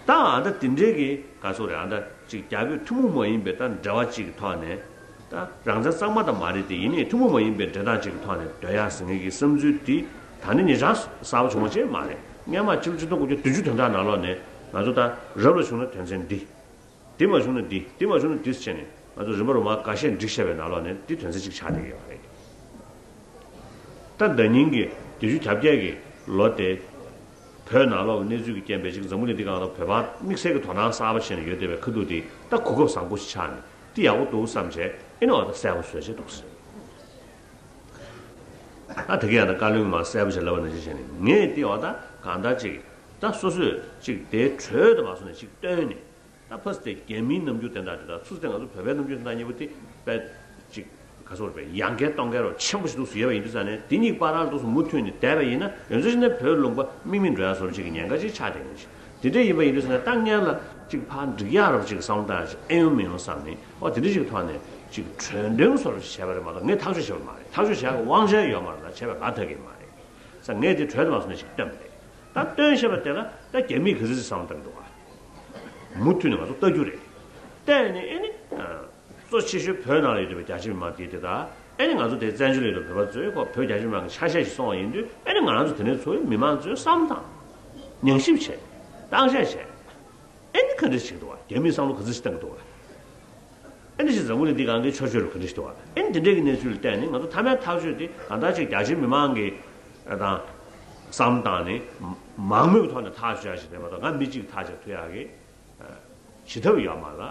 ད་ཨ་ད་འདི་འདྲའི་གི་ག་ཚོད་རེད། ཨ་ད་ཅིག་རྒྱ་བོད་ཐུན་མོང་མ་ཡིན་པའི་ད་འབྲེལ་བ་ཅིག་གི་ཐོག་ནས། ད་རང་བཙན་གཙང་མ་དང་མ་རེད་དེ་ཡིན་ནའི་ཐུན་མོང་མ་ཡིན་པའི་འབྲེལ་ཐག་ཅིག་གི་ཐོག་ནས་སྡོད་ཡག་ཟེར་མཁན་གྱི་བསམ་ཚུལ་འདི་ད་ནི་ཉེ་ཆར་གསར་པ་བྱུང་བ་ཅིག་མ་རེད། སྔོན་མ་ཕྱི་ལོ་ཆིག་སྟོང་དགུ་བརྒྱ་བདུན་ཅུ་དོན་གྲངས་ནང་ལོགས་ནས་ང་ཚོ་ད་རབ་ལ་བྱུང་ན་དོན་ཚན་འདི། འདི་མ་བྱུང་ན་འདི། འདི་མ་བྱུང་ན་འདི་ཟེར་ནས་ང་ཚོ་རིམ་པ་རུ་མ་འགའ་ཤས་བསྒྲིགས་བཞག་པའི་ནང་ལོགས་ནས་འདི་དོན་ཚན་གཅིག་ཆགས་བསྡད་ཀྱི་ཡོད་རེད། ད་ཟླ་ཉིན་གྱི་བདུན་ཅུ་གྱ་བརྒྱད་ཀྱི་ལོ་དེ། བོད་ནང་ལོགས་ཀྱི་གནས་ཚུལ་གྱི་རྐྱེན་པས་ཅིག་འཛམ་བུ་གླིང་འདི་སྒང་ལ་བོད་པ་དམིགས་བསལ་གྱི་དོ་སྣང་གསར་པ་བྱས་ནས་ཡོད་བསྡད་པའི་ཁ་ཐུག་དེ་ད་གོ་སྐབས་བཟང་པོ་ཞིག་ཆགས་ནས་འདི་ཡག་པོ་འདུག་བསམ་བྱས་ཨེ་ནི་འོ་ད་གསལ་པོ་བཟོས་བྱས་འདུག་ཟེར། ད་དེ་ག་ཡང་ད་བཀའ་བློན་མ་གསལ་པོ་བྱས་ལབ་པ་ནང་བཞིན་བྱས་ནས་ངས་འདི་འོ་ད་གང་ལྟར་ཅིག་ད་སོ་སོས་ཅིག་དེའི་གྲོས་དུ་མ་སོང་ནས་ཅིག་བཏོན་ནས། ད་ཕ་སི་ཏེ་རྒྱ་མིའི་རྣམ་འགྱུར་དེ་འདྲ་དེ་དང་ཚུར་སྟེ་ང་ཚོ་བོད་པའི་རྣམ་འགྱུར་དེ་འདྲ་གཉིས་པོ་དེ་དཔེ་ཅིག་ག་ཚོད་རེད་པས་ཡང་སྐྱར་སྟོན་སྐྱར་རོ་ཆེན་པོ་ཞིག་འདུག་སུ་ཡོད་པ་ཡིན་དུས་ཙང་ནས་དེ་གཉིས་བར་ལ་འདུག་སུ་མུ་མཐུད་ནས་བསྡད་པ་ཡིན་ན་ཡོད་ཚད་ཅིག་ནས་བོད་ལུང་པ་དམིགས་མེད་འགྲོ་ཡ་བཟོ་འདྲ་ཅིག་གི་ཉེན་ཁ་ཅིག་ཆགས་བསྡད་ཡོད་ཅིག་དེ་འདྲ་ཡིན་པ་ཡིན་དུས་ཙང་ནས་ད་སྔོན་ལ་ཅིག་ཕར་འགྲིག་ཡག་རོབ་ཅིག་བསམ་བློ་བཏང་ཡ་ཅིག་ཨེ་ཡོང་མི་ཡོང་བསམ་ནས་ཨོ་དེ་འདྲ་ཅིག་ཐོག་ནས་ཅིག་གྲོས་འདོན་བཟོ་འདྲ་ཅིག་བྱས་པ་རེད་མ་གཏོགས་ངས་ཐག་གཅོད་བྱས་པ་མ་རེད། ཐག་གཅོད་བྱེད་ཡག་གི་དབང་ཆ་ཡོད་མ་རེད་ལ་བྱས་པ་ང་ཐག་གི་མ་རེད། ས་ངས་དེ་གྲོས་དུ་མ་སོང་ནས་ཅིག་བཏོན་པ་རེད། ད་བཏོན་ཤེས་པ་དེ་ལ་ད་རྒྱ་མིས་ག་ཚོད་ཅིག་བསམ་བློ་བཏང་གི་འདུག་ག་མུ་མཐུད་ནས་ང་ཚོ་ལྟ་རྒྱུ་རེད། བལྟས་ནས་ཨེ་ནི། གཙོ་ཆེ་ཤོས་བོད་ནང་ལ་ཡོད་པའི་རྒྱ་ཆེ་མི་མང་དེ་དེ་དག་ཨེ་ནི་ང་ཚོ་དེ་བཙན་བྱོལ་ཡོད་པའི་བོད་པ་ཚོས་ཁོ་བོད་རྒྱ་ཆེ་མི་མང་གི་ཆ་ཤས་ཤིག་སོང་བ་ཡིན་དུས་ཨེ་ནི་ང་རང་ཚོ་དེ་ནས་ཚོ་མི་མང་ཚོས་བསམ་བཏང་། ཉམས་ཞིབ་བྱས། བརྟག་དཔྱད་བྱས། ཨེ་ནི་ག་འདྲ་ཞིག་འདུག་བ། རྒྱ་མིའི་བསམ་བློ་ག་ཚོད་ཞིག་བཏང་གི་འདུག་བ། ཨེ་འདྲ་ཞིག་འཛམ་བུ་གླིང་འདི་སྒང་གི་ཆོས་ཕྱོགས་ལ་ག་འདྲ་ཞིག་འདུག་བ། ཨེ་འདི་འདྲའི་གི་གནས་ཚུལ་ལ་བལྟས་ནས་ང་ཚོ་མཐའ་མའི་ཐག་གཅོད་དེ་གང་ལྟར་ཅིག་རྒྱ་ཆེའི་མི་མང་གི་དང་བསམ་བཏང་ནས་མང་མོས་ཀྱི་ཐོག་ནས་ཐག་གཅོད་ཡག་ཞིག་རེད་མ་གཏོགས་ང་མི་གཅིག་གིས་ཐག་གཅོད་ཐུབ་ཡག་གི་བྱེད་ཐབས་ཡོད་མ་ལ་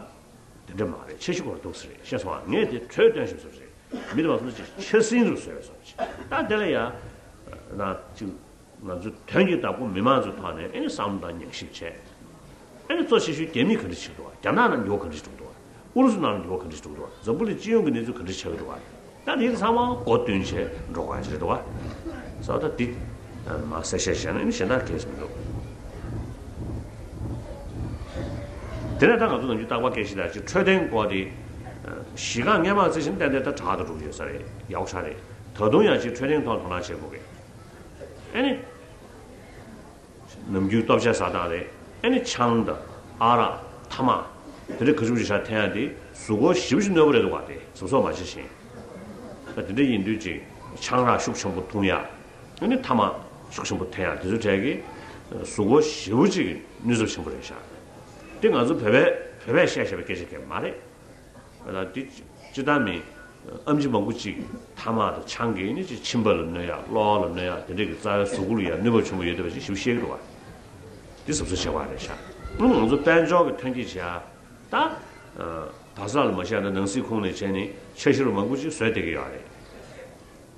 དེ་འདྲ་མ་རེད། འཆར་གཞི་སྐོར་འདུག་ཟེར་རེད་ཤེས་སོང་ང་། ངས་དེ་གྲོས་བཏོན་ཞིག་བཟོ་རེད། མི་དེ་མ་སོང་ཅིག་འཆར་ཟིན་རུ་བཟོས་བཟོ་ཅིག་ད་དེ་ལ་ཡང་ན་ཅིག་ང་ཚོ་དོན་གྱི་བདག་པོ་མི་མང་ཚོའི་ཐོག་ནས་ཨེ་ནི་བསམ་བློ་དང་ཉམས་ཞིབ་བྱས། ཨེ་ནི་གཙོ་ཆེ་ཤོས་རྒྱ་མིས་ག་འདྲ་བྱེད་འདུག་བ། རྒྱ་ནག་ནང་འགྱུར་བ་ག་འདྲ་འགྲོ་འདུག་བ། ཨུ་རུ་སུ་ནང་འགྱུར་བ་ག་འདྲ་འགྲོ་འདུག་བ། འཛམ་བུ་གླིང་སྤྱི་ཡོངས་ཀྱི་གནས་ཚུལ་ག་འདྲ་ཆགས་ཀྱི་འདུག་བ། ད་དེ་ཚང་མ་མགོ་བཏོན་བྱས་འགྲོ་དགོས་ཡ་ཅིག་རེད་འདུག་བ། ས་ད་འདི་མ་གསལ་བཤད་བྱས་ན་ཨེ་ནི་གཞན་དག་གལ་སྲིད་མི་འདུག་དེ་ནས་ད་ང་ཚོ་ནམ་རྒྱུན་རྟག་པར་སྐད་ཆ་དང་ཅིག་འཕྲོད་བསྟེན་སྐོར་དེ་གཞི་རྐང་སྔོན་མ་བརྩི་བཞིན་ཏན་ཏན་ད་དྲག་ཏུ་འགྲོ་གི་ཡོད་ས་རེད། ཡག་པོ་ཆགས་རེད། ད་དུང་ཡང་ཅིག་འཕྲོད་བསྟེན་ཐོག་དོ་སྣང་བྱེད་དགོས་གི། ཨེ་ནི། ནམ་རྒྱུན་ལྟོ་ཆས་ཟ་སྟངས་རེད། ཨེ་ནི་ཆང་དང་ཨ་རག་ཐ་མག་དེ་འདྲ་ག་ཚོད་ཅིག་ཆ་འཐེན་ཡ་དེ་གཟུགས་པོ་ཞེ་པོ་ཅིག་གནོད་པ་རེད་འདུག་བ། དེ་གཟབ་གཟབ་མ་བྱས་ཤིང་། ད་དེ་འདྲ་ཡིན་དུས་ཅིག་ཆང་རག་ཤུགས་ཆེན་པོ་འཐུང་ཡ། ཨེ་ནི་ཐ་མག་ཤུགས་ཆེན་པོ་འཐེན་ཡ་དེ་ཚོའི་གྲས་ཀྱིས་གཟུགས་པོ་ཞེ་པོ་ཅིག་གནོད་ཚབས་ཆེན་པོ་རེད་ཤག་དེ་ང་ཚོ་བོད་པས་བོད་པས་བཤད་བཤད་པའི་སྐད་ཆ་གང་ཡང་མ་རེད། ད་འདི་སྤྱིར་བཏང་མི་ཨེམ་ཆི་མང་པོ་ཅིག་ཐ་མག་དང་ཆང་གིས་ནི་ཅིག་མཆིན་པ་ལ་གནོད་ཡ། གློ་བ་ལ་གནོད་ཡ། དེ་འདྲས་ཀྱི་རྩ་བའི་གཟུགས་པོ་ལ་ཡང་གནོད་པ་ཆེན་པོ་ཡོད་བསྡད་པ་ཞིག་ཞིབ་བཤད་ཀྱི་འདུག་བ། འདི་གཟབ་གཟབ་བྱེད་དགོས་རེད་ཤག་ཨ་ནི་ང་ཚོ་དཔལ་འབྱོར་གྱི་ཐོན་སྐྱེད་བྱེད་ཡ་ད་ད་ས་ལ་མ་བཤད་ན་ནང་སྲིད་ཁོངས་ནས་བྱས་ནས་འཆར་གཞི་རུ་མང་པོ་ཅིག་བཟོས་བསྡད་ཀྱི་ཡོད་རེད།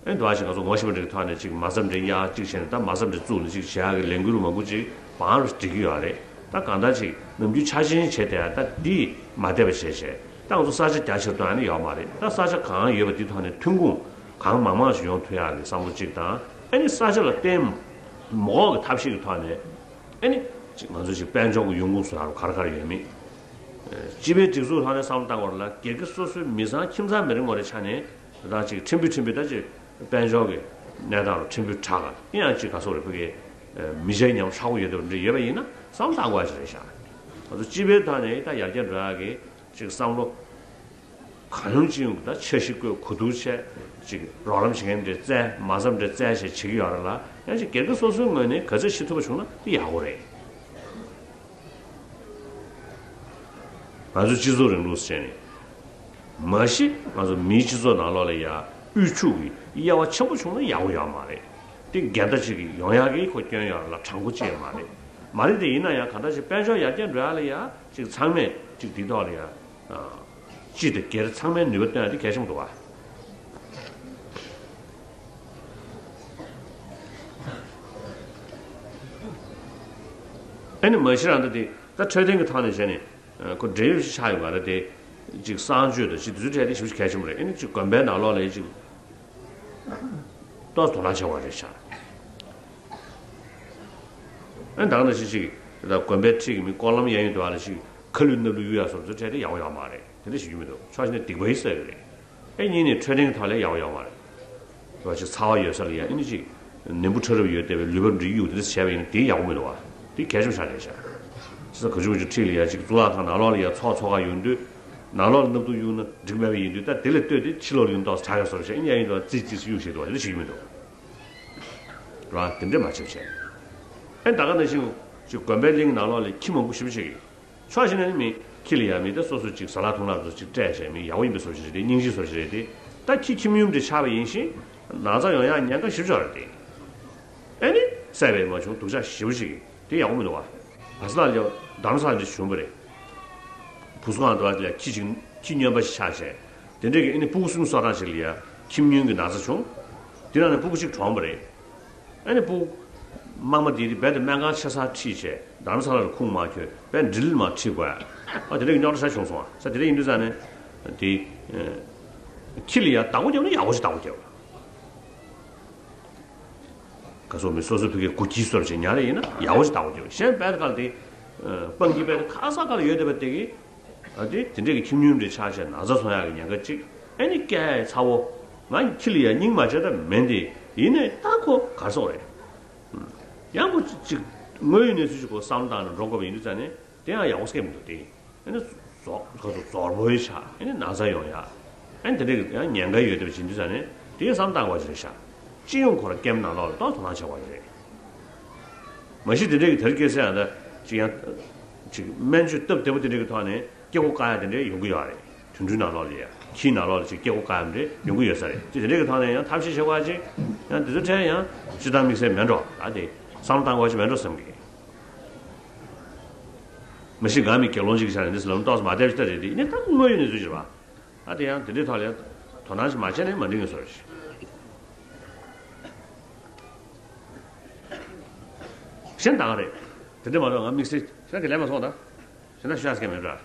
ཨེ་འདུག་བ་ཞིག་ང་ཚོ་ངོ་ཤེས་པ་འདྲ་གི་ཐོག་ནས་ཅིག་མ་རྩ་འདྲ་གཡར་ཅིག་བྱས་ནས་ད་མ་རྩ་འདྲ་བཙུགས་ནས་ཅིག་བྱེད་ཡག་གི་ལས་འགུལ་མང་པོ་ཅིག་བང་རུ་སྒྲིག་གི་ཡོད་རེད། ད་གང་ལྟར་ཅིག་ནམ་རྒྱུན་འཆར་ཅན་བྱས་བསྡད་ཡ་ད་འདི་མ་བསྡད་པ་བྱས་བྱས་ད་ང་ཚོ་ས་ཆ་རྒྱ་ཆེར་གཏོང་ཡ་ནི་ཡོད་མ་རེད། ད་ས་ཆ་གང་ཡོད་པ་འདི་ཐོག་ནས་ཐོན་ཁུངས་གང་མང་མང་ཞིག་ཡོང་ཐུབ་ཡག་གི་བསམ་བློ་ཅིག་དང་ཨེ་ནི་ས་ཆ་ལ་བརྟེན་མ་འོག་གི་ཐབས་ཤེས་ཀྱི་ཐོག་ནས་ཨེ་ནི་ཅིག་ང་ཚོ་ཅིག་དཔལ་འབྱོར་གྱི་ཡོང་ཁུངས་སུ་ལ་རུ་ག་རེ་ག་རེ་ཡོད་མེད། སྤྱི་པའི་སྒྲིག་འཛུགས་ཐོག་ནས་བསམ་བློ་བཏང་བ་ལ་སྒེར་གྱི་སོ་སོའི་མི་ཚང་ཁྱིམ་ཚང་མི་རེ་ངོ་རེ་ཆ་ནས། ད་ཅིག་ཕྲན་བུ་ཕྲན་བུ་ད་ཅིག་དཔལ་འབྱོར་གྱི་གནས་སྟངས་ལ་ཕྲན་བུ་དྲག་ག་ཡིན་ཡང་ཅིག་ག་སོག་རེ་ཕ་གི་མི་ཆའི་ཉམས་ཧྲག་པོ་ཡོད་དེ་འདྲ་ཡོད་པ་ཡིན་ན་བསམ་བློ་བཏང་དགོས་ཡ་ཅིག་རེད་ཤག་ང་ཚོ་སྤྱི་པའི་ཐོག་ནས་ད་ཡར་རྒྱས་འགྲོ་ཡག་གི་ཅིག་བསམ་བློ་གང་ཡོང་ཅི་ཡོང་གི་ད་འཆར་གཞི་བཀོད་གོ་བསྡུར་བྱས་ཅིག་རོགས་རམ་བྱེད་མཁན་འདྲ་བཙལ་མ་བསམ་འདྲ་བཙལ་བྱས་བྱེད་ཀྱི་ཡོད་རེད་ལ་ཡང་ཅིག་སྒེར་གྱི་སོ་སོའི་ངོས་ནས་ག་ཚོད་བྱེད་ཐུབ་པ་བྱུང་ན་དེ་ཡག་པོ་རེད། ང་ཚོ་སྤྱི་ཚོགས་རིང་ལུགས་ཟེར་ནས། མ་གཞི་ང་ཚོ་མིའི་སྤྱི་ཚོགས་ནང་ལོགས་ལ་ཡ་དབུལ་ཕྱུག་གི་དབྱེ་བ་ཆེན་པོ་བྱུང་ན་ཡག་པོ་ཡོད་མ་རེད། དེ་འགལ་ཟླ་ཅིག་ཡོང་ཡག་གི་ཁོ་སྐྱོན་ཡོད་རེད་ལ་དྲང་པོ་ཅིག་ཡང་མ་རེད། མ་རེད་དེ་ཡིན་ན་ཡང་གང་ལྟར་ཅིག་དཔལ་འབྱོར་ཡར་རྒྱས་འགྲོ་ཡག་ལ་ཡ་ཅིག་ཚང་མས་ཅིག་འདི་ཐོག་ལ་ཡ། སྤྱི་དང་སྒེར་ཚང་མས་ནུས་པ་བཏོན་ཡ་དེ་གལ་ཆེན་པོ་འདུག་བ། ཨ་ནི་མ་གཞི་རང་ད་དེ་ད་འཕྲོད་བསྟེན་གྱི་ཐོག་ནས་བྱས་ནས་ཁོ་འབྲེལ་ཡོད་ཅིག་ཆགས་ཡོད་པ་རེད་དེ། ཅིག་གསང་སྤྱོད་དང་ཅིག་དེ་ཚོའི་གྲས་དེ་ཞེ་པོ་ཅིག་གལ་ཆེན་པོ་རེད། ཨ་ནི་ཅིག་དགོན་པའི་ནང་ལོགས་ལ་ཅིག་ཏོག་ཙམ་དོ་སྣང་བྱེད་དགོས་རེད་ཤག་ཨ་ནི་ད་ག་ནང་བཞིན་ཅིག་ད་དགོན་པའི་འཁྲིས་ཀྱི་མི་སྐོར་ལམ་གཡས་གཡོན་དུ་བ་ལ་ཅིག་ཁ་ལུད་སྣབས་ལུད་གཡུག་ཡ་སོགས་ཚོའི་གྲས་དེ་ཡག་པོ་ཡོད་མ་རེད། དེ་འདྲ་ཞིག་རྒྱུ་མི་འདུག་ཕྱོགས་གཅིག་ནས་སྡིག་པ་ཡིན་ཟེར་གི་རེད། ཨེ་གཉིས་ནས་འཕྲོད་བསྟེན་གྱི་ཐོག་ལ་ཡག་པོ་ཡོད་མ་རེད། རེད་བ། ཅིག་ཚ་བ་ཡོད་ས་ལ་ཡ་ཨེ་ནི་ཅིག་ནད་འབུ་ཕྲ་རབ་ཡོད་བསྡད་པའི་ལུད་པ་འདི་གཡུག་དེ་འདྲ་བྱས་པ་ཡིན་ན་དེ་ཡག་པོ་མི་འདུག་བ། དེ་གལ་ཆེན་པོ་ཞིག་རེད་ཤག་བྱས་ཙང་ག་ཅུང་ག་ཅུང་འཁྲིས་ལ་ཡ་ཅིག་གཙུག་ལག་ཁང་ནང་ལོགས་ལ་ཡ་ཚོགས་ཚོགས་ཁག་ཡོང་དུས་ནང་ལོགས་ལ་སྣབས་དུག་གཡུག་ན་འགྲིག་མེད་པ་ཡིན་དུས། ད་དེ་ལས་ལྟོས་ཏེ་ཕྱི་ལོགས་ལ་ཡོང་ཏོག་ཙམ་དྲག་ཡ་བཟོ་འདྲ་བྱས། ཨེ་ནི་ཡ་ཡིན་དུས་ཙིག་ཙིག་གཡུག་བྱེད་འདུག་བ། དེ་འདྲ་ཞིག་རྒྱུ་མི་འདུག་རེད་བ། དེ་འདྲ་མ་བྱེད་བྱས། ཨེ་ད་ག་ནང་བཞིན་ཅིག་དགོན་པའི་གླིང་ནང་ལོགས་ལ་ཁྱི་མང་པོ་ཞེ་པོ་ཅིག་གིས་ཕྱོགས་གཅིག་ནས་མི་ཁྱི་ལ་ཡ་མི་དེ་སོ་སོ་ཅིག་ཟ་ལ་འཐུང་ལ་བཟོ་ཅིག་སྤྲད་བྱས་མི་ཡག་པོ་ཡིན་པའི་བཟོ་ཞིག་རེད་དེ། སྙིང་རྗེ་བཟོ་ཞིག་རེད་དེ། ད་ཁྱི་ཁྱིམ་ཡུམ་དེ་ཆགས་པ་ཡིན་ཞིང་ན་ཚ་ཡོང་ཡག་ཉེན་ཁ་ཞེ་པོ་ཅིག་རེད་དེ། ཨེ་ནི་བསད་པས་མ་བྱུང་སྡུག་ཅག་ཞེ་པོ་ཅིག་དེ་ཡག་པོ་མི་འདུག་བ། བ་ས་ལ་ལ་རྡ་རམ་ས་ལ་འདི་བྱུང་བ་རེད། བུ་གསོ་ཁང་དུ་བ་ལ་ཁྱི་ཅིག་ཁྱི་སྨྱོན་པ་ཞིག་ཆགས་བྱས། དེ་འདྲས་ཀྱི་ཨེ་ནི་སྤུ་གུ་གསུམ་གསོ་སྟངས་ཤིག་ལ་ཡ་ཁྱིམ་ཉུང་གི་ན་ཚ་བྱུང་། དེ་ནང་ནས་སྤུ་གུ་གཅིག་གྲོངས་པ་རེད། ཨ་ནི་སྤུ་གུ་དམག་མི་དེ་རྦད་དེ་སྨན་ཁང་ཆེ་སར་ཁྲིད་བྱས། རྡ་རམ་ས་ལ་རུ་ཁུངས་མ་འཁྱོལ་བས་འགྲིལ་མ་ཁྲིད་དགོས། ཨ་དེ་འདྲ་གི་རྙོག་དྲ་ཆགས་བྱུང་སོང་བ། ས་དེ་འདྲ་ཡིན་དུས་ཙང་ནས་དེ་ཁྱི་ལ་ཡ་བདག་པོ་རྒྱབ་ན་ཡག་པོ་ཞིག་བདག་པོ་རྒྱབ། ག་སོ་མི་སོ་སོའི་ཕ་གིའི་སྒོ་ཁྱི་སོར་ཞིག་ཉར་ཡིན་ན་ཡག་པོ་ཞིག་བདག་པོ་རྒྱབ། གཞན་བས་གལ་ཏེ་སྤང་གི་བས་ཁ་ས་ཁ་ལ་ཡོད་བསྡད་པ་དེ་གི། ཨ་དེ་དེ་འདྲས་ཀྱི་ཁྱིམ་ཉུང་འདྲ་ཆགས་བྱས་ན་ཚ་སོང་ཡག་གི་ཉེན་ཁ་གཅིག་ཨེ་ནི་སྐད་ཚ་བོ། ང་ཁྱི་ལ་ཡ་སྙིང་མ་བྱས་ད་མེད་དེ། ཡིན་ནའི་ད་ཁོ་གར་སོང་རེད། ཡང་ཁོ་ཅིག་དངོས་ཡོད་གནས་ཚུལ་ཞིག་ཁོ་བསམ་བློ་བཏང་ནས་འགྲོ་དགོས་པ་ཡིན་དུས་ཙང་ནས་དེ་ཡང་ཡག་པོ་སྐད་མི་འདུག་དེ། ཨེ་ནི་ཟོག་ཁོ་ཚོ་ཟོར་པོའི་ཆ་ཨེ་ནི་ན་ཚ་ཡོང་ཡག་ཨེ་ནི་དེ་འདྲས་ཀྱི་ཡང་ཉེན་ཁ་ཡོད་བསྡད་པ་ཡིན་དུས་ཙང་ནས་དེ་བསམ་བཏང་དགོས་ཅིག་རེད་ཤག་སྤྱི་ཡོངས་ཁོ་རང་ཀེམ་ནང་ལོགས་ལ་ཏོག་དོ་སྣང་བྱེད་དགོས་ཅིག་རེད། མ་གཞི་དེ་འདྲས་ཀྱི་དེར་སྐྱེས་ས་ཡང་ད་ཅིག་ཡང་ཅིག་སྨན་བཅོས་སྟབས་བདེ་པོ་དེ་འདྲས་ཀྱི་ཐོག་ནས་སྐྱེ་སྒོ་བཀག་ཡ་དེ་འདྲས་ཡོང་གི་ཡོད་རེད། དུད་འགྲོའི་ནང་ལོགས་ལ་ཡ་ཁྱིའི་ནང་ལོགས་ལ་ཅིག་སྐྱེ་སྒོ་བཀག་ཡ་འདྲས་ཡོང་གི་ཡོད་ས་རེད། ཅིག་དེ་འདྲས་ཀྱི་ཐོག་ནས་ཡང་ཐབས་ཤེས་བྱེད་དགོས་ཅིག་ཡང་དེ་ཚོ་འཕྲལ་ཡང་སྤྱིར་བཏང་དམིགས་བསལ་མེད་འགྲོ། ད་དེ་བསམ་བློ་བཏང་དགོས་ཅིག་མེད་འགྲོ་བསམ་གི། མ་གཞི་ང་མི་དགེ་སློང་ཅིག་གི་ཆ་ནས་འདི་ཟེར་ལམ་ཏོག་ཙམ་མ་བདེ་ཞིག་ད་རེད་དེ། ཡིན་ནའི་ད་དངོས་ཡོད་གནས་ཚུལ་ཅིག་རེད་བ། ཨ་དེ་ཡང་དེ་འདྲའི་ཐོག་ལ་དོ་སྣང་ཞིག་མ་བྱས་ནས་མ་འགྲིག་ངེས་སོ་རེད། གཞན་ད་ག་རེད། དེ་འདྲ་མ་གཏོགས་ང་དམིགས་བསལ་གཞན་གྱི་ལན་མ་སོང་ད། གཞན་ད་ཤ་སྐད་མེད་འདྲ།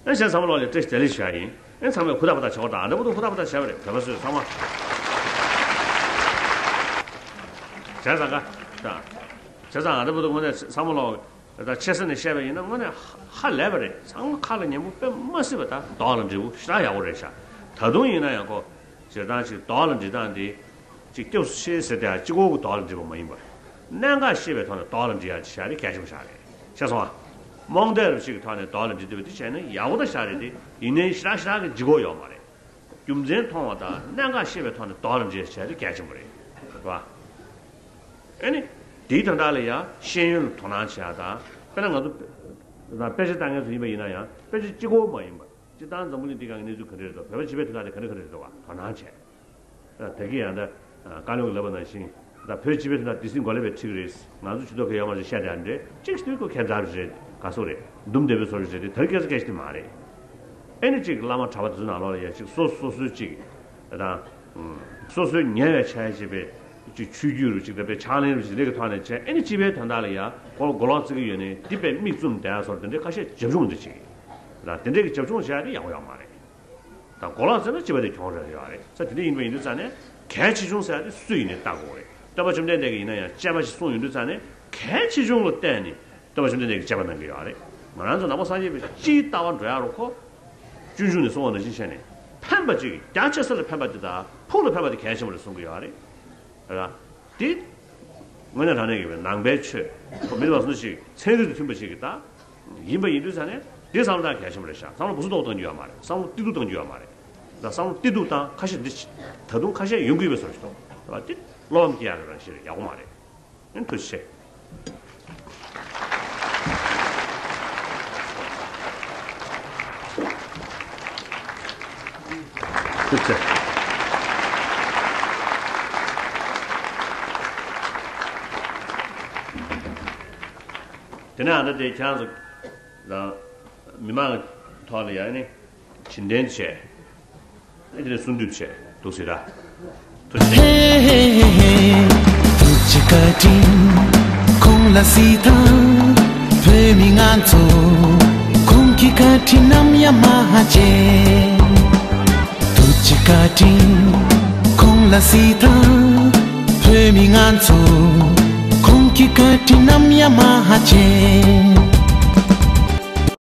ཨེ་གཞན་ཚང་མ་ལོག་ལ་བཀྲ་ཤིས་བདེ་ལེགས་ཞུ་ཡ་ཡིན། ཨེ་ཚང་མས་ཧུར་ཐག་ཧུར་ཐག་བྱེད་དགོས་ད། ཨ་འདྲ་པོ་འདུག་ཧུར་ཐག་ཧུར་ཐག་བྱས་པ་རེད། བོད་པ་ཚོས་ཚང་མ། བྱས་ཙང་ག་ད། བྱས་ཙང་ཨ་འདྲ་པོ་འདུག་དངོས་གནས་ཚང་མ་ལོག་ད་ཆེ་ས་ནས་བཤད་པ་ཡིན་ན་དངོས་གནས་ཧ་ཧ་ལས་པ་རེད། ཚང་མ་ཁ་ལ་ཉན་པོ་དཔེ་མ་སྲིད་པ། ད་རྡོག་ལ་འགྲིལ་པོ་ཞེ་དྲག་ཡག་པོ་རེད་ཤག་ད་དུང་ཡིན་ན་ཡང་ཁོ་སྤྱིར་བཏང་ཅིག་རྡོག་ལ་འགྲིལ་སྟངས་འདི་ཅིག་སྐྱབས་སུ་མཆི་ཟེར་དེ་ཡང་གཅིག་པོ་གི་རྡོག་ལ་འགྲིལ་པ་མ་ཡིན་པར། གནད་འགག་ཤེས་པའི་ཐོག་ནས་རྡོག་ལ་འགྲིལ་ཡག་ཅིག་བྱ་རེད། གལ་ཆེན་པོ་ཞིག་རེད། ཤེས་སོང་ཨ། རྨོངས་དད་རུ་ཞིག་གི་ཐོག་ནས་རྡོག་ལ་འགྲིལ་བསྡད་པ་འདི་བྱས་ན་ཡག་པོ་ད་ཞིག་རེད་དེ། ཡིན་ནའི་ཞེ་དྲག་ཞེ་དྲག་གི་ལྗིད་ཁོག་ཡོད་མ་རེད། རྒྱུ་མཚན་མཐོང་བ་དང་གནད་འགག་ཤེས་པའི་ཐོག་ནས་རྡོག་ལ་འགྲིལ་བྱས་ཏེ་གལ་ཆེན་པོ་རེད། རེད་བ། ཨ་ནི། དེའི་དོན་དག་ལ་ཡང་ཤེས་ཡོན་ལ་དོ་སྣང་བྱེད་ཡག་དང་། དཔེར་ན་ང་ཚོ་དཔེ་ཆ་ལྟ་མཁན་ཚོ་ཡིན་པ་ཡིན་ན་ཡང་དཔེ་ཆ་གཅིག་པོ་མ་ཡིན་པར། སྤྱིར་བཏང་འཛམ་བུ་གླིང་འདི་སྒང་གི་གནས་ཚུལ་ག་འདྲ་རེད་འདུག་བོད་པ་སྤྱི་པའི་དོན་དག་དེ་ག་འདྲ་ག་འདྲ་རེད་འདུག་བ་དོ་སྣང་བྱས། ད་གིན་ཡང་ད་བཀའ་བློན་གྱིས་ལབ་པ་ནང་བཞིན། ད་བོད་སྤྱི་པའི་དོན་དག་འདི་སྲིད་འགོ་ལས་པའི་ཁྲིད་ཀྱི་རེད། ང་ཚོ་ཇུས་གཏོགས་ག་ཡོད་མ་རེད་བཤད་དེ་ཨ་འདྲས་གཅིག་ཞིག་དུས་ཁོ་ཁྱད་མཚར་རེད། ག་སོ་རེད། འདུམ་བདེ་པོའི་ཚོར་རེད་དེ། དེར་སྐད་ཆ་སྐད་ཆ་དེ་མ་རེད། ཨེ་ནི་གཅིག་བླ་མ་གྲྭ་པ་དེ་ཚོ་ནང་ལོགས་ལ་ཡ་གཅིག་སོ་སོ་སོའི་གཅིག་དང་། སོ་སོའི་ཉེ་བའི་ཆ་ཡ་བྱེད་པའི་གཅིག་ཆོས་བརྒྱུད་རུ་གཅིག་ད་དཔེ་ཕྱག་ལེན་རུ་གཅིག་དེ་གི་ཐོག་ནས་བྱས། ཨེ་ནི་སྤྱི་པའི་དོན་དག་ལ་ཡ་ཁོ་མགོ་ལོག་བརྩི་གི་ཡོད་ནའི་དེ་དཔེ་མིག་བཙུམ་བསྡད་ཡ་སོགས་དེ་འདྲའི་ཁ་ཤས་རྒྱབ་ལྗོངས་འདི་གཅིག་རེད། དེ་འདྲའི་གི་རྒྱབ་ལྗོངས་བྱེད་ཡ་དེ་ཡག་པོ་ཡོད་མ་རེད། ད་མགོ་ལོག་བརྩིས་ན་སྤྱི་པ་དེ་གྱོང་རག་ཡོད་རེད། ས་དེ་འདྲ་ཡིན་པ་ཡིན་དུས་ཙང་ནས་གལ་ཆེ་ཆུང་ཟེར་ཡ་དེ་སུ་ཡིན་ནའི་ལྟ་དགོས་རེད། སྟོན་པ་བཅོམ་ལྡན་འདས་ཀྱིས་ཡིན་ན་ཡང་དཔྱད་པ་ཞིག་གསུངས་ཡོང་དུས་ཙང་ནས་གལ་ཆེ་ཆུང་ལ་བལྟས་ནས་སྟོན་པ་བཅོམ་ལྡན་འདས་ཀྱིས་དཔྱད་པ་གནང་གི་ཡོད་རེད། ང་རང་ཚོ་ནང་པ་སངས་རྒྱས་པའི་སྤྱིའི་ལྟ་བ་འགྲོ་ཡ་རུ་ཁོ། སྤྱོད་འཇུག་ནས་གསུངས་པ་ནང་བཞིན་བྱས་ནས་ཕན་པ་གཅིག་རྒྱ་ཆེ་ས་ལ་ཕན་པ་དེ་དང་ཕུགས་ལ་ཕན་པ་དེ་གལ་ཆེན་པོ་རེད་གསུང་གི་ཡོད་རེད། ར། དེ། དངོས་གནས་དྲང་གནས་ཀྱི་ནང་པའི་ཆོས། ཁོ་མི་རིགས་པ་སོ་སོ་ཞིག་ཚན་རིག་དང་མཐུན་པ་ཞིག་གི་ད། ཡིན་པ་ཡིན་དུས་ཙང་ནས་དེ་བསམ་བློ་གལ་ཆེན་པོ་རེད་ཤག་བསམ་བློ་སྦུ་སུ་ཏོག་གཏོང་རྒྱུ་ཡོད་མ་རེད། བསམ་བློ་གཏིང་སྡུག་གཏོང་རྒྱུ་ཡོད་མ་རེད། ད་བསམ་བློ་གཏིང་སྡུག་བཏང་ཁ་ཤས་འདི་ད་དུང་ཁ་ཤས་ཡོང་གི་ཡོད་པའི་བཟོ་ཞིག་འདུག་ར། དེ་བློ་ཕམ་སྐྱེ་ཡག་གི་རང་བཞིན་རེད། ཡག་པོ་མ་རེད། ཨེ་ཐུགས་རྗེ་ཆེ། ཐུགས་རྗེ་ཆེ། དེ་ནས་ཨ་ད་དེ་ཁྱེད་རང་ཚོ་རང་མི་མང་གི་ཐོག་ལ་ཡ་ནི་བྱིན་རྟེན་བྱས། ཨེ་དེ་ནས་གསུང་འདུས་བྱས་འདུག་ཟེར་ར། ཐུགས་རྗེ་ཆེ། ཐུགས་རྗེ་བཀའ་དྲིན་ཁོང་ལ་གཟིགས་དང་། བོད་མི་ང་ཚོ་ཁོང་གི་བཀའ་དྲིན་ནམ་ཡང་མ་བརྗེད། ཐུགས་རྗེ་བཀའ་དྲིན་ཁོང་ལ་གཟིགས་དང་། བོད་མི་ང་ཚོ་ཁོང་གི་བཀའ་དྲིན་ནམ་ཡང་མ་བརྗེད།